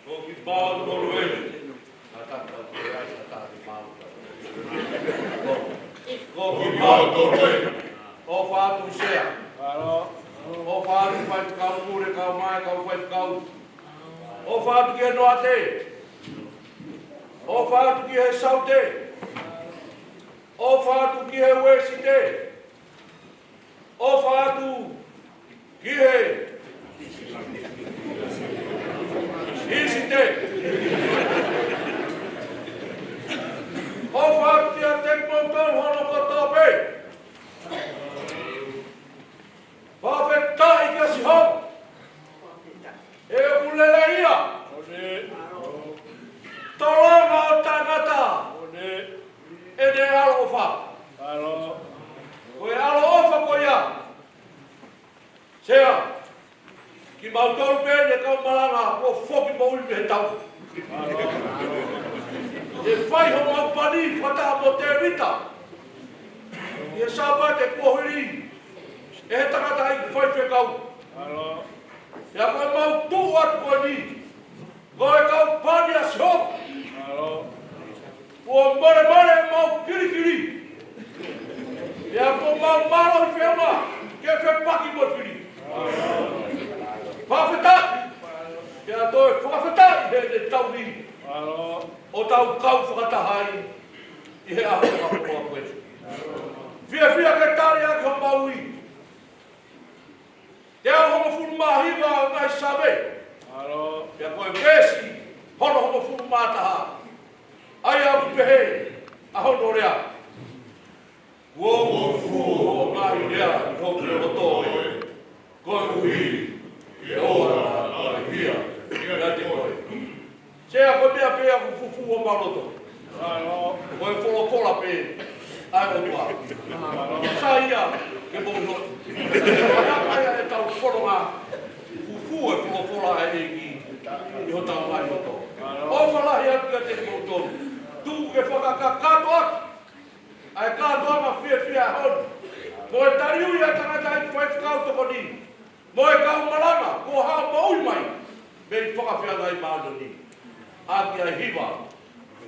Ko kimautolu ē. Ko kimautolu ē. ʻOfa atu Sea. ʻOfa atu faifekau mule, kau mai, kau faifekau. ʻOfa atu ki he Noate. ʻOfa atu ki he Saute. ʻOfa atu ki he Uēsite. ʻOfa atu ki he ʻIsite. ʻOfa atu kiate kimoutolu hono kotoa pē. Fakafetaʻi kia Sihova. He ʻoku lelei ia. Tolonga ʻo taʻengata ʻene ʻaloʻofa. Ko e ʻaloʻofa ko ia. Sea, kimautolu pē ne kau malanga ʻo foki moʻui mei he tau. ʻE fai homau pani fakataha mo Tēvita. ʻI he Sāpate kuo hili, ʻe he tangataʻeiki faifekau. Pea ko ʻemau tuʻu atu ko eni, ko e kau pani ʻa Sihova. Kuo molemole ʻemau kilikili. Pea kuo mau mālohi feʻunga ke fepaki mo e fili. Fakafetaʻi. Pea toe fakafetaʻi heʻene tauhi ʻo tau kau fakataha ai ʻi he ʻaho fakakoloa ko eni. Fiefia ke tali ʻaki homau ui. Teau hongofulu mā hiva ʻo e ngaahi Saame. Pea ko e veesi hono hongofulu mā taha. ʻA ia ʻoku pehē ʻa hono lea. Kuo u fufū hoʻo ngaahi lea ʻi hoku loto, koeʻuhi ke ʻoua naʻa hia kiate koe. Sea, ko e meʻa pē ʻoku fufū homau loto. Ko e folofola pē ʻa e ʻOtua. Sai ia ke mou noa. ʻA ia ʻetau fononga, fufū e folofola ʻa e ʻEiki ʻi hotau ngaahi loto. ʻOfa lahi atu kiate kimoutolu. Tuku ke fakakakato atu ʻa e kātoanga fiefia hono. Ko e taliui ʻa e tangataʻeiki faifekau tokoni. Mo e kau malanga, kuo haʻu moʻui mai mei Fakafeangai Māʻoniʻoni, ʻaki ʻa e hiva.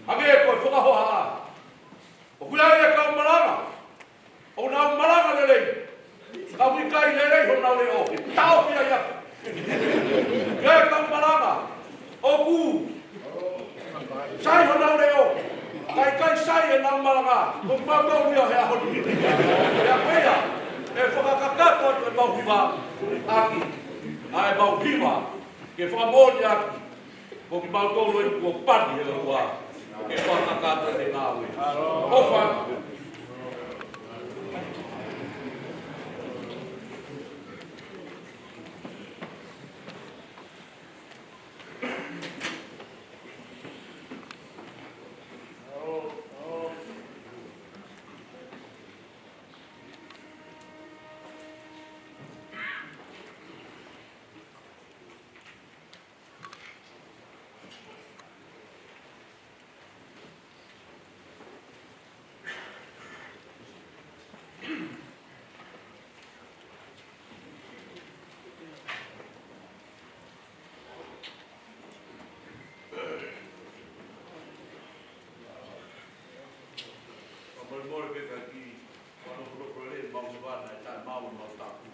Hangē ko e fakahohaʻa. ʻOku ʻi ai e kau malanga ʻoku nau malanga lelei, ka ʻoku ʻikai lelei honau leʻo, ke taʻofi ai ʻaki. ʻI ai e kau malanga ʻoku sai honau leʻo, ka ʻikai sai ʻenau malanga. Ko kimautolu ia he ʻaho ni. Pea ko ia, ʻe fakakakato atu ʻemau hiva ʻaki, ʻa ʻemau hiva ke fakamoʻoni ʻaki ko kimautolu eni kuo pani he ʻOtua ke fakakakato ʻene ngāue. ʻOfa. Fakamolemole pē ka kiʻi fanokuloku lelei ʻemau hiva naʻe taʻemaau ʻemau tapu.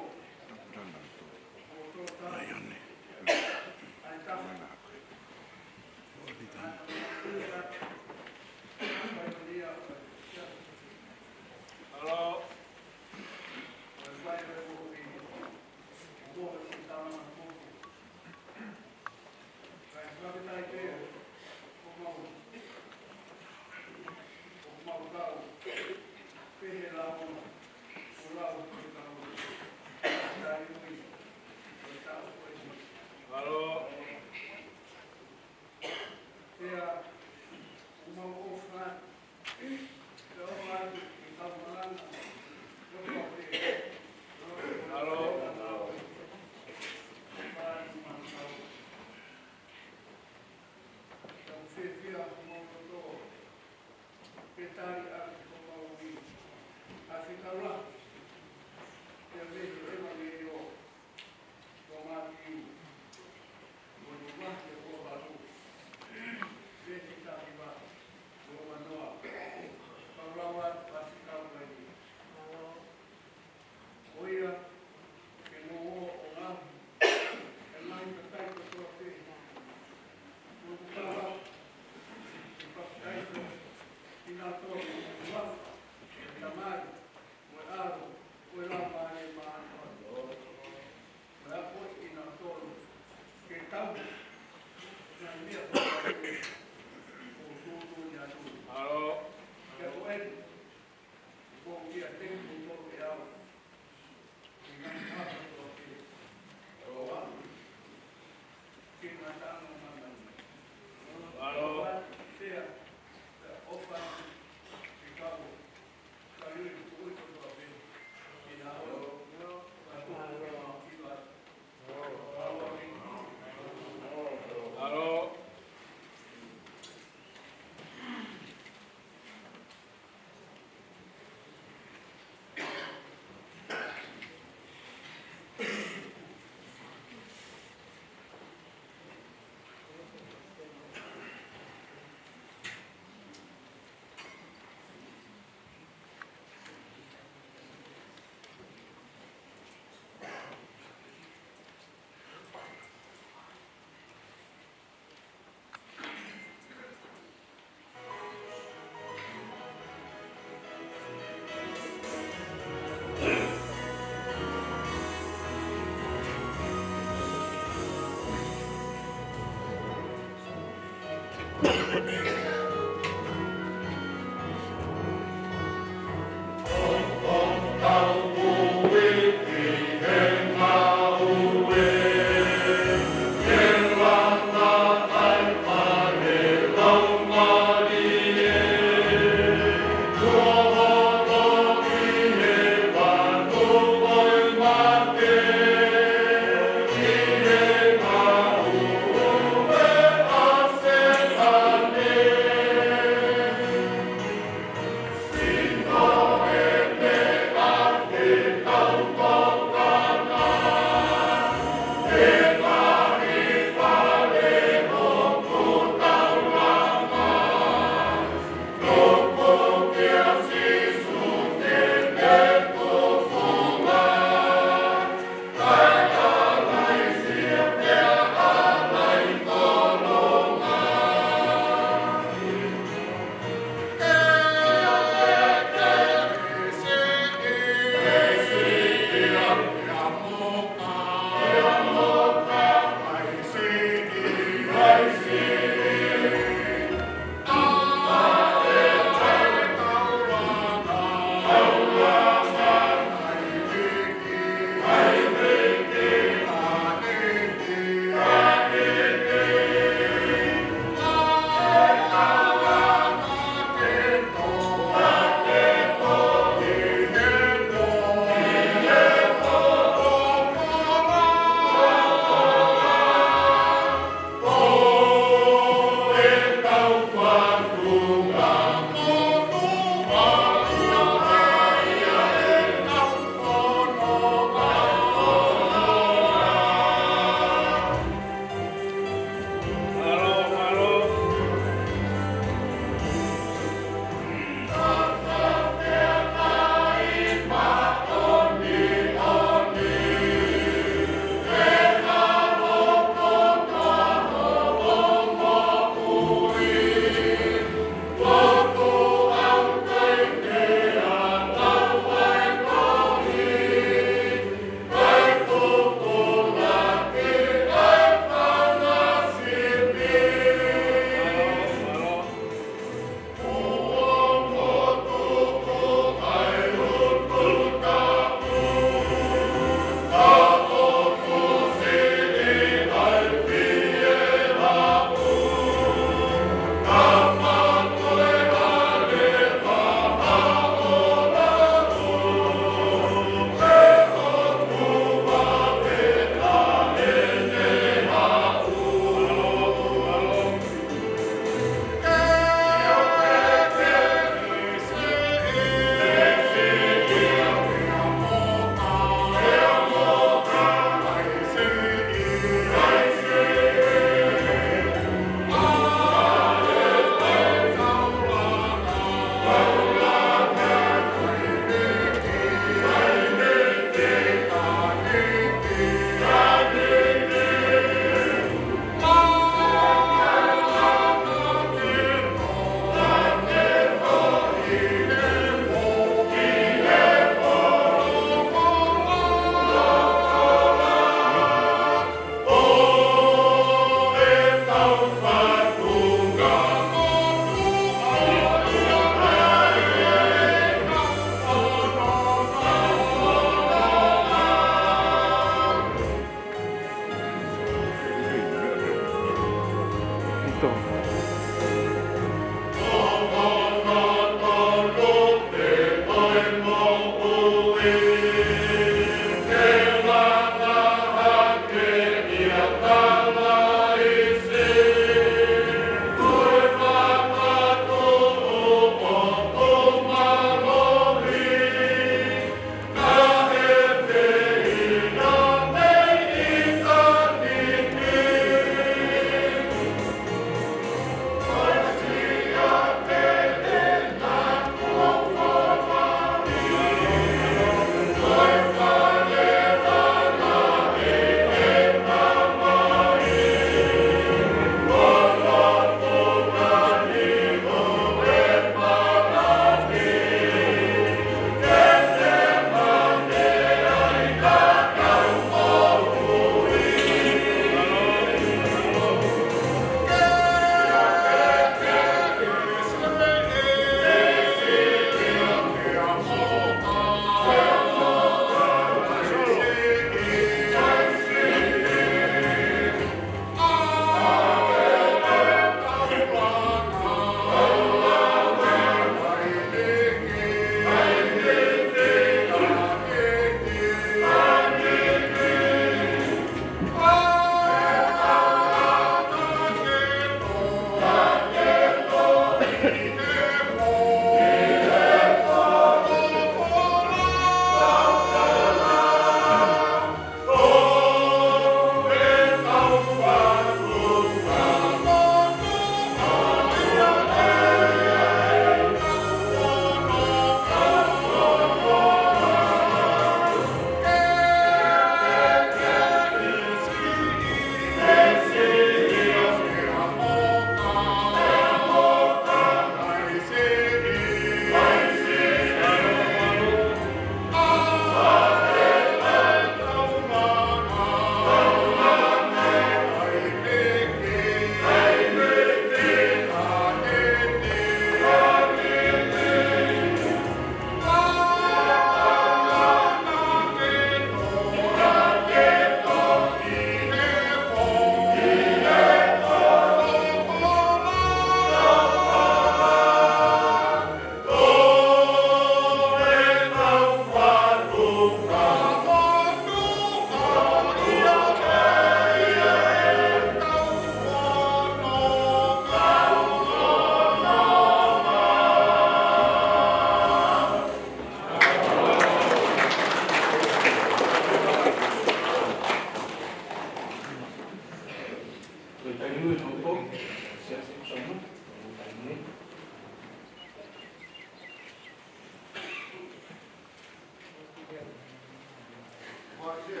Mālō.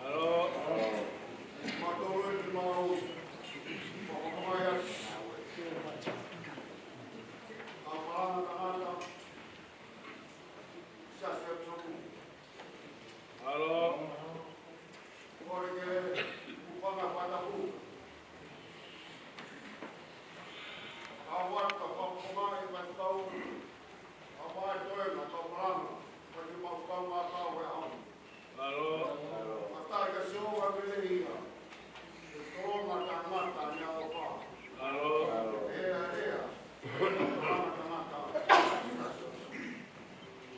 Mālō. Mālō. Mālō. Ko e ke hūfanga he fakatapu. Ka ʻoua ʻe fakaʻaongaʻi e faifekau, ka ʻoua ʻe toe na kau malanga, ko e mau kau ngā kau e au. Mālō. Fakafetaʻi kia Sihova mei he ʻEiki. Ko e tolonga tangata ni a ofa. Mālō. Ea, ea. Tolonga tangata.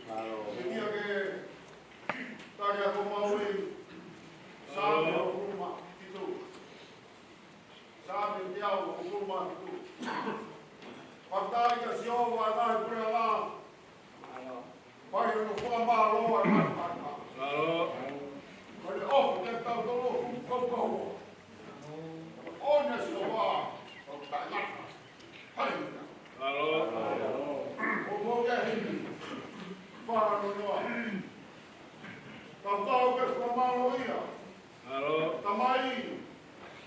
Mālō. Ke kia ke Tali ʻa ko maui, Saame hongofulu mā fitu. Saame teau hongofulu mā fitu. Fakafetaʻi kia Sihova ʻa e ngaahi puleʻanga. Fai hono fakamālō ʻa e ngaahi faʻahinga. Mālō. Ko e ofu ke tau tolo fu kau kau. ʻOna Sihova, ʻo taʻengata. Haleluia. Mālō. ʻO mou ke himi. Fānoa. Kau kau ke fakamālō ia. Mālō. Tamai,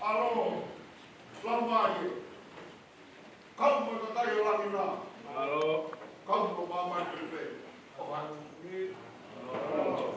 ʻAlo, Laumālie. Kau mo e kakai ʻo langi na. Mālō. Kau mo māmani pē. ʻO hanu. Mālō.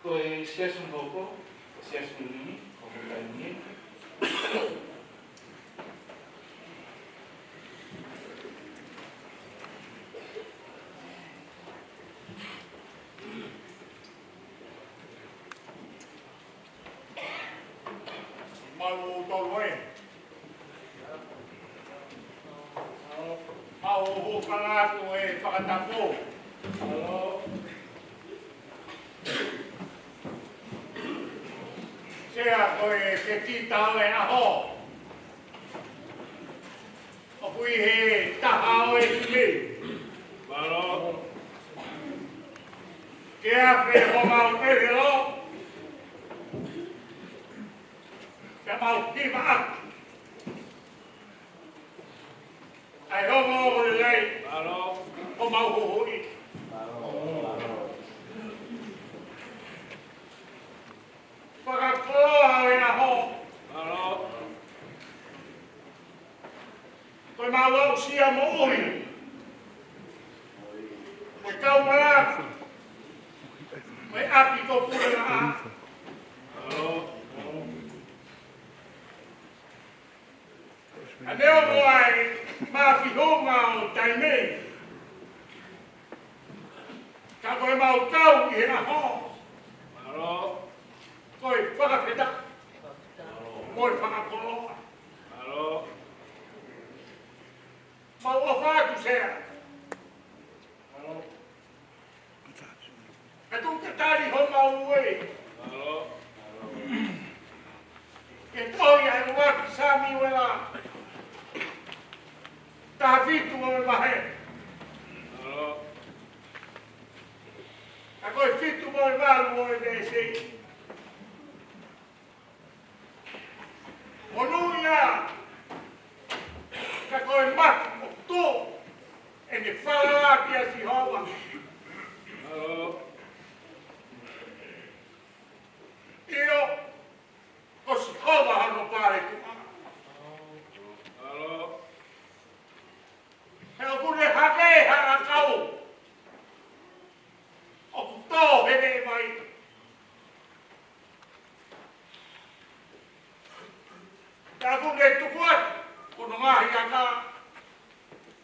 Ko e Siasi Hopo, Siasi Nini, ko e taimi ni. Mālō tolu e. Mau hūfanga atu e fakatapu. Sea ko e ke kita o e aho. ʻOku ʻi he taha ʻo e himi. Mālō. Ke afe homau ʻelelo. Ke mau hiva atu. ʻA e ongoongolelei. Mālō. Homau huhuʻi. Mālō. Fakakoloa ʻo e aho. Mālō. Ko e mau aʻusia moʻui. Ko e kau malanga. Ko e ʻapi ko Puleʻanga. Mālō. ʻA e meʻa ko ē, mafihonga ʻo taimi. Ka ko e mau kau ʻi he aho. Mālō. Ko e fakafetaʻi. Mo e fakakoloa. Mālō. Mau ʻofa atu Sea. Mālō. Ka tuku ke tali homau ue. Mālō. Ke tohi ʻa e ʻuluaki Samiuela. Taha fitu ʻo e vahe. Mālō. Ka ko e fitu mo e valu ʻo e veesi. Monūʻia, ka ko e maka ʻoku tō, ʻene falala kia Sihova. ʻIo, ko Sihova hono pale tuʻa. He ʻoku ne hake ha ʻakau ʻoku tō he veʻe vai. Ka ʻoku ne tuku atu hono ngaahi aka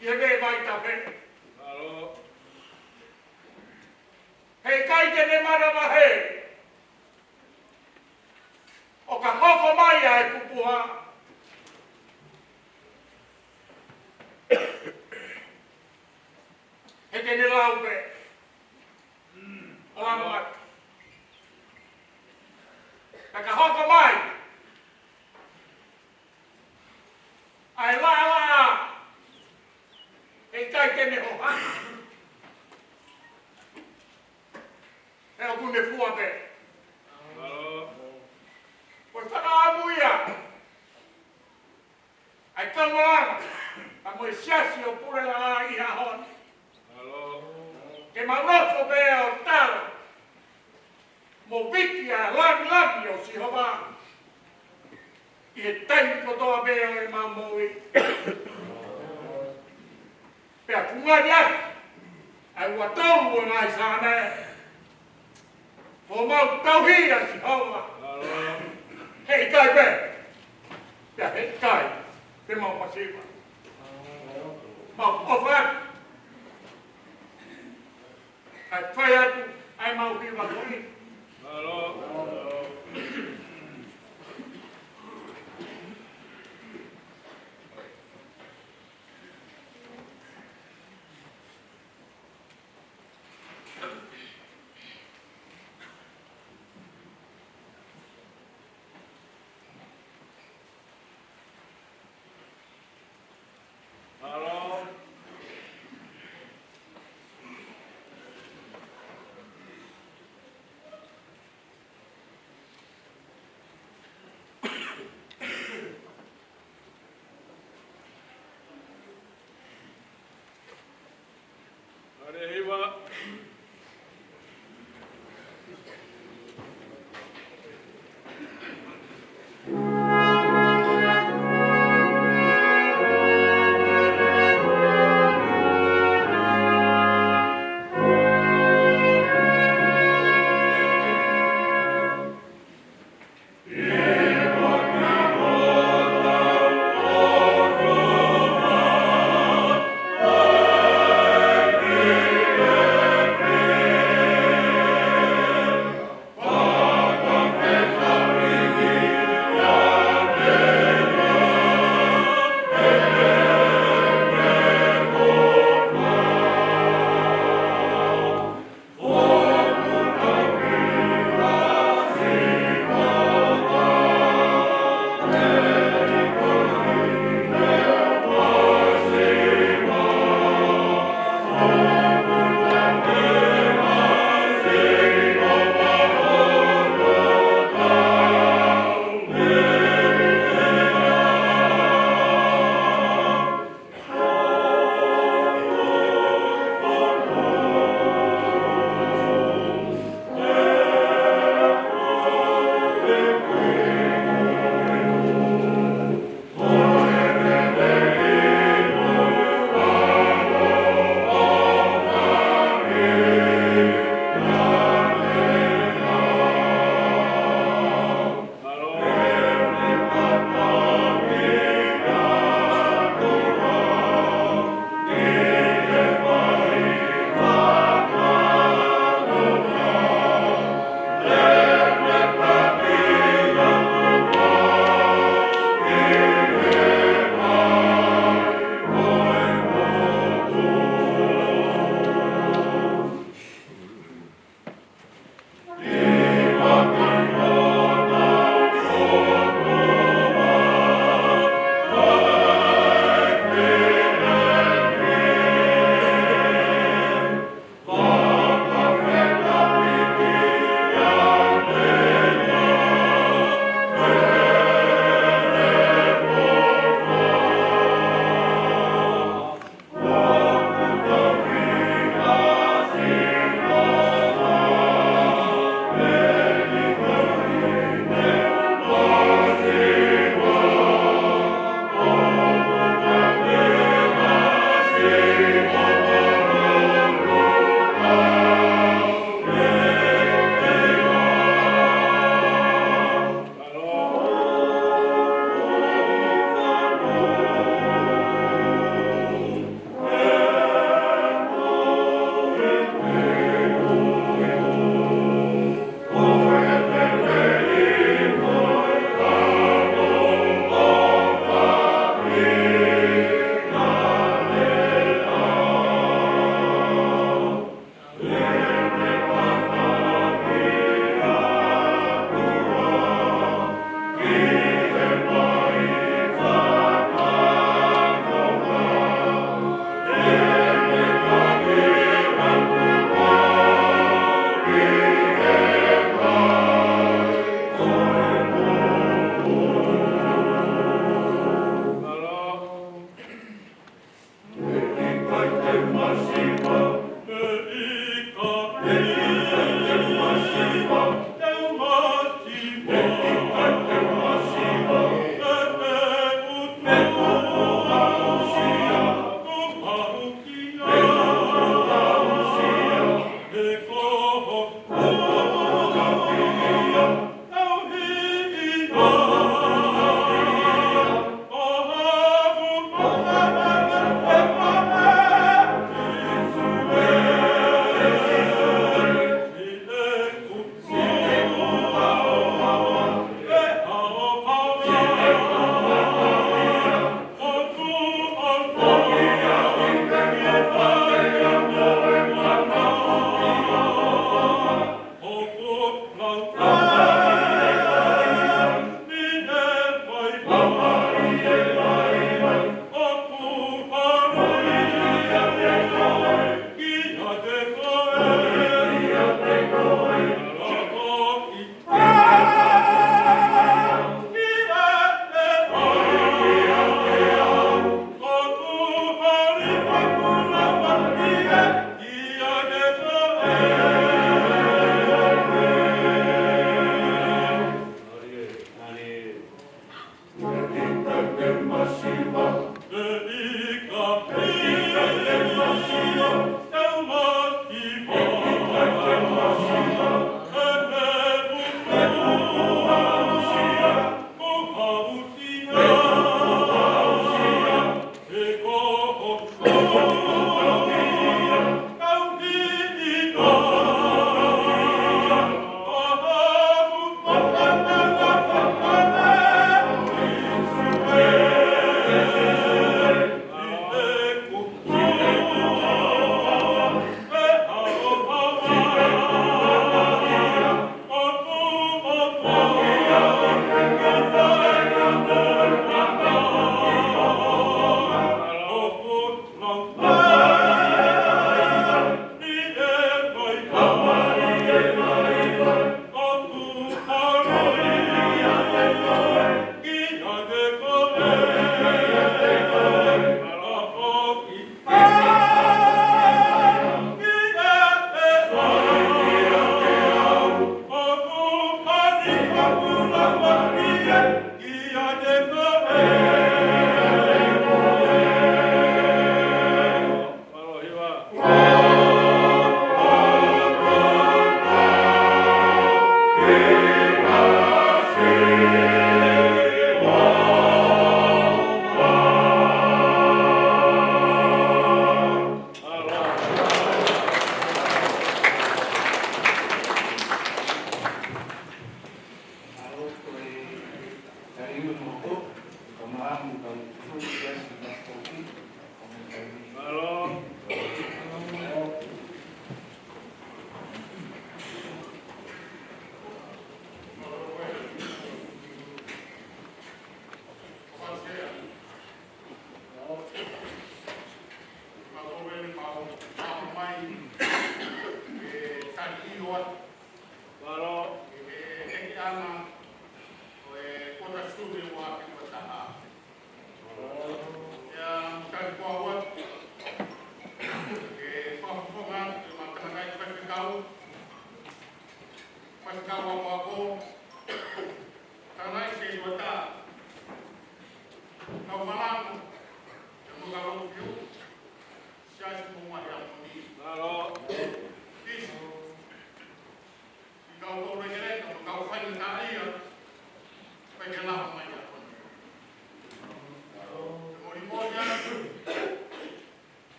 ʻi he veʻe vai tafe. He ʻikai te ne manavahē ʻo ka hoko mai ʻa e pupuha, ʻe lau pē. ʻO lau atu. Pea ka hoko mai ʻa e laʻalaʻā, ʻe ʻikai te ne hohaʻa. He ʻoku ne fua pē. Ko e fakaʻamu ia ʻa e kau malanga, pea mo e siasi ʻo Pulelaʻā ʻi he ʻaho ni. Ke mau nofo pē ʻo tala mo viki ʻa e lāngilangi ʻo Sihova ʻi he taimi kotoa pē ʻo ʻemau moʻui. Pea fungani ʻaki ʻa e ua tolu ʻo e ngaahi Saame, ʻoku mau tauhi ʻa Sihova. He ʻikai pē, pea he ʻikai te mau masiva. Mau ʻofa atu kae fai atu ʻa ʻemau hiva ko eni.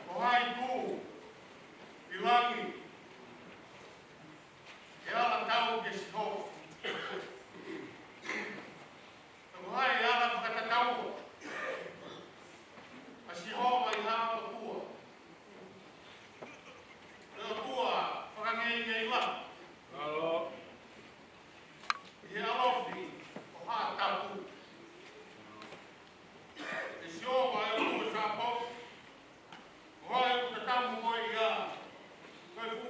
Ko hai tuʻu ʻi langi ke ala tau kia Sihova? Ko hai ʻe ala fakatatau kia Sihova ʻi ha ʻOtua? Ko e ʻOtua fakangeingei lahi ʻi he ʻalofi ʻo Haʻa Tapu. ʻE Sihova ʻe ʻOtua Sāpaoti, ko hai ʻoku tatamu koe ia? Ko e fuʻu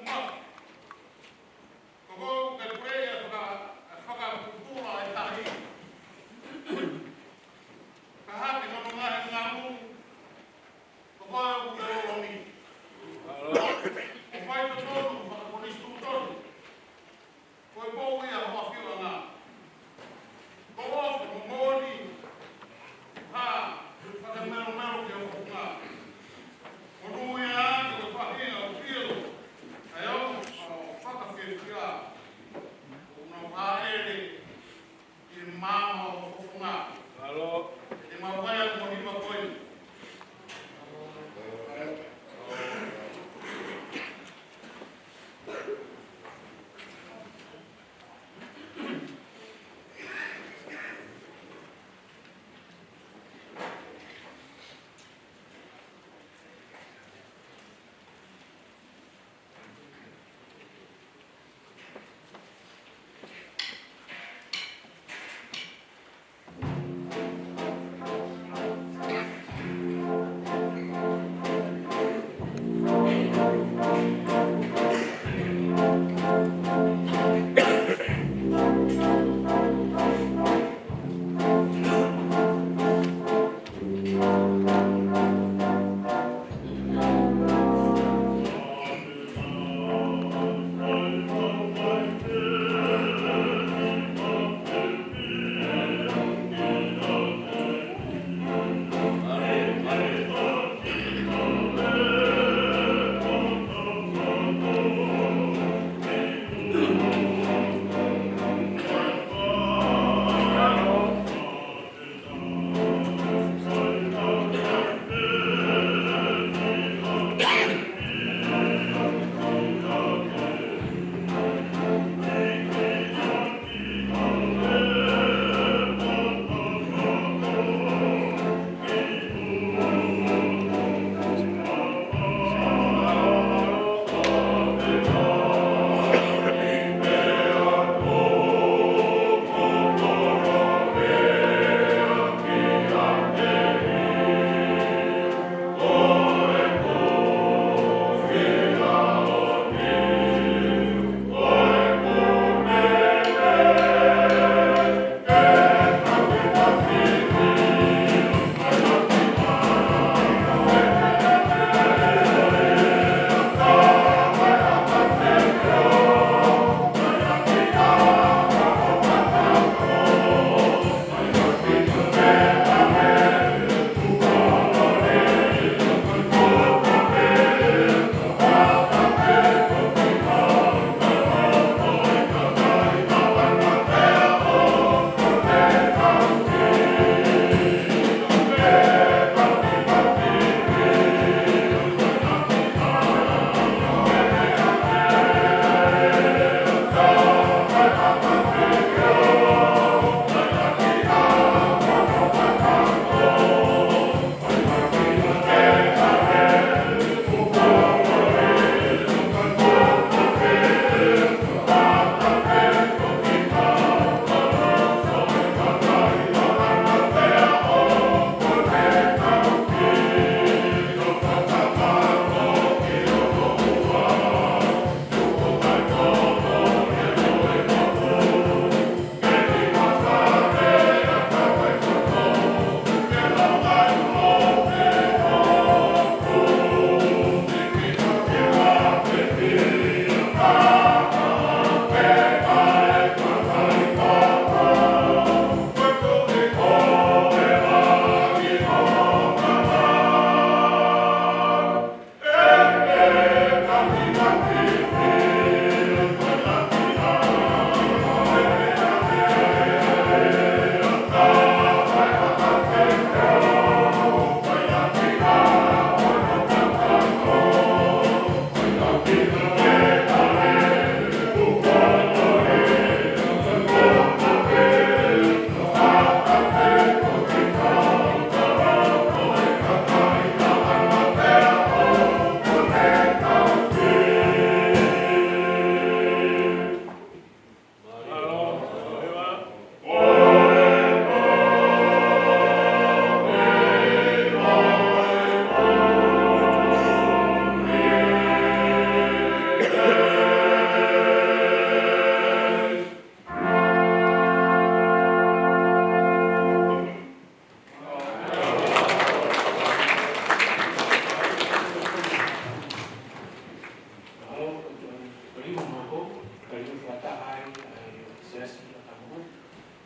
Ko e moʻoni, ko e fakataha ai ʻa e siasi ʻo Tamu,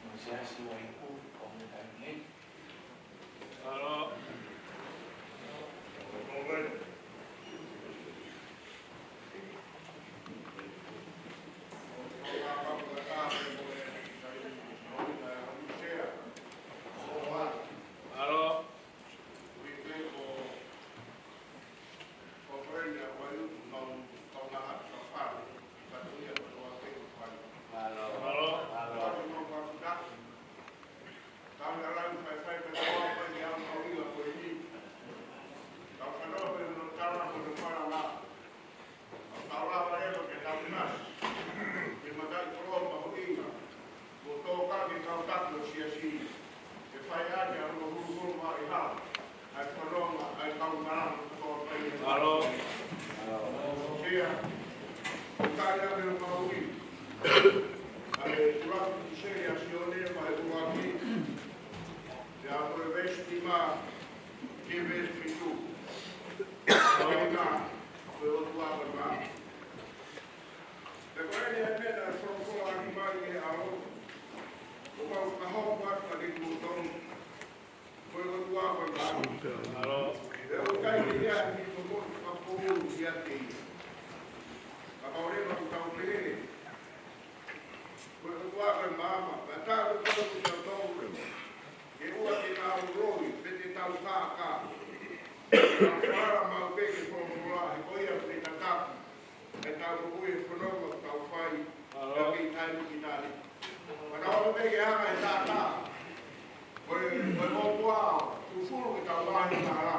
mo e siasi ʻo Aiku, ʻo e taimi ni. Mālō. Mālō. Tau lava leva ke tau nasi, ke matai koloa mahuʻinga, mo tō kake kau taki ʻo siasi, ke fai ake ʻa hono huluhulu mai ha, ʻa e fononga, ʻa e kau malanga kotoa pē. Mālō. Sea, ko e taʻu ʻe mahuʻi, ʻa e ʻuluaki Tiseli ʻa Sione, vahe ʻuluaki, pea ko e veesi nima ki he veesi fitu. Ko e ʻuhinga, ko e ʻOtua ko e maama. Pea ko eni ʻa e meʻa naʻe folofola ʻaki mai ʻe he ʻAlo, ʻoku mau fakahoko atu kiate kimoutolu, ko e ʻOtua ko e maama. Pea ʻoku ʻikai ke ʻi ai ha kiʻi moʻoni fakapoʻuli ʻiate ia. Kapau leva ʻoku tau pehē, ko e ʻOtua ko e maama, pea taʻu ʻoku tau tau tau. Ke ʻoua te tau loi, pe te tau kākā. Tau fala maʻu pē ki he folofola, he ko ia pē tataki. Ke tau moʻui he fononga ʻoku tau fai, ʻa e taimi ki taimi. Pea tau pē ke hanga ʻe he taʻataʻa. Ko e, ko e ʻOtua, tufulu ke tau lahi hala.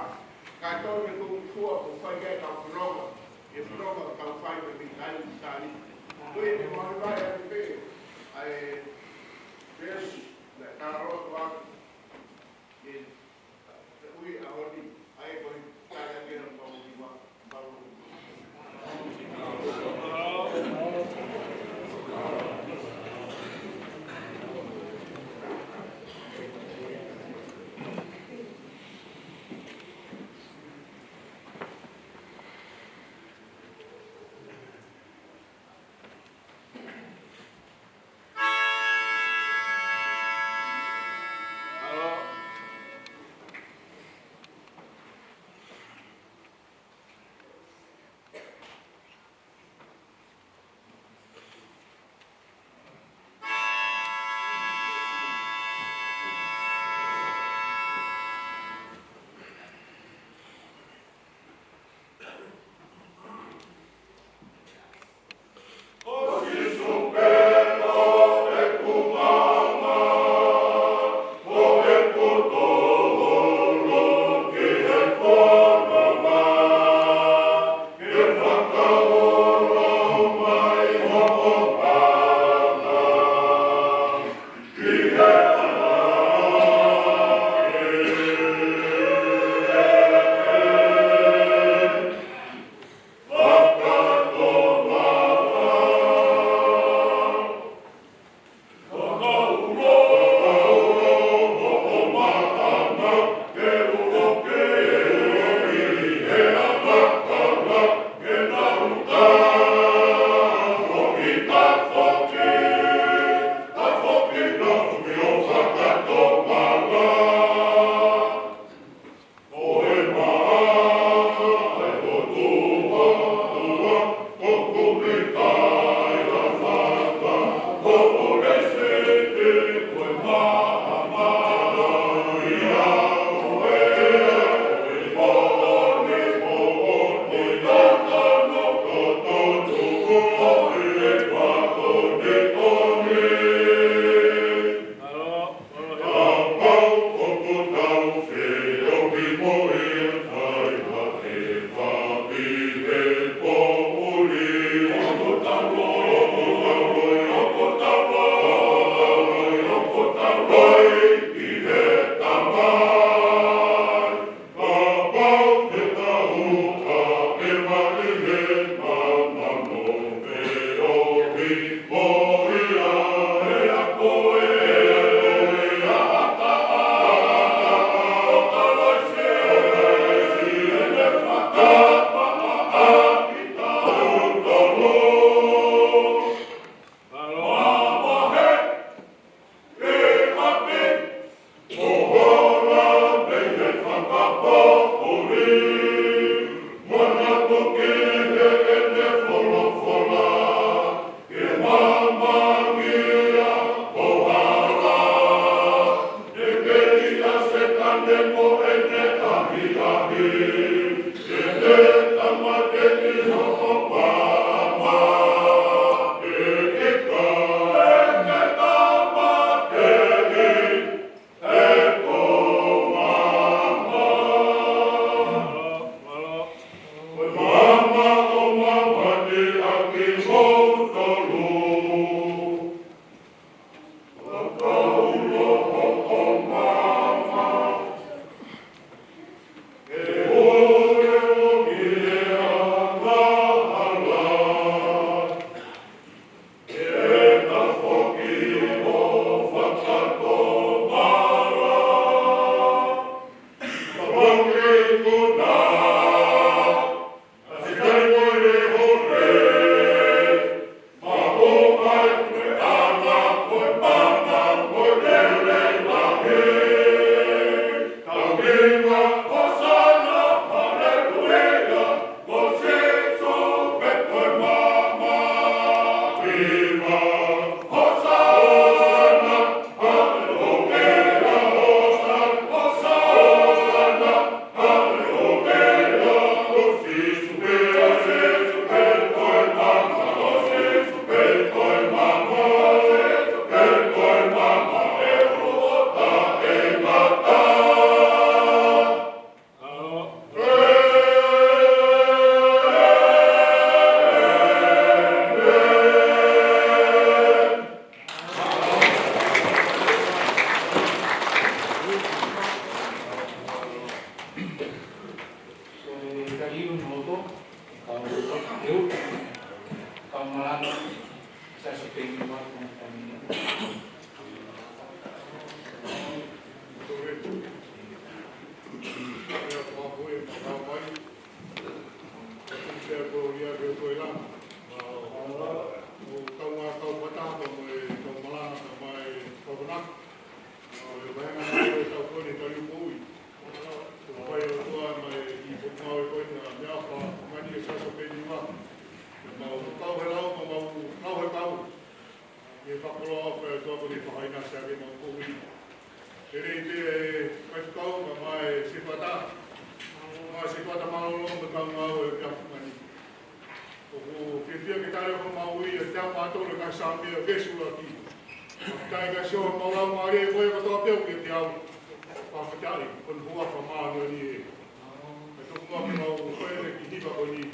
Kae tonu ke tau fua, ʻo fai ke tau fononga. Ke fononga ʻoku tau fai pē mei taimi ki taimi. Ko ia te mau vahevahe atu pē ʻa e veesi naʻe talaloto atu. Ke, ke ui ʻa Honi, ʻa e ko e tala ke na mau ua, mau. Ko e vahenga mai ʻo e taʻu ko eni, tali ʻo e moʻui. Ko e fai ʻe he ʻOtua mai ʻi he foʻi ngāue ko eni, ʻa e meʻaʻofa ʻa e Siasi ʻo Peniua. Mau kau he lau, mau lau he kau. ʻI he fakakoloa ʻofa ʻa e ʻOtua ko eni ʻoku fakaʻinasi ʻaki ʻemau moʻui. Lelei pē ʻa e faifekau, kae ʻumaʻā e sefata. Kae ʻumaʻā e sefata mālōlō mo e kau ngāue ʻo e meʻaʻofa ko eni. ʻOku fiefia ke tali ʻaki homau moʻui ʻa e teau mā tolu ʻo e ngaahi Saame ʻo Kēsū ʻaki. Fakafetaʻi Siasi ʻoku mau lau mālie ko e kotoa pē ʻoku ʻiate au. Fakafetaʻi, ko hono huafa māʻoniʻoni ē. Kae tuku muʻa ke mau fai e kiʻi hiva ko eni,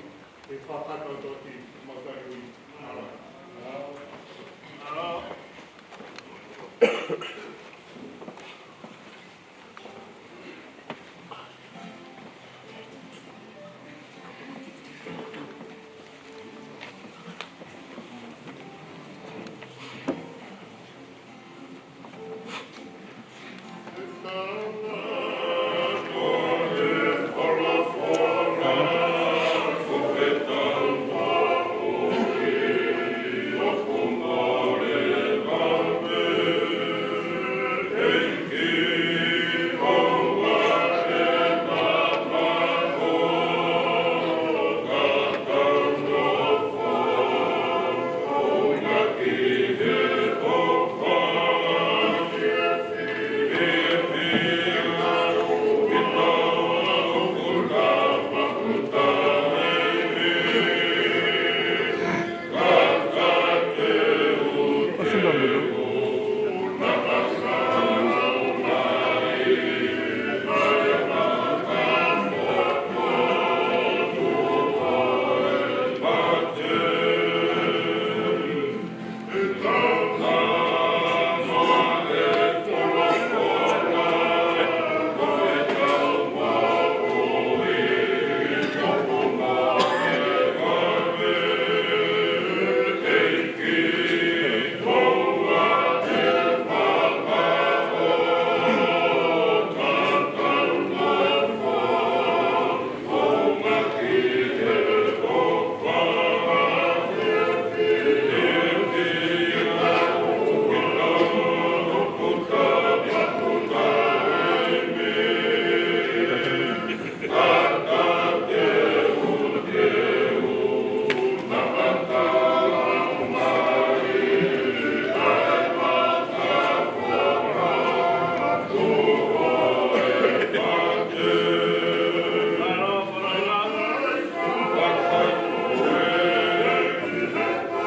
ke fakakakato atu ʻemau tali ui. Mālō. Mālō.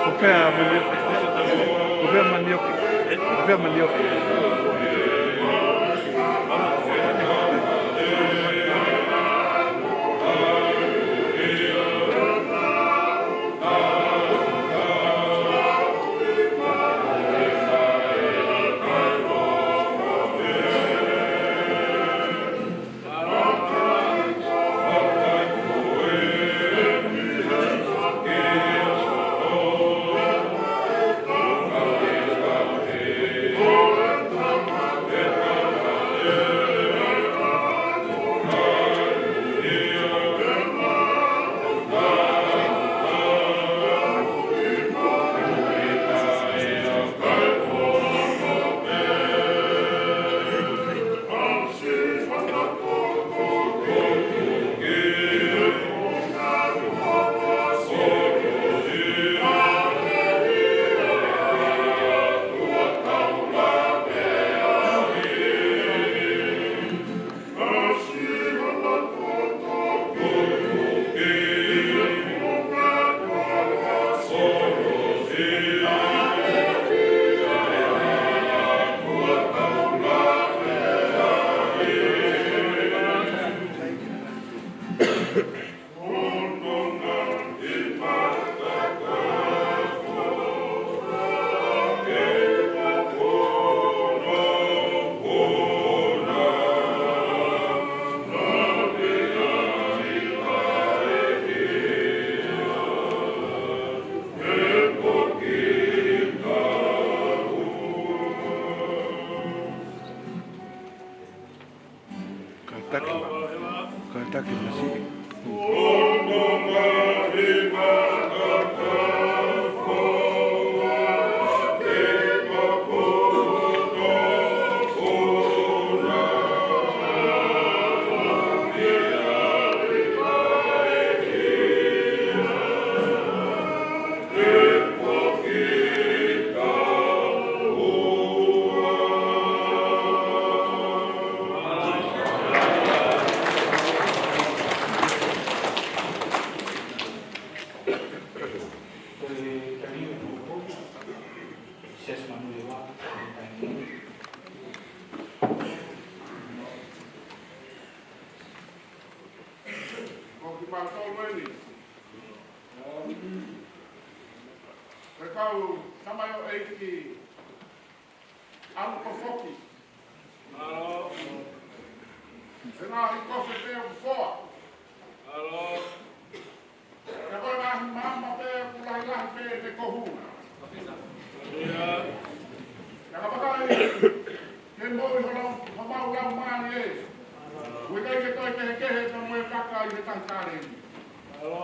Ko fē ʻa Manioke? Ko fē ʻa Manioke? Ko fē ʻa Manioke? Siasi Manurewa, ko kimautolu eni. Ko e kau tamaioʻeiki ʻalu ko foki. Mālō. He ngaahi kofe pē ʻoku foa. Mālō. He ko e ngaahi maama pē ʻoku lahilahi pē ʻene kohu. ʻIo. He ka vakai, ke moʻui ho lau, homau laumālie. ʻOku ʻikai ke toe kehekehe pea mo e vaka ʻi he tahi kāleni. Mālō.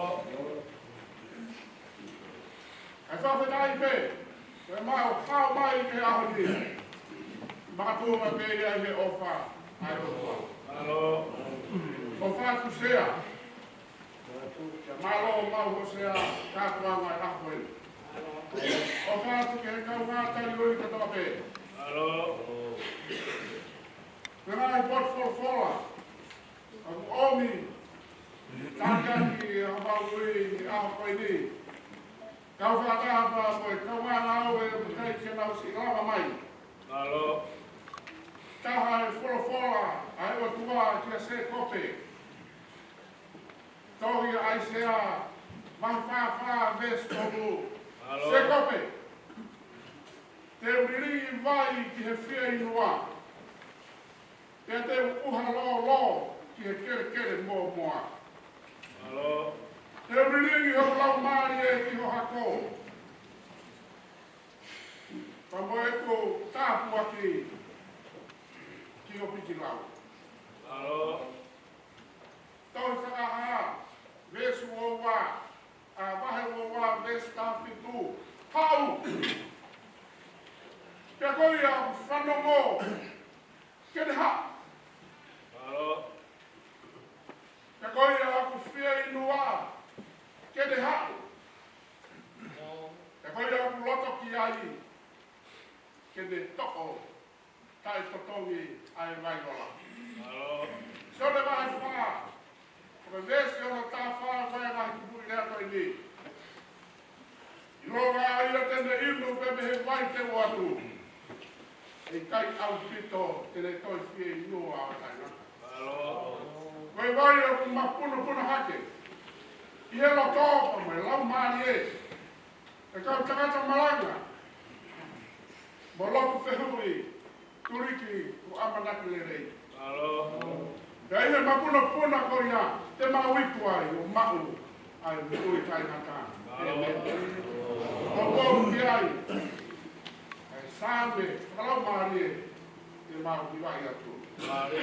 Kae fakafetaʻi pē, ko e mau hao mai ki he ʻaho ni. Makatuʻunga pē ia ʻi he ʻofa ʻa e ʻOtua. Mālō. ʻOfa atu Sea. Mālō maʻu ho Sea kātoanga ʻi he ʻaho ni. ʻOfa atu ki he kaungā taliui kotoa pē. Mālō. Ko e ngaahi potu folofola ʻoku ʻomi taki ʻaki ʻa homau ui ʻi he ʻaho ko eni. Kau fakataha pea mo e kaungā ngāue ʻoku ʻikai ke nau siʻi lava mai. Mālō. Taha e folofola ʻa e ʻOtua kia Sēkope. Tohi ʻa ʻAisea, vahe fā fā, veesi tolu. Mālō. Sēkope, te u liliu vai ki he fieinua, pea te u ʻuha lōlō ki he kelekele mōmoa. Mālō. Te u liliu hoku laumālie ki ho hako, pea mo ʻeku tāpuaki ki ho pikilau. Mālō. Tohi Fakahā, veesi ua ua, ʻa, vahe ua ua, veesi taha fitu. Haʻu. Pea ko ia ʻoku fanongo, ke ne haʻu. Mālō. Pea ko ia ʻoku fieinua, ke ne haʻu. Pea ko ia ʻoku loto ki ai, ke ne toʻo taʻetotongi ʻa e vai ola. Mālō. Sione vahe fā, ko e veesi ono taha fā, ko e ngaahi kupuʻi lea ko eni. ʻIlonga ia te ne inu pē mei he vai te u ʻoatu, ʻe ʻikai ʻaupito te ne toe fieinua ʻo taʻengata. Mālō. Ko e vai ʻoku mapunopuna hake ʻi he loto pea mo e laumālie ʻa e kau tangata malanga mo lotu fehuʻi, tuliki ʻoku ʻamanaki lelei. Mālō. Pea ʻi he mapunopuna ko ia te mau iku ai ʻo maʻu ʻa e moʻui taʻengata. Mālō. ʻĒmeni. ʻOku ou ki ai ʻa e Saame fakalaumālie te mau hivaʻi atu. Mālō.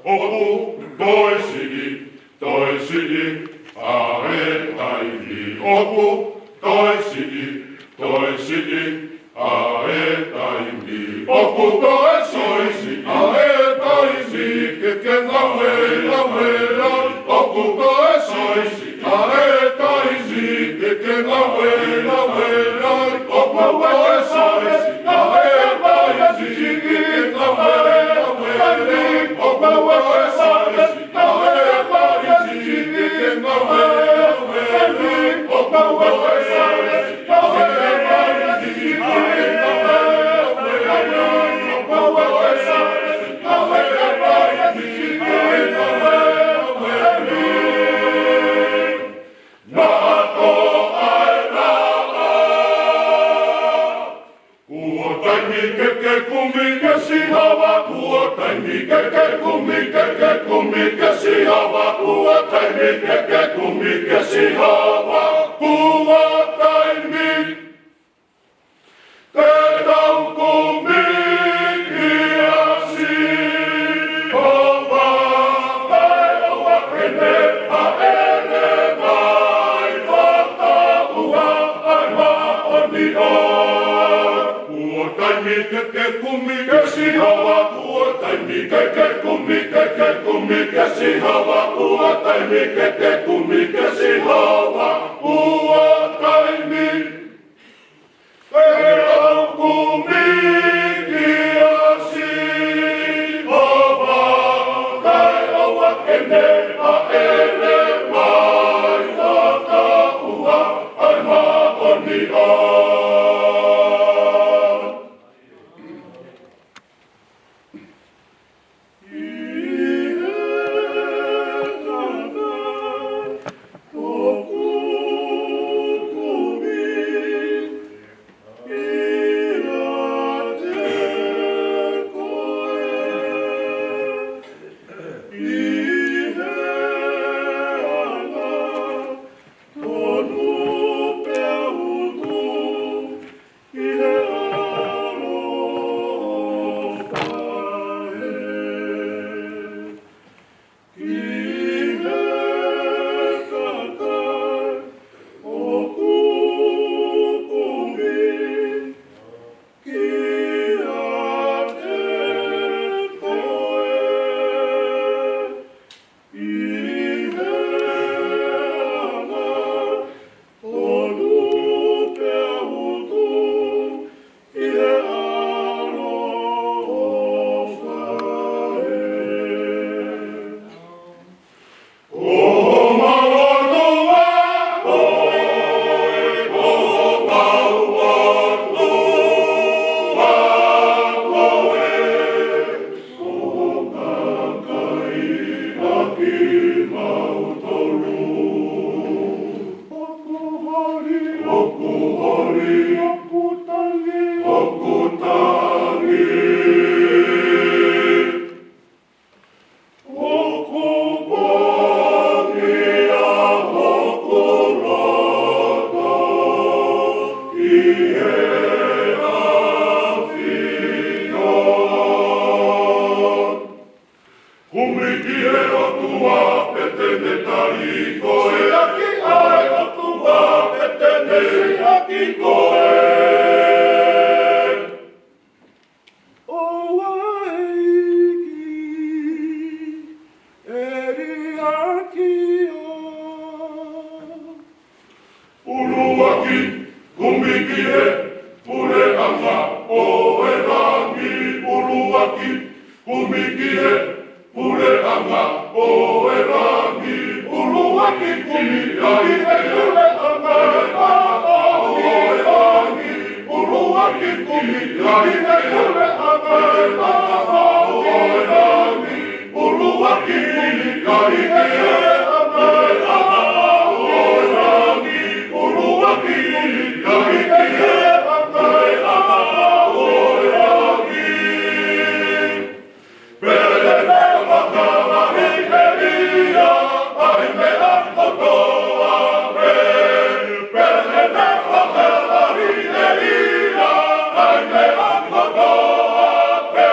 ʻOku toe siʻi, toe siʻi ʻa e taimi. ʻOku toe siʻi, toe siʻi ʻa e taimi. ʻOku toe siʻi, siʻi ʻa e taimi ke ke ngāue, ngāue ai. ʻOku toe siʻi, siʻi ʻa e taimi ke ke ngāue, ngāue ai. ʻOku toe siʻi, siʻi ʻa e taimi ke ke ngāue, ngāue ai. ʻOku toe siʻi, siʻi ʻa e taimi ke ke ngāue, ngāue ai. ʻOku toe siʻi, siʻi ʻa e taimi ke ke ngāue, ngāue ai. ʻOku toe siʻi, siʻi ʻa e taimi ke ke ngāue, ngāue ai. Naʻa tō ʻa e laʻā. Kuo taimi ke ke kumi kia Sihova, kuo taimi ke ke kumi, ke ke kumi kia Sihova, kuo taimi ke ke kumi kia Sihova, kuo taimi. Te tau kumi kia Sihova, kae ʻoua ke ne hāʻele mai fakaʻauha ʻa e māʻoniʻoni. Kuo taimi ke ke kumi kia Sihova, kuo taimi ke ke kumi, ke ke kumi kia Sihova, kuo taimi ke ke kumi kia Sihova, kuo taimi. Te tau kumi kia Sihova, kae ʻoua ke ne hāʻele mai fakaʻauha Kumi ki he ʻOtua pē te ne tali koe. Siʻaki ʻa e ʻOtua pē te ne siʻaki koe. ʻOua ʻEiki, ʻe liʻaki au. ʻUluaki, kumi ki he puleʻanga ʻo e langi. ʻUluaki, kumi ki he puleʻanga ʻo e langi. ʻUluaki, kumi ki he puleʻanga ʻo e langi. ʻUluaki, kumi ki he puleʻanga ʻo e langi. ʻUluaki, kumi ki he puleʻanga ʻo e langi. ʻUluaki, kumi ki he puleʻanga ʻo e langi. Pea ne fakalahi ʻe ʻIlia ʻa e meʻa kotoa pē. Pea ne fakalahi ʻe ʻIlia ʻa e meʻa kotoa pē.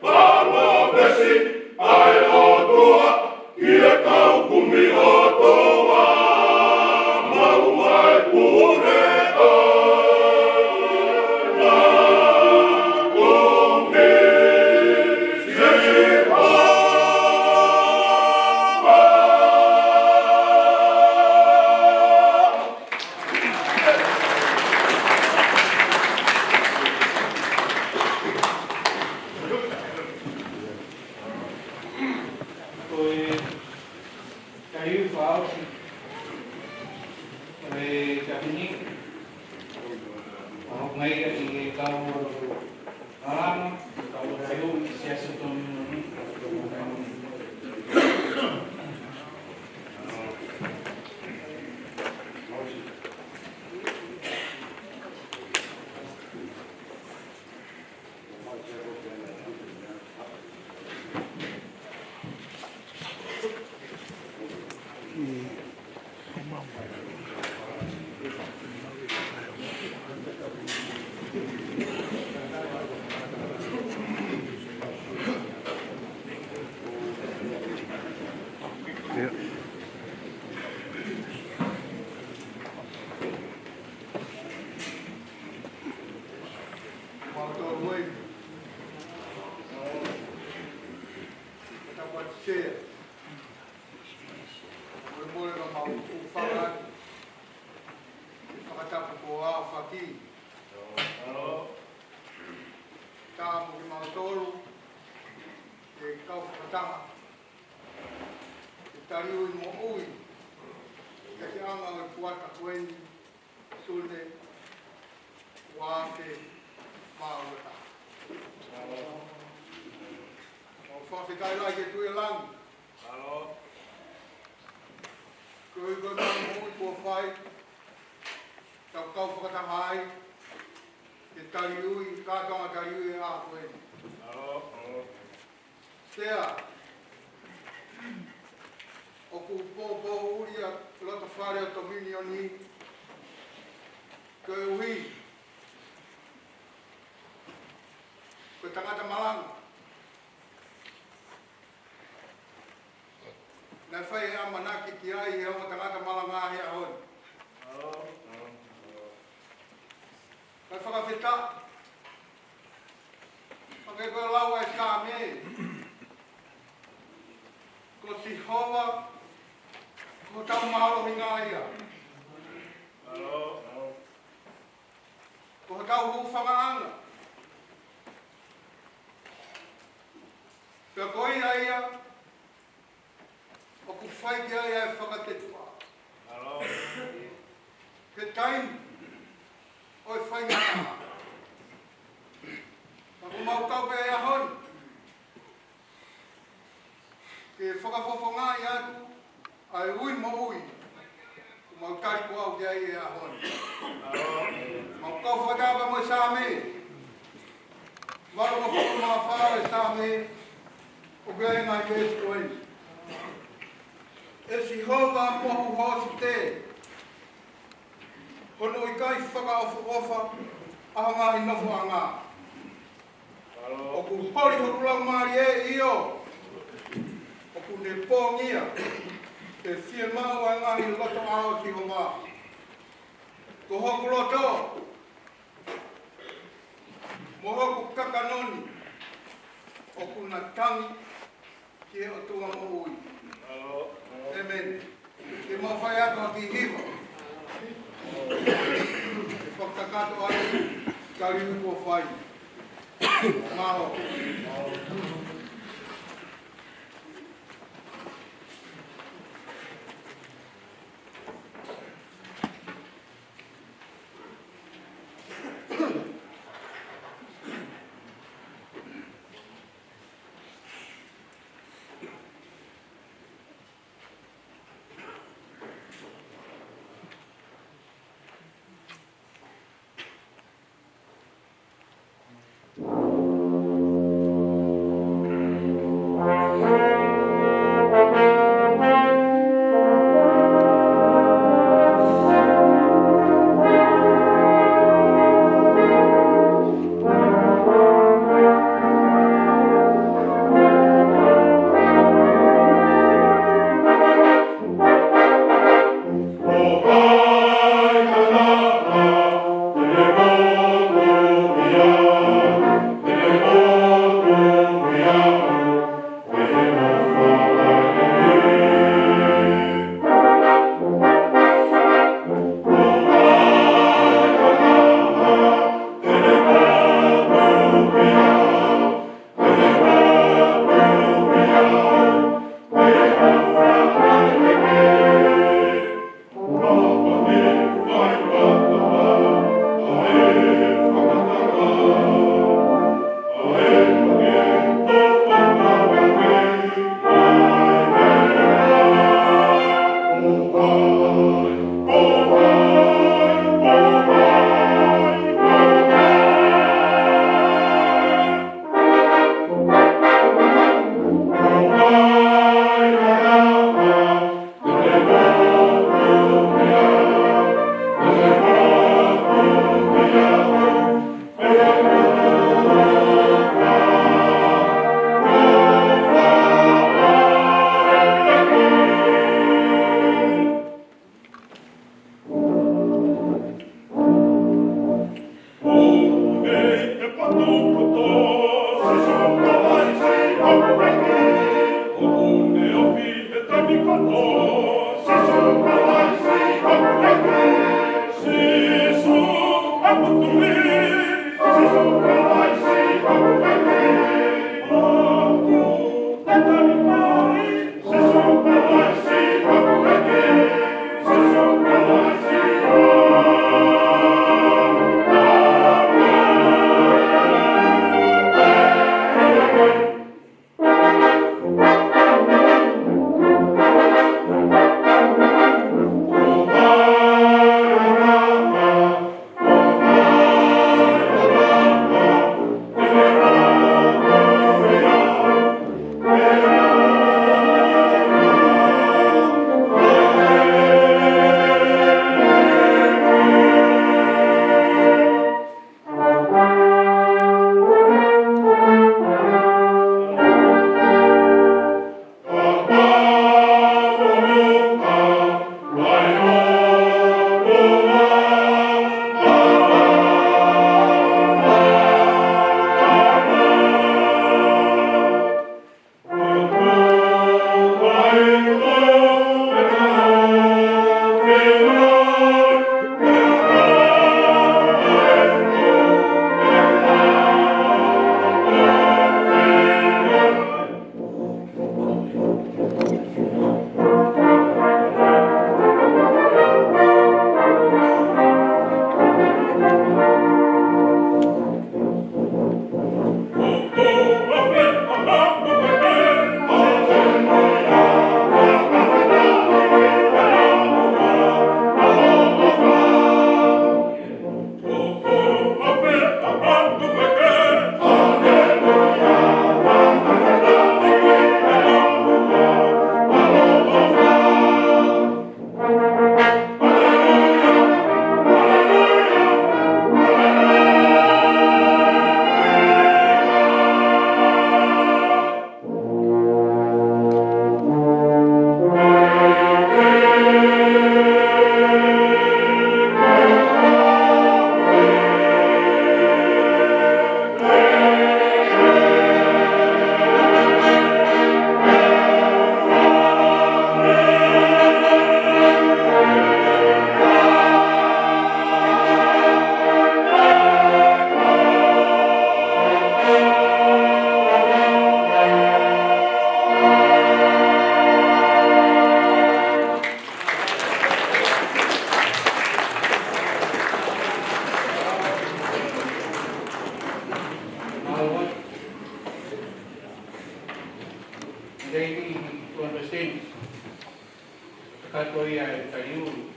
Palōmesi ʻa e ʻOtua ki he kau kumi ʻOtua, maʻu ʻa e puleʻanga kumi. Ko e kaiu fau, ko e kapini, ʻo mai ia ki he kau alama, kau kaiu, siasi tonu. Mautolu ē. Tapu atu Sea. Molemole ka mau ʻofa atu. ʻI he fakatapu ko ʻAofaki. Tapu mo kimautolu. ʻE kau fakataha. ʻE tali ui moʻui. ʻI he anga ʻo e kuata ko eni. Sune, ua afe mā ua taha. Fakafetaʻi lahi ki he Tuʻi ʻo langi. Mālō. Ko e, ko e ngaahi moʻui kuo fai, tau kau fakataha ai, ke taliui, kātoanga taliui ʻa ko eni. Mālō. Mālō. Sea, ʻoku pōpōʻuli ʻa e loto fale ʻo Tominioni, koeʻuhi ko e tangata malanga naʻe fai e ʻamanaki ki ai ʻe he ongo tangata malanga he ʻaho ni. Kae fakafetaʻi. Hangē ko e lau ʻa e Saame, ko Sihova ko hotau mālohinga ia. Ko hotau hūfangaʻanga. Pea ko ia ia ʻoku fai ki ai ʻa e fakatetuʻa he taimi ʻo e faingataʻa. Ka ʻoku mau kau pē he ʻaho ni ke fakafofongaʻi atu ʻa e ui moʻui ʻoku mau tali ko au ki ai he ʻaho ni. Mau kau fakataha mo e Saame valungofulu mā fā, ʻa e Saame ʻoku ʻi ai e ngaahi veesi ko eni. ʻE Sihova, mohu hoosi te, hono ʻikai fakaʻofoʻofa ʻa ho ngaahi nofoʻanga. ʻOku holi hoku laumālie, ʻio, ʻoku ne pongia, ke fiemaʻu ʻa e ngaahi lotoʻā ʻo Sihova. Ko hoku loto mo hoku kakano ni ʻoku na tangi ki he ʻOtua moʻui. ʻĒmeni. Ke mau fai atu ha kiʻi hiva ke fakakakato ai e tali kuo fai. Mālō. Lady Tuan President, kakato ia e taliui.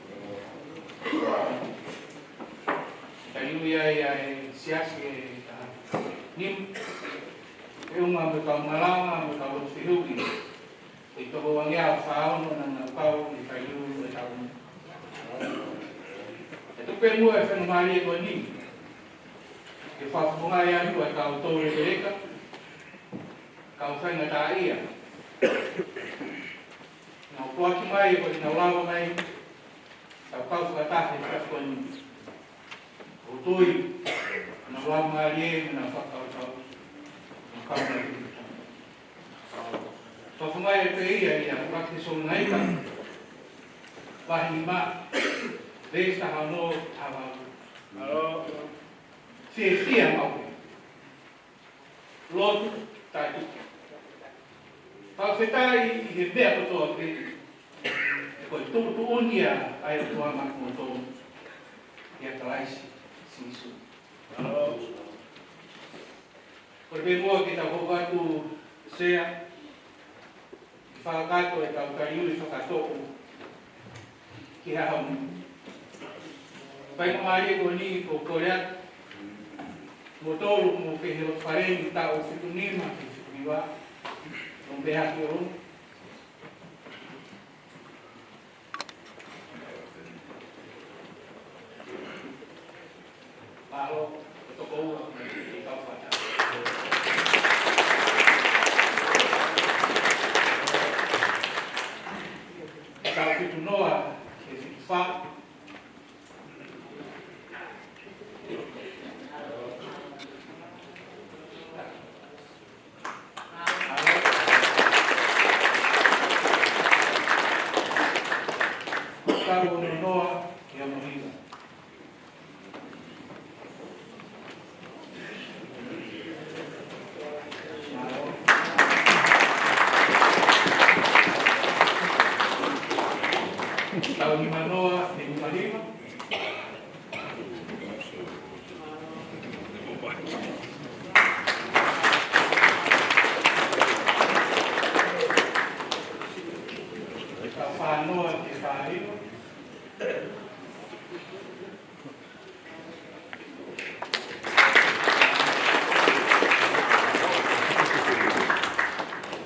Taliui ia ʻa e siasi ʻe taha nima. ʻUhinga mo e kau malanga, mo e kau lotu fehuʻi. ʻE toko uangeau fā ono naʻa nau kau he taliui ʻo e taʻu ni. ʻE tuku pē muʻa e faingamālie ko eni ke fakafofongaʻi atu ʻa e kau toulekeleka, kau faingataʻaʻia. Naʻa nau foaki mai ko ʻenau lava mai, tau kau fakataha he taʻu ko eni. ʻOku ou tui, nau laumālie, nau fakakaukau, nau kau mai. Fakafofongaʻi pē ia ʻia Fakasongaika, vahe nima, veesi taha ono, taha valu. Fiefia maʻu pē. Lotu taʻetuku. Fakafetaʻi ʻi he meʻa kotoa pē. He ko e tuʻutuʻuni ia ʻa e ʻOtua maʻa kimoutolu ʻia Kalaisi Sīsū. Kole pē muʻa ke tau hoko atu, Sea, ke fakakakato e kau taliui fakatoʻo ki he ʻaho ni. Faingamālie ko eni ʻoku ou kole atu, kimoutolu ʻoku mou kei he loto fale ni, taʻu fitu nima ki he fitu hiva, mou pehē ki ʻolunga. Mālō, ko e toko ua, ke tau fakataha. Taʻu fitu noa ki he fitu fā. Taʻu ono noa ki he ono hiva. Taʻu nima noa ki he nima hiva. Taʻu fā noa ki he fā hiva.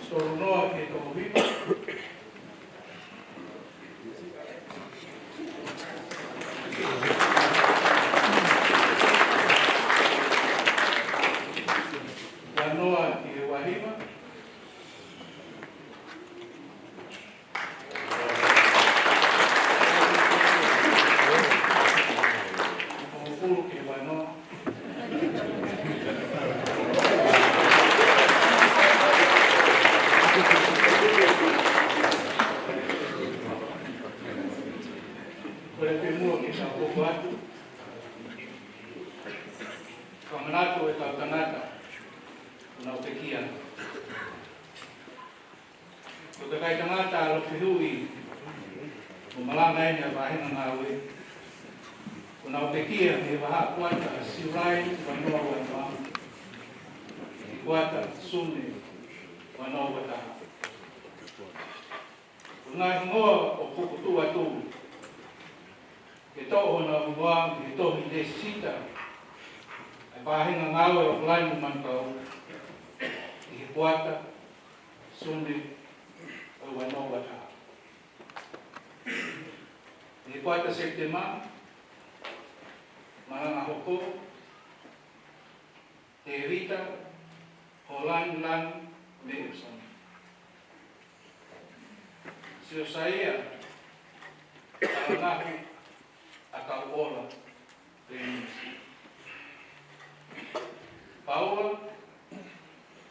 Tolu noa ki he tolu hiva. Ua noa ki he ua hiva. Hongofulu ki he ua noa. Kole pē muʻa ke tau hoko atu. Fakamanatu e kau tangata ʻoku nau pekia. Ko e kakai tangata lotu fehuʻi mo malanga ʻeni ʻa e vāhenga ngāue, ʻoku nau pekia mei he vahaʻa kuata ʻa Siulai ua noa ua noa, ki he kuata Sune ua noa ua taha. Ko e ngaahi hingoa ʻoku fokotuʻu atu ke toʻo honau hingoa mei he tohi lēsisita ʻa e vāhenga ngāue ʻo ʻAokalani mo Manukau ʻi he kuata Sune ʻo e ua noa ua taha. ʻI he kuata Sepitema, Malanga Hoko, Tēvita Hōlani Lani Meusoni. Siosaia Talamahu ʻAkauʻola Pēnesi. Paula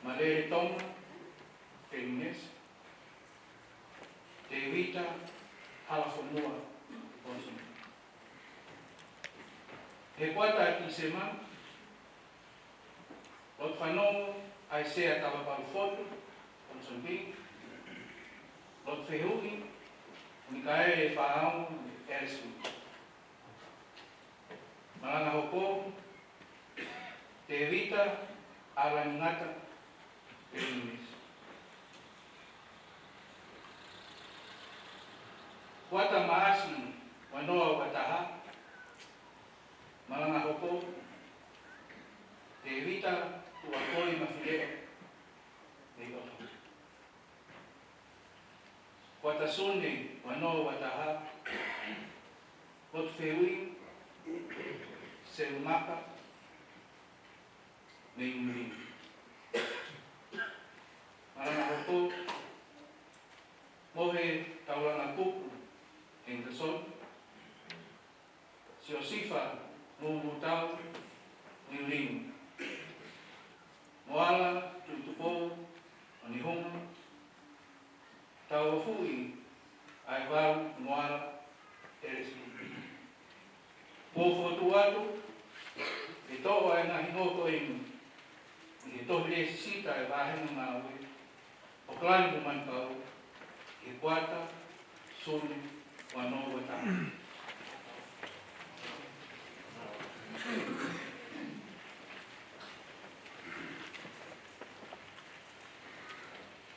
Malele Tonga Pēnesi. Tēvita Halafonua Ponsonby. He kuata Tīsema, lotu fanongo ʻAisea Talapalufotu Ponsonby. Lotu fehuʻi Mikaele Paau Ellison. Malanga Hoko, Tēvita ʻAlani Ngata Pēnesi. Kuata Maʻasi ua noa ua taha, malanga hoko, Tēvita Tuʻakoi Mafileʻo mei ʻOtu. Kuata Sune ua noa ua taha, Lotu Feui Seumaka mei Niu Sila. Malanga hoko, Mohe Taulangapupu Henderson, Siosifa Mumutau Niu Sila, Moala Tuʻitupou ʻo Nihongo, Tauofuʻi ʻa e Valu Moala Elesi. Mou fokotuʻu atu ʻe toʻo ʻa e ngaahi hingoa ko eni ʻi he tohi lēsisita ʻa e Vāhenga Ngāue ʻo Kalani mo Manukau, ʻi he kuata Sune ua noa ua taha.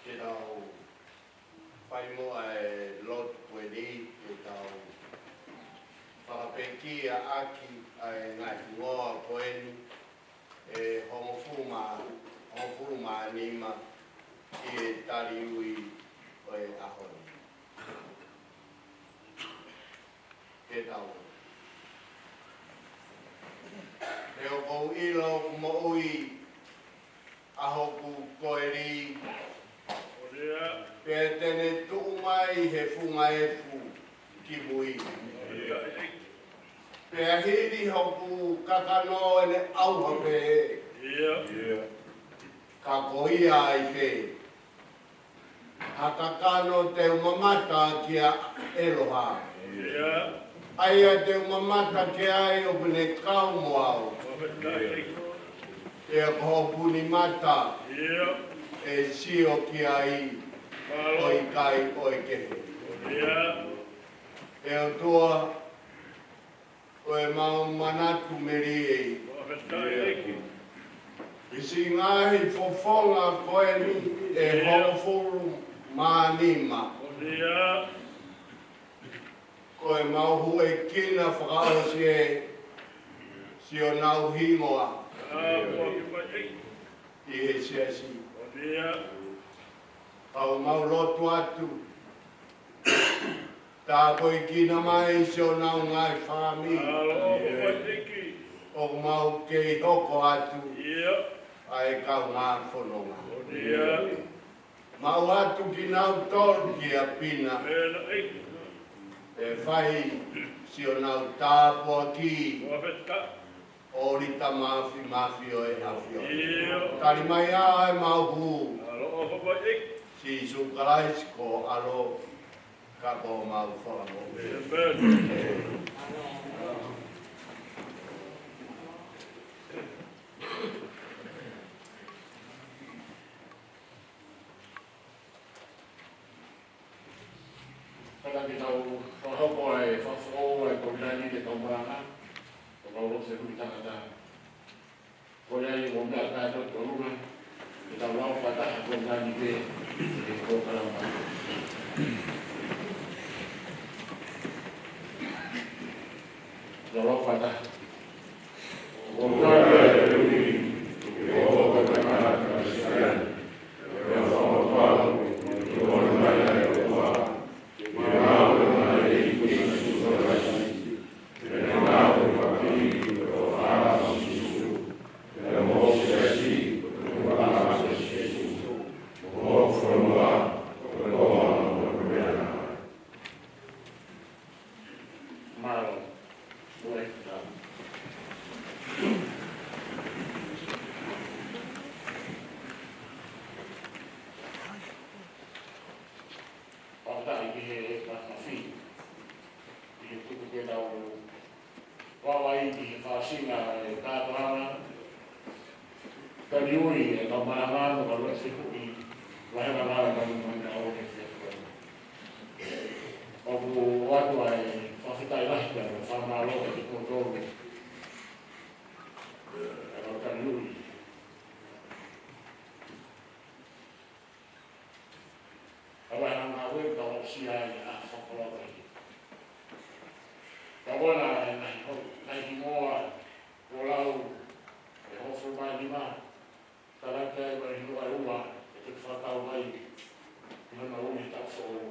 Ke tau fai muʻa e lotu ko eni, ke tau fakapekia ʻaki ʻa e ngaahi hingoa ko eni ʻe hongofulu mā, hongofulu mā nima ʻi he tali ui ʻo e ʻaho ni. Ke tau. He ʻoku ou ʻilo ʻoku moʻui ʻa hoku koeli, pea te ne tuʻu mai he funga efu ki mui. Pea hili hoku kakano ʻene ʻauha pehē, ka ko ia ai pē ha kakano te u mamata kia ʻEloha. ʻA ia te u mamata ki ai ʻoku ne kau mo au. Pea ko hoku nima mata ʻe sio ki ai, ʻo ʻikai ʻo e kehe. ʻE ʻOtua, ʻoku mau manatu melie ʻi siʻi ngaahi fofonga ko eni ʻe hongofulu mā nima, ko e mau huʻekina fakaʻosi ē siʻonau hingoa ʻi he siasi. Ka ʻoku mau lotu atu, tāpuekina mai siʻonau ngaahi fāmili. ʻOku mau kei hoko atu ʻa e kaungā fononga. Mau ʻoatu kinautolu kia Pina, ʻe fai siʻonau tāpuaki ʻo li tamafimafi ʻo e ʻAfiona. Tali mai ā ʻemau hū, Sīsū Kalaisi ko ho ʻAlo, ka ko homau Fakamoʻui. Kātaki tau fakahoko ʻa e fakafoʻou ʻa e kōviti nainitī ki he kau malanga, ʻo kau lotu fehuʻi tangata. Ko ia ai mo meʻa kātoa tolunga, ke tau lau fakataha kōviti nainitī ki he polokalama. Tau lau fakataha. Mālō. Ua e tau. Fakataha ki he mafimafi. ʻI he tuku ke tau vaivai ki he fakaʻosinga e kātoanga. Tali ui e kau malanga mo e kau lotu fehuʻi, Vāhenga Ngāue ʻa Kalani mo Manukau he efiafi ko eni. ʻOku ou ʻoatu ʻa e fakafetaʻi lahi pea mo e fakamālō kiate kimoutolu ʻa e kau tali ui. Kau Vāhenga Ngāue, kau aʻusia ʻa e fakakoloa ko eni. Ona e ngaahi ho-, ngaahi hingoa kuo lau ʻe Hofo Manima, talaki ai mo e hingoa ʻe ua ʻe toki fakakau mai ʻi hono ui he taʻu foʻou.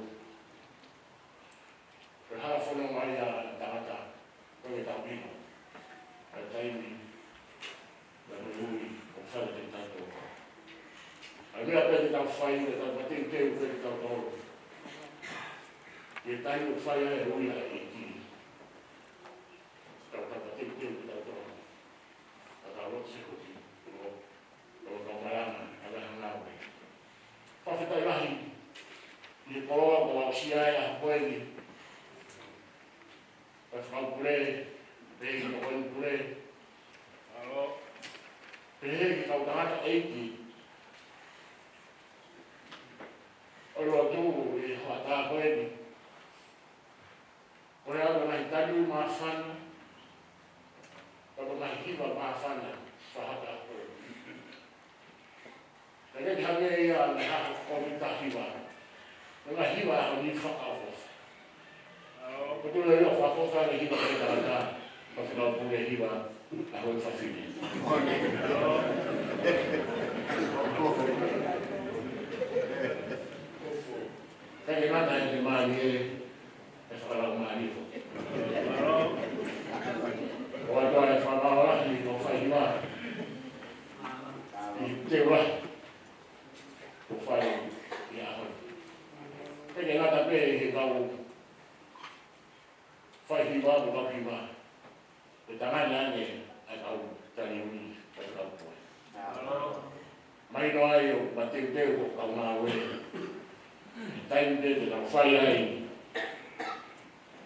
Ko e hala fononga ia ʻa e tangata, ko e taʻu ʻe ua. ʻA e taimi, ʻa e ui, ʻo fai ʻe kitautolu. ʻA e meʻa pē te tau fai, te tau mateuteu pē kitautolu. ʻI he taimi ʻoku fai ai e ui ʻa e ʻEiki. Tau tau mateuteu kitautolu. Tau tau lotu sekoki, ʻo, ʻo tau malanga, ʻa e hanga ʻo e. Fakafetaʻi lahi, ʻi he koloa kuo aʻusia ai ʻa e ʻaho ko eni. Faifekau Pule, pehē ki he Tokoni Pule. Mālō. Pehē ki he kau tangataʻeiki ʻo e lotu ʻi he hoʻatā ko eni. Ko e ʻalu ʻa e ngaahi tali māfana, pea mo e ngaahi hiva māfana, fakahoko. Ka ke hangē ia ʻa e ngaahi haʻa ko e mita hiva. Ko e ngaahi hiva ʻa e ʻaho ni fakaʻofoʻofa. Ko e tula ia ʻo fakaʻofoʻofa e hiva ʻa e tangata, Faifekau Pule, hiva ʻa e ʻaho fafine. Ka ke ngata he mālie, ʻe fakalaumālie foki. ʻOatu ʻa e fakamālō lahi ki he kau faihiva ʻi he teu lahi kuo fai ʻi he ʻaho ni. Pea ke ngata pē he kau faihiva mo e kau hiva. Ko e tangata ange ʻa e kau tali ui, Faifekau Pule. Mahino ai ʻoku mateuteu hoʻo kaungāue. Taimi pē te tau fai ai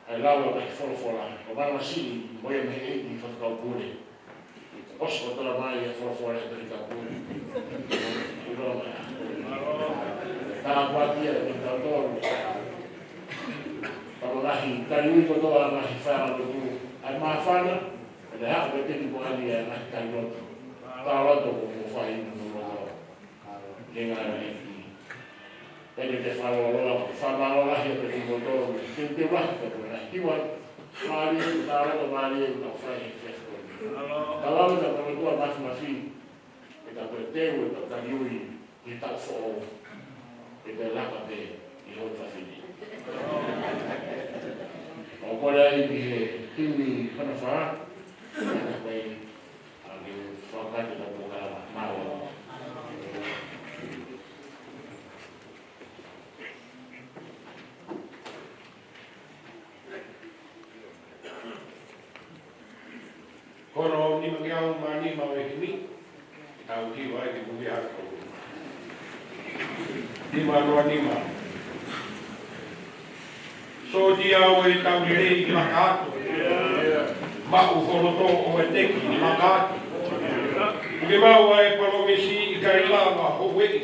ʻa e lau ʻa e ngaahi folofola, ʻo manavasiʻi mo ia mei he ʻEiki, Faifekau Pule. ʻOsi kotoa mai ʻa e folofola ʻa e Tohi Tapu. ʻIlo mai. Tāpuaki ʻa kitautolu. Ka ko e ngaahi tali ui kotoa, ngaahi faiʻanga lotu, ʻa e māfana, ʻe haʻu pē teni ko ani ʻa e ngaahi tali lotu. Tau lotu ko mo fai mo lotu. Ke ngāue ʻEiki. Pea ke fakamālō, fakamālō lahi atu kiate kimoutolu, ke te vahi ka ko e ngaahi hiva mālie, tau lotu mālie, tau fai he fefo. Tau ame ta ko e tua mafimafi, ke tau toe teu, ke tau tali ui, ke tau foʻou, ke tau laka pē, ke hou tafini. ʻOku kole ai ki he himi hono fā, ka ko e ʻa ke fakakake ʻa e polokalama, mālō. Ko hono nimangeau mā nima ʻo e himi, ʻe tau hiva ai ki muli atu. Nima noa nima. Sōtia ʻo e tau lelei, laka atu. Maʻu ho loto ʻo e teki, laka atu. Ke maʻu ʻa e palōmesi ʻikai lava houʻeiki.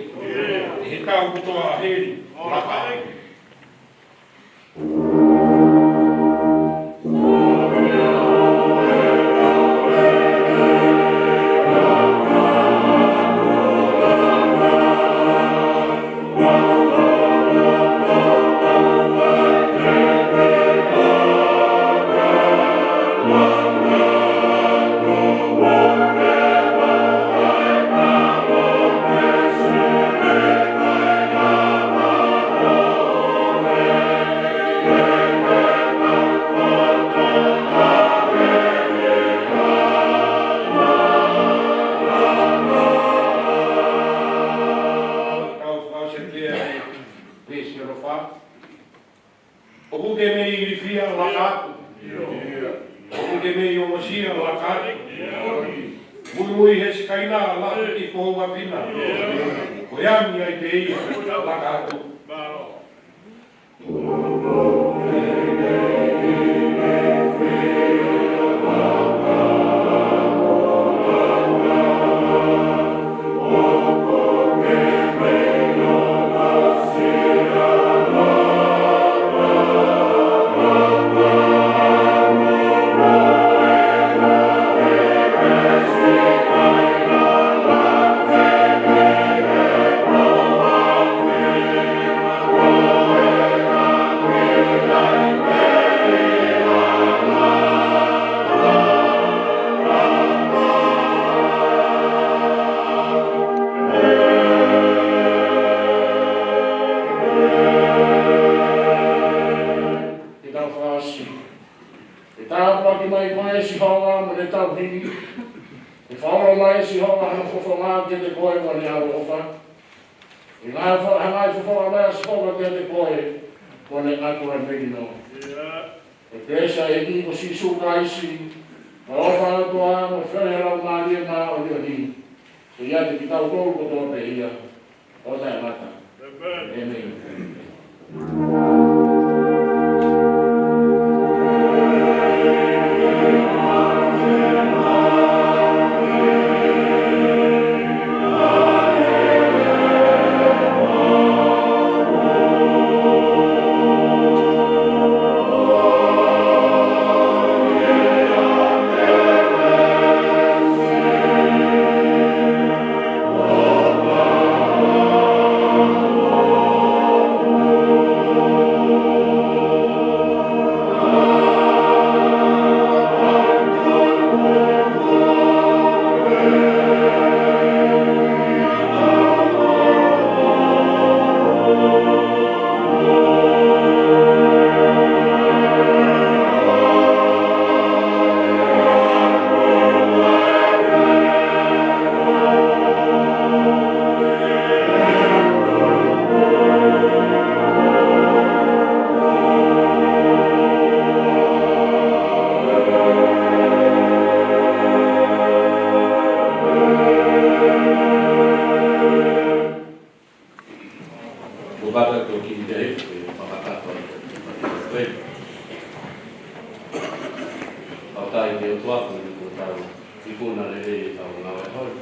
ʻI he tau kotoa ʻa heli, laka atu. Tau fakaʻosi pē ʻa e veesi hono fā. ʻOku ke mei ilifia, laka atu. ʻOku ke mei ongosia, laka atu. Muimui he sikaina, laka atu ki ho vavina. Ko e ami ai pē ia, laka atu. Sihova hono fofonga kiate koe kuo ne ʻaloʻofa. ʻI he ngaahi fo-, ngaahi fofonga mai ʻa Sihova kiate koe kuo ne ʻatu ʻa e melino. Ko e kelesi ʻa e ʻEiki ko Sīsū Kalaisi, mo e ʻofa ʻa e ʻOtua, mo e feohi ʻa e Laumālie Māʻoniʻoni, ke ʻiate kitautolu kotoa pē ia ʻo taʻengata. ʻĒmeni. Mo kata to ki te he, e, fakataha ko e, ko e. Fakataha ki he ʻOtua, ko e, ko e tau, i kona lele i tau ngāue hoi.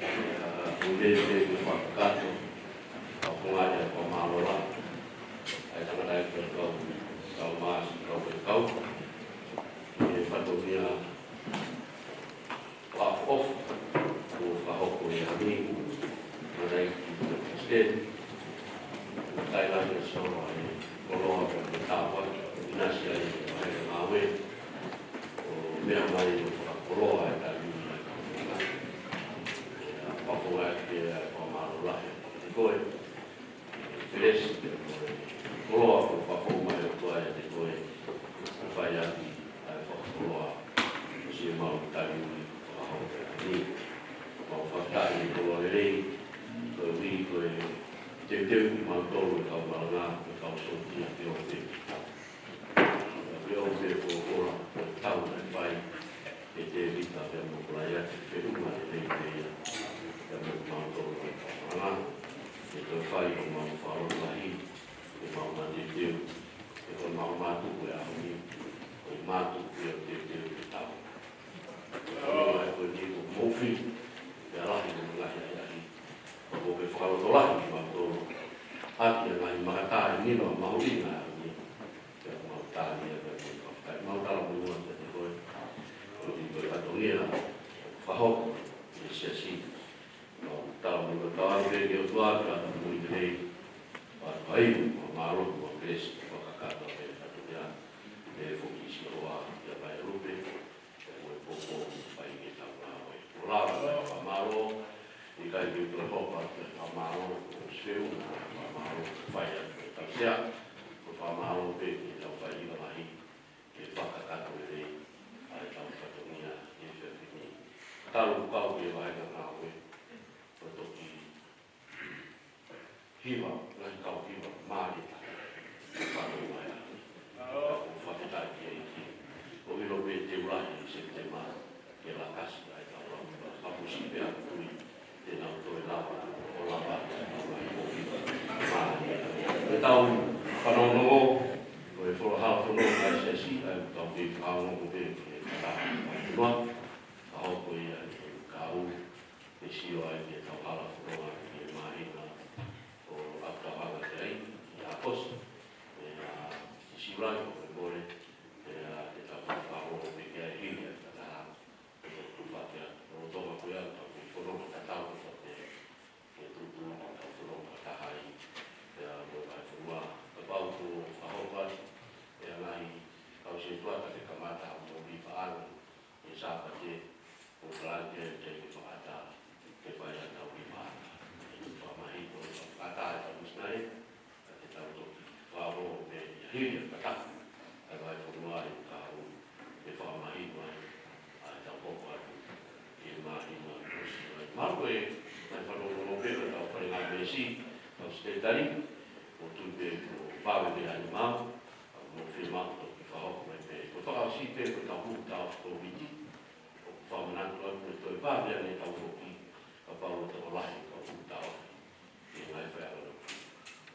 E, a, ko e te, te, te fakakato, a, ko ngā te, ko mālō la. ʻA e tangata e kau, kau māsi, kau e kau. E fatongia, ʻofa, ʻofa, ʻofa hoko ia ni, ma dai ki te step, ma tai la ke so, ai, koloa ko te tawa, ina si ai, ai, ma we, ʻo meʻa mai, ʻo fakakoloa, ai, tai, ai, ʻofa, ʻofa, ai, ke, ai, ʻofa, mālō lahi, te koe. Felesi, koloa ko e fakafou mai ʻOtua ʻiate koe, ʻo fai ʻaki ʻa e fakakoloa, ʻo siʻemau tali ui fakahoko ni. Mau fakataha ʻi he koloa lelei, ko e ui ko e teuteu kimautolu e kau malanga, ko e kau sōtia ke ʻoua te. Ke ʻoua te folofola, ko e tau naʻe fai, ʻe Tēvita pea mo Kolaiate, feʻunga lelei pē ia, pea mo kimautolu ʻi he kau malanga, ke toe fai homau fakalotolahi, ke mau mateuteu, ke ko homau mātuku e ʻaho ni, ko e mātuku ia ʻo teuteu ke tau. Ke tau ai ko e ni ko mofi, pea lahi mo e ngaahi ahiahi, ka ko e fakalotolahi kimautolu, ʻaki ʻa e ngaahi makatā ʻe nima mahuʻinga ʻa e ʻaho ni. Pea mau tālia, pea mau fakafetaʻi, mau talamonū atu kiate koe. Ko e fatongia, fakahoko, ʻi he siasi. Mau talamonū, talamonū pē ki he ʻOtua, pea mau ʻi he lelei. Pea ʻoku ʻi ai, mau mālō, mau kelesi, fakakakato, pea fatongia. Pea foki Sihova, pea mai lupe. Pea mo e poupou ʻoku fai ke tau ngāue. Kuo lava e fakamālō, ʻikai ke u toe hopa ke fakamālō, ko e feʻunga e fakamālō, ko e fai atu e tautea, ko e fakamālō pē ke tau fai ʻi he lahi, ke fakakakato lelei, ʻa e tau fatongia, ʻi he efiafi ni. Talu kau ke vahe ka ngāue, ko e toki hiva, ngaahi kau hiva, mālie taha. Fakatau mai atu. Fakafetaʻi ki he ʻEiki. ʻOku ʻilo pē te u lahi ʻi Sepitema, ke lakasi ai ka ua, ka pusi pē ʻa Tui, te nau toe lava, ʻo lava, mālie. Ko e tau fanongonongo, ko e folofola hala fononga ʻa e siasi, ʻa e tau kei fakaongo pē, ke kata, fakahoko ia, ke kau, ke sio ai ki he tau hala fononga ki he māhina ʻo ʻalu tau hanga ki ai, ʻi ʻAokosi, ʻe, ʻa, ʻi Siulai ʻo ke mole, ʻe, ʻa, ke tau fakaongo pē ki ai hili ʻa e fakataha, ʻe, ʻoku fakaʻamu, ʻo toka ko ia, tau kei fononga tatau ko te, ke tutu, tau fononga fakataha ai, ʻe, ʻa, mo e vahefonua, kapau ʻoku fakahoko atu, ʻe, ʻa e ngaahi kau sētuata ke kamata mo e paʻanga, ʻi he Sāpate, ʻo kalake te ke fakata, ke fai ʻa e tau ki mā. ʻE fakamahino, ʻe fakata ʻe tau misinale, ka te tau toki, fāvō me ia hili ʻa e kata, ʻa e vahefonua ʻi Kahu, ʻe fakamahino ai, ʻa e tau hoko atu, ʻi he māhina, Sekelitali, ʻoku ou tui pē kuo vave pē ha nima, ʻa, mou fiemaʻu ke toki fakahoko mai pē. Ko e fakaʻosi pē ko ʻetau huhu taʻofi Kōviti, ʻoku fakamanatu atu ʻe toe vave ange ʻetau foki, kapau ʻe tokolahi ʻetau huhu taʻofi ʻi he ngaahi faiʻanga.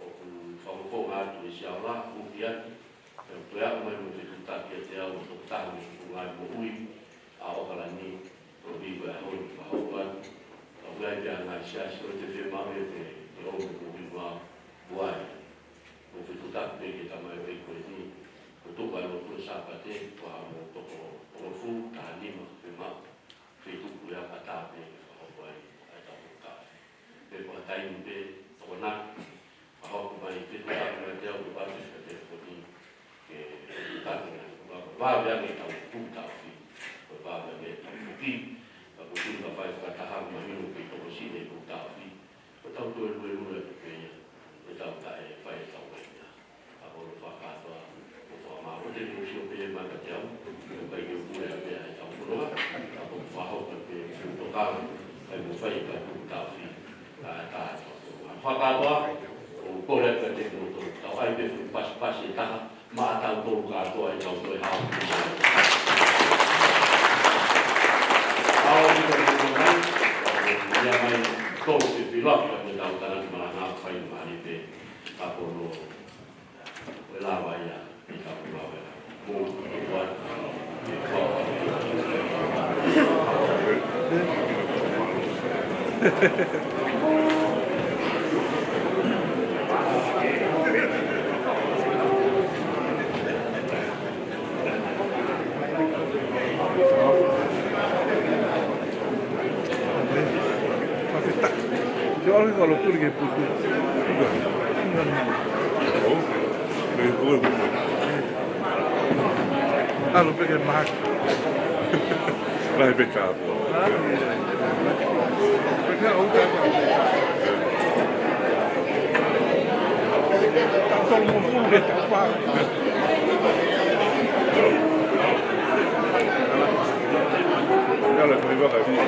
ʻOku fakafofonga atu ʻe Siaola, huki atu, pea toe aʻu mai mo e fetuʻutaki ʻiate au ʻo tokotaha mei he ngaahi moʻui ʻa ʻAokalani, ʻo viva e hoi fakahoko atu. Ka ʻoku ʻi ai pē ʻa e ngaahi siasi ʻoku te fiemaʻu ia ke, ke ʻomai mo viva ai. Mo e fetuʻutaki pē ki he tamaioʻeiki ko eni, ko e tuku ʻa e lotu Sāpate, ko e hā mo e toko, toko hongofulu, taha nima, fiemaʻu fetuku ia ʻatā pē ke fakahoko ai ʻa e taʻofi. Pe ko ha taimi pē, tokona, fakahoko mai fetuʻutaki mai te au ʻo pātisi ka te foni, ke fetuʻutaki mai, ko e vave ange ʻetau huhu taʻofi, ko e vave ange ʻetau foki, ka ko e tuʻu ka fai fakataha mahino ke tokosiʻi e huhu taʻofi, ko ʻetau toe luelue atu pē ia, ko ʻetau taʻe fai ʻetau ngaahi meʻa. ʻA, ʻoku ou fakakātoa, ʻoku ou fakamālō, te u sio pē mai kiate au, ʻoku ʻikai ke u pule ʻa pē ʻa ʻetau fononga, ka ʻoku ou fakahoko pē ʻeku tokanga, kae mou fai ʻetau huhu taʻofi, ʻa, ʻa ʻetau fononga. Fakakātoa, ʻoku ou kole atu kiate kimoutolu, tau ʻai pē foʻi pasipasi ʻe taha, maʻatautolu kātoa ʻi heʻetau toe hao. Hao ki he fononga, ʻoku ʻi ai mai tolu pē feilaulau, ka ko ʻetau tānaki malanga fai mali pē, ka ko hono ʻe lava ia, ʻe lava ia. Mo, mo, Fakafetaʻi. Te u ʻalu ki he kolo tuli ke putu. ʻAlu pē ke mahaki. Lahi pē tāpua. Pea ʻoku ou tāpua. Tau tolu mo fulu ke tau fā. Ia la, ko e vaka